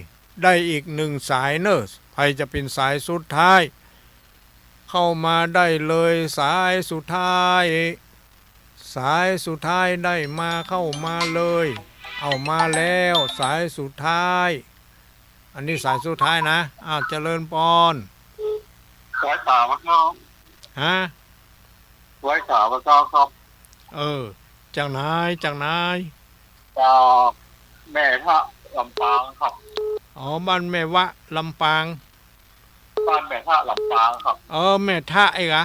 ได้อีกหนึ่งสายเนอะ ใผจะเป๋นสายสุดท้าย เข้ามาได้เลย สายสุดท้าย สายสุดท้ายได้มา เข้ามาเลย เอามาแล้ว สายสุดท้าย อันนี้สายสุดท้ายนะ อ้าว เจริญปอน ไหว้สาพระเจ้า ฮะ ไหว้สาพระเจ้าครับ เออ จากไหน จากไหน จากแม่ทะลำปางครับ อ๋อ บ้านแม่วะ ลำปาง บ้านแม่ทะลำปางครับ เออ แม่ทะเองเหรอ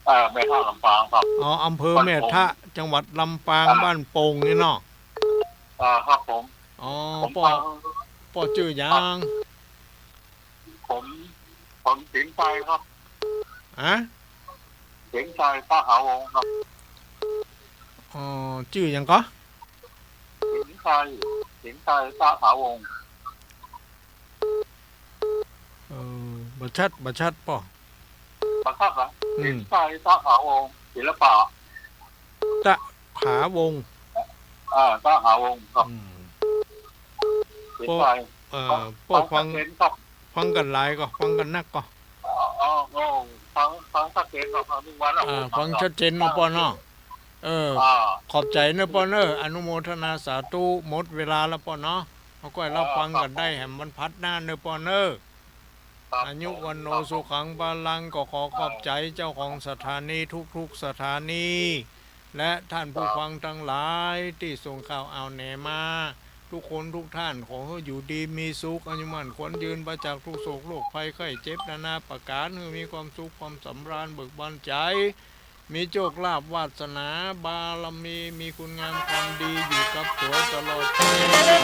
เออ แม่ทะลำปางครับ อ๋อ อำเภอแม่ทะ บ้านโป่ง จังหวัดลำปาง อ่า บ้านโป่งนี่เนาะ อ่า ครับผม อ๋อ ผม ป้อ ฟัง ป้อจื้อหยัง ผม ผมสิงห์ชัยครับ อะ สิงห์ชัย ตะถาวงศ์ครับ อ๋อ จื้อหยังก่อ สิงห์ชัย สิงห์ชัย ตะถาวงศ์ เออ บ่ชัด บ่ชัดป้อ บ่ชัดเหรอ อืม สิงห์ชัย ตะถาวงศ์ ศิลปะ ตะถาวงศ์ อ่า ตะถาวงศ์ครับ อืม สิงห์ชัย ป้อ เอ่อ ป้อฟัง ฟังชัดเจนครับ ฟังกั๋นหลายก่อ ฟังกั๋นนักก่อ อ๋อ อ๋อ ฟัง ฟังชัดเจนครับ ฟังทุกวันแล้ว อ่า ฟังชัดเจนเนาะป้อเนาะ เออ อ่า ขอบใจ๋เนอะป้อเนอะ อนุโมทนาสาธุ หมดเวลาแล้วป้อเนาะ เฮาก็รับฟังกั๋นได้แหมวันพฤหัสหน้าเนอะป้อเนอะ ครับ อายุวัณโณ สุขัง พลัง ก็ขอขอบใจ๋เจ้าของสถานีทุกๆ สถานี และท่านผู้ฟังตังหลายตี้ส่งข่าวอ่าวแหนมา ทุกคนทุกท่าน ขอหื้ออยู่ดีมีสุข อายุมั่นขวัญยืน ปราศจากทุกข์โศกโรคภัยไข้เจ็บนานาประก๋าน หื้อมีความสุขความสำราญเบิกบานใจ๋ มีโชคลาภวาสนาบารมี มีคุณงามความดีอยู่กับตั๋วตลอดไป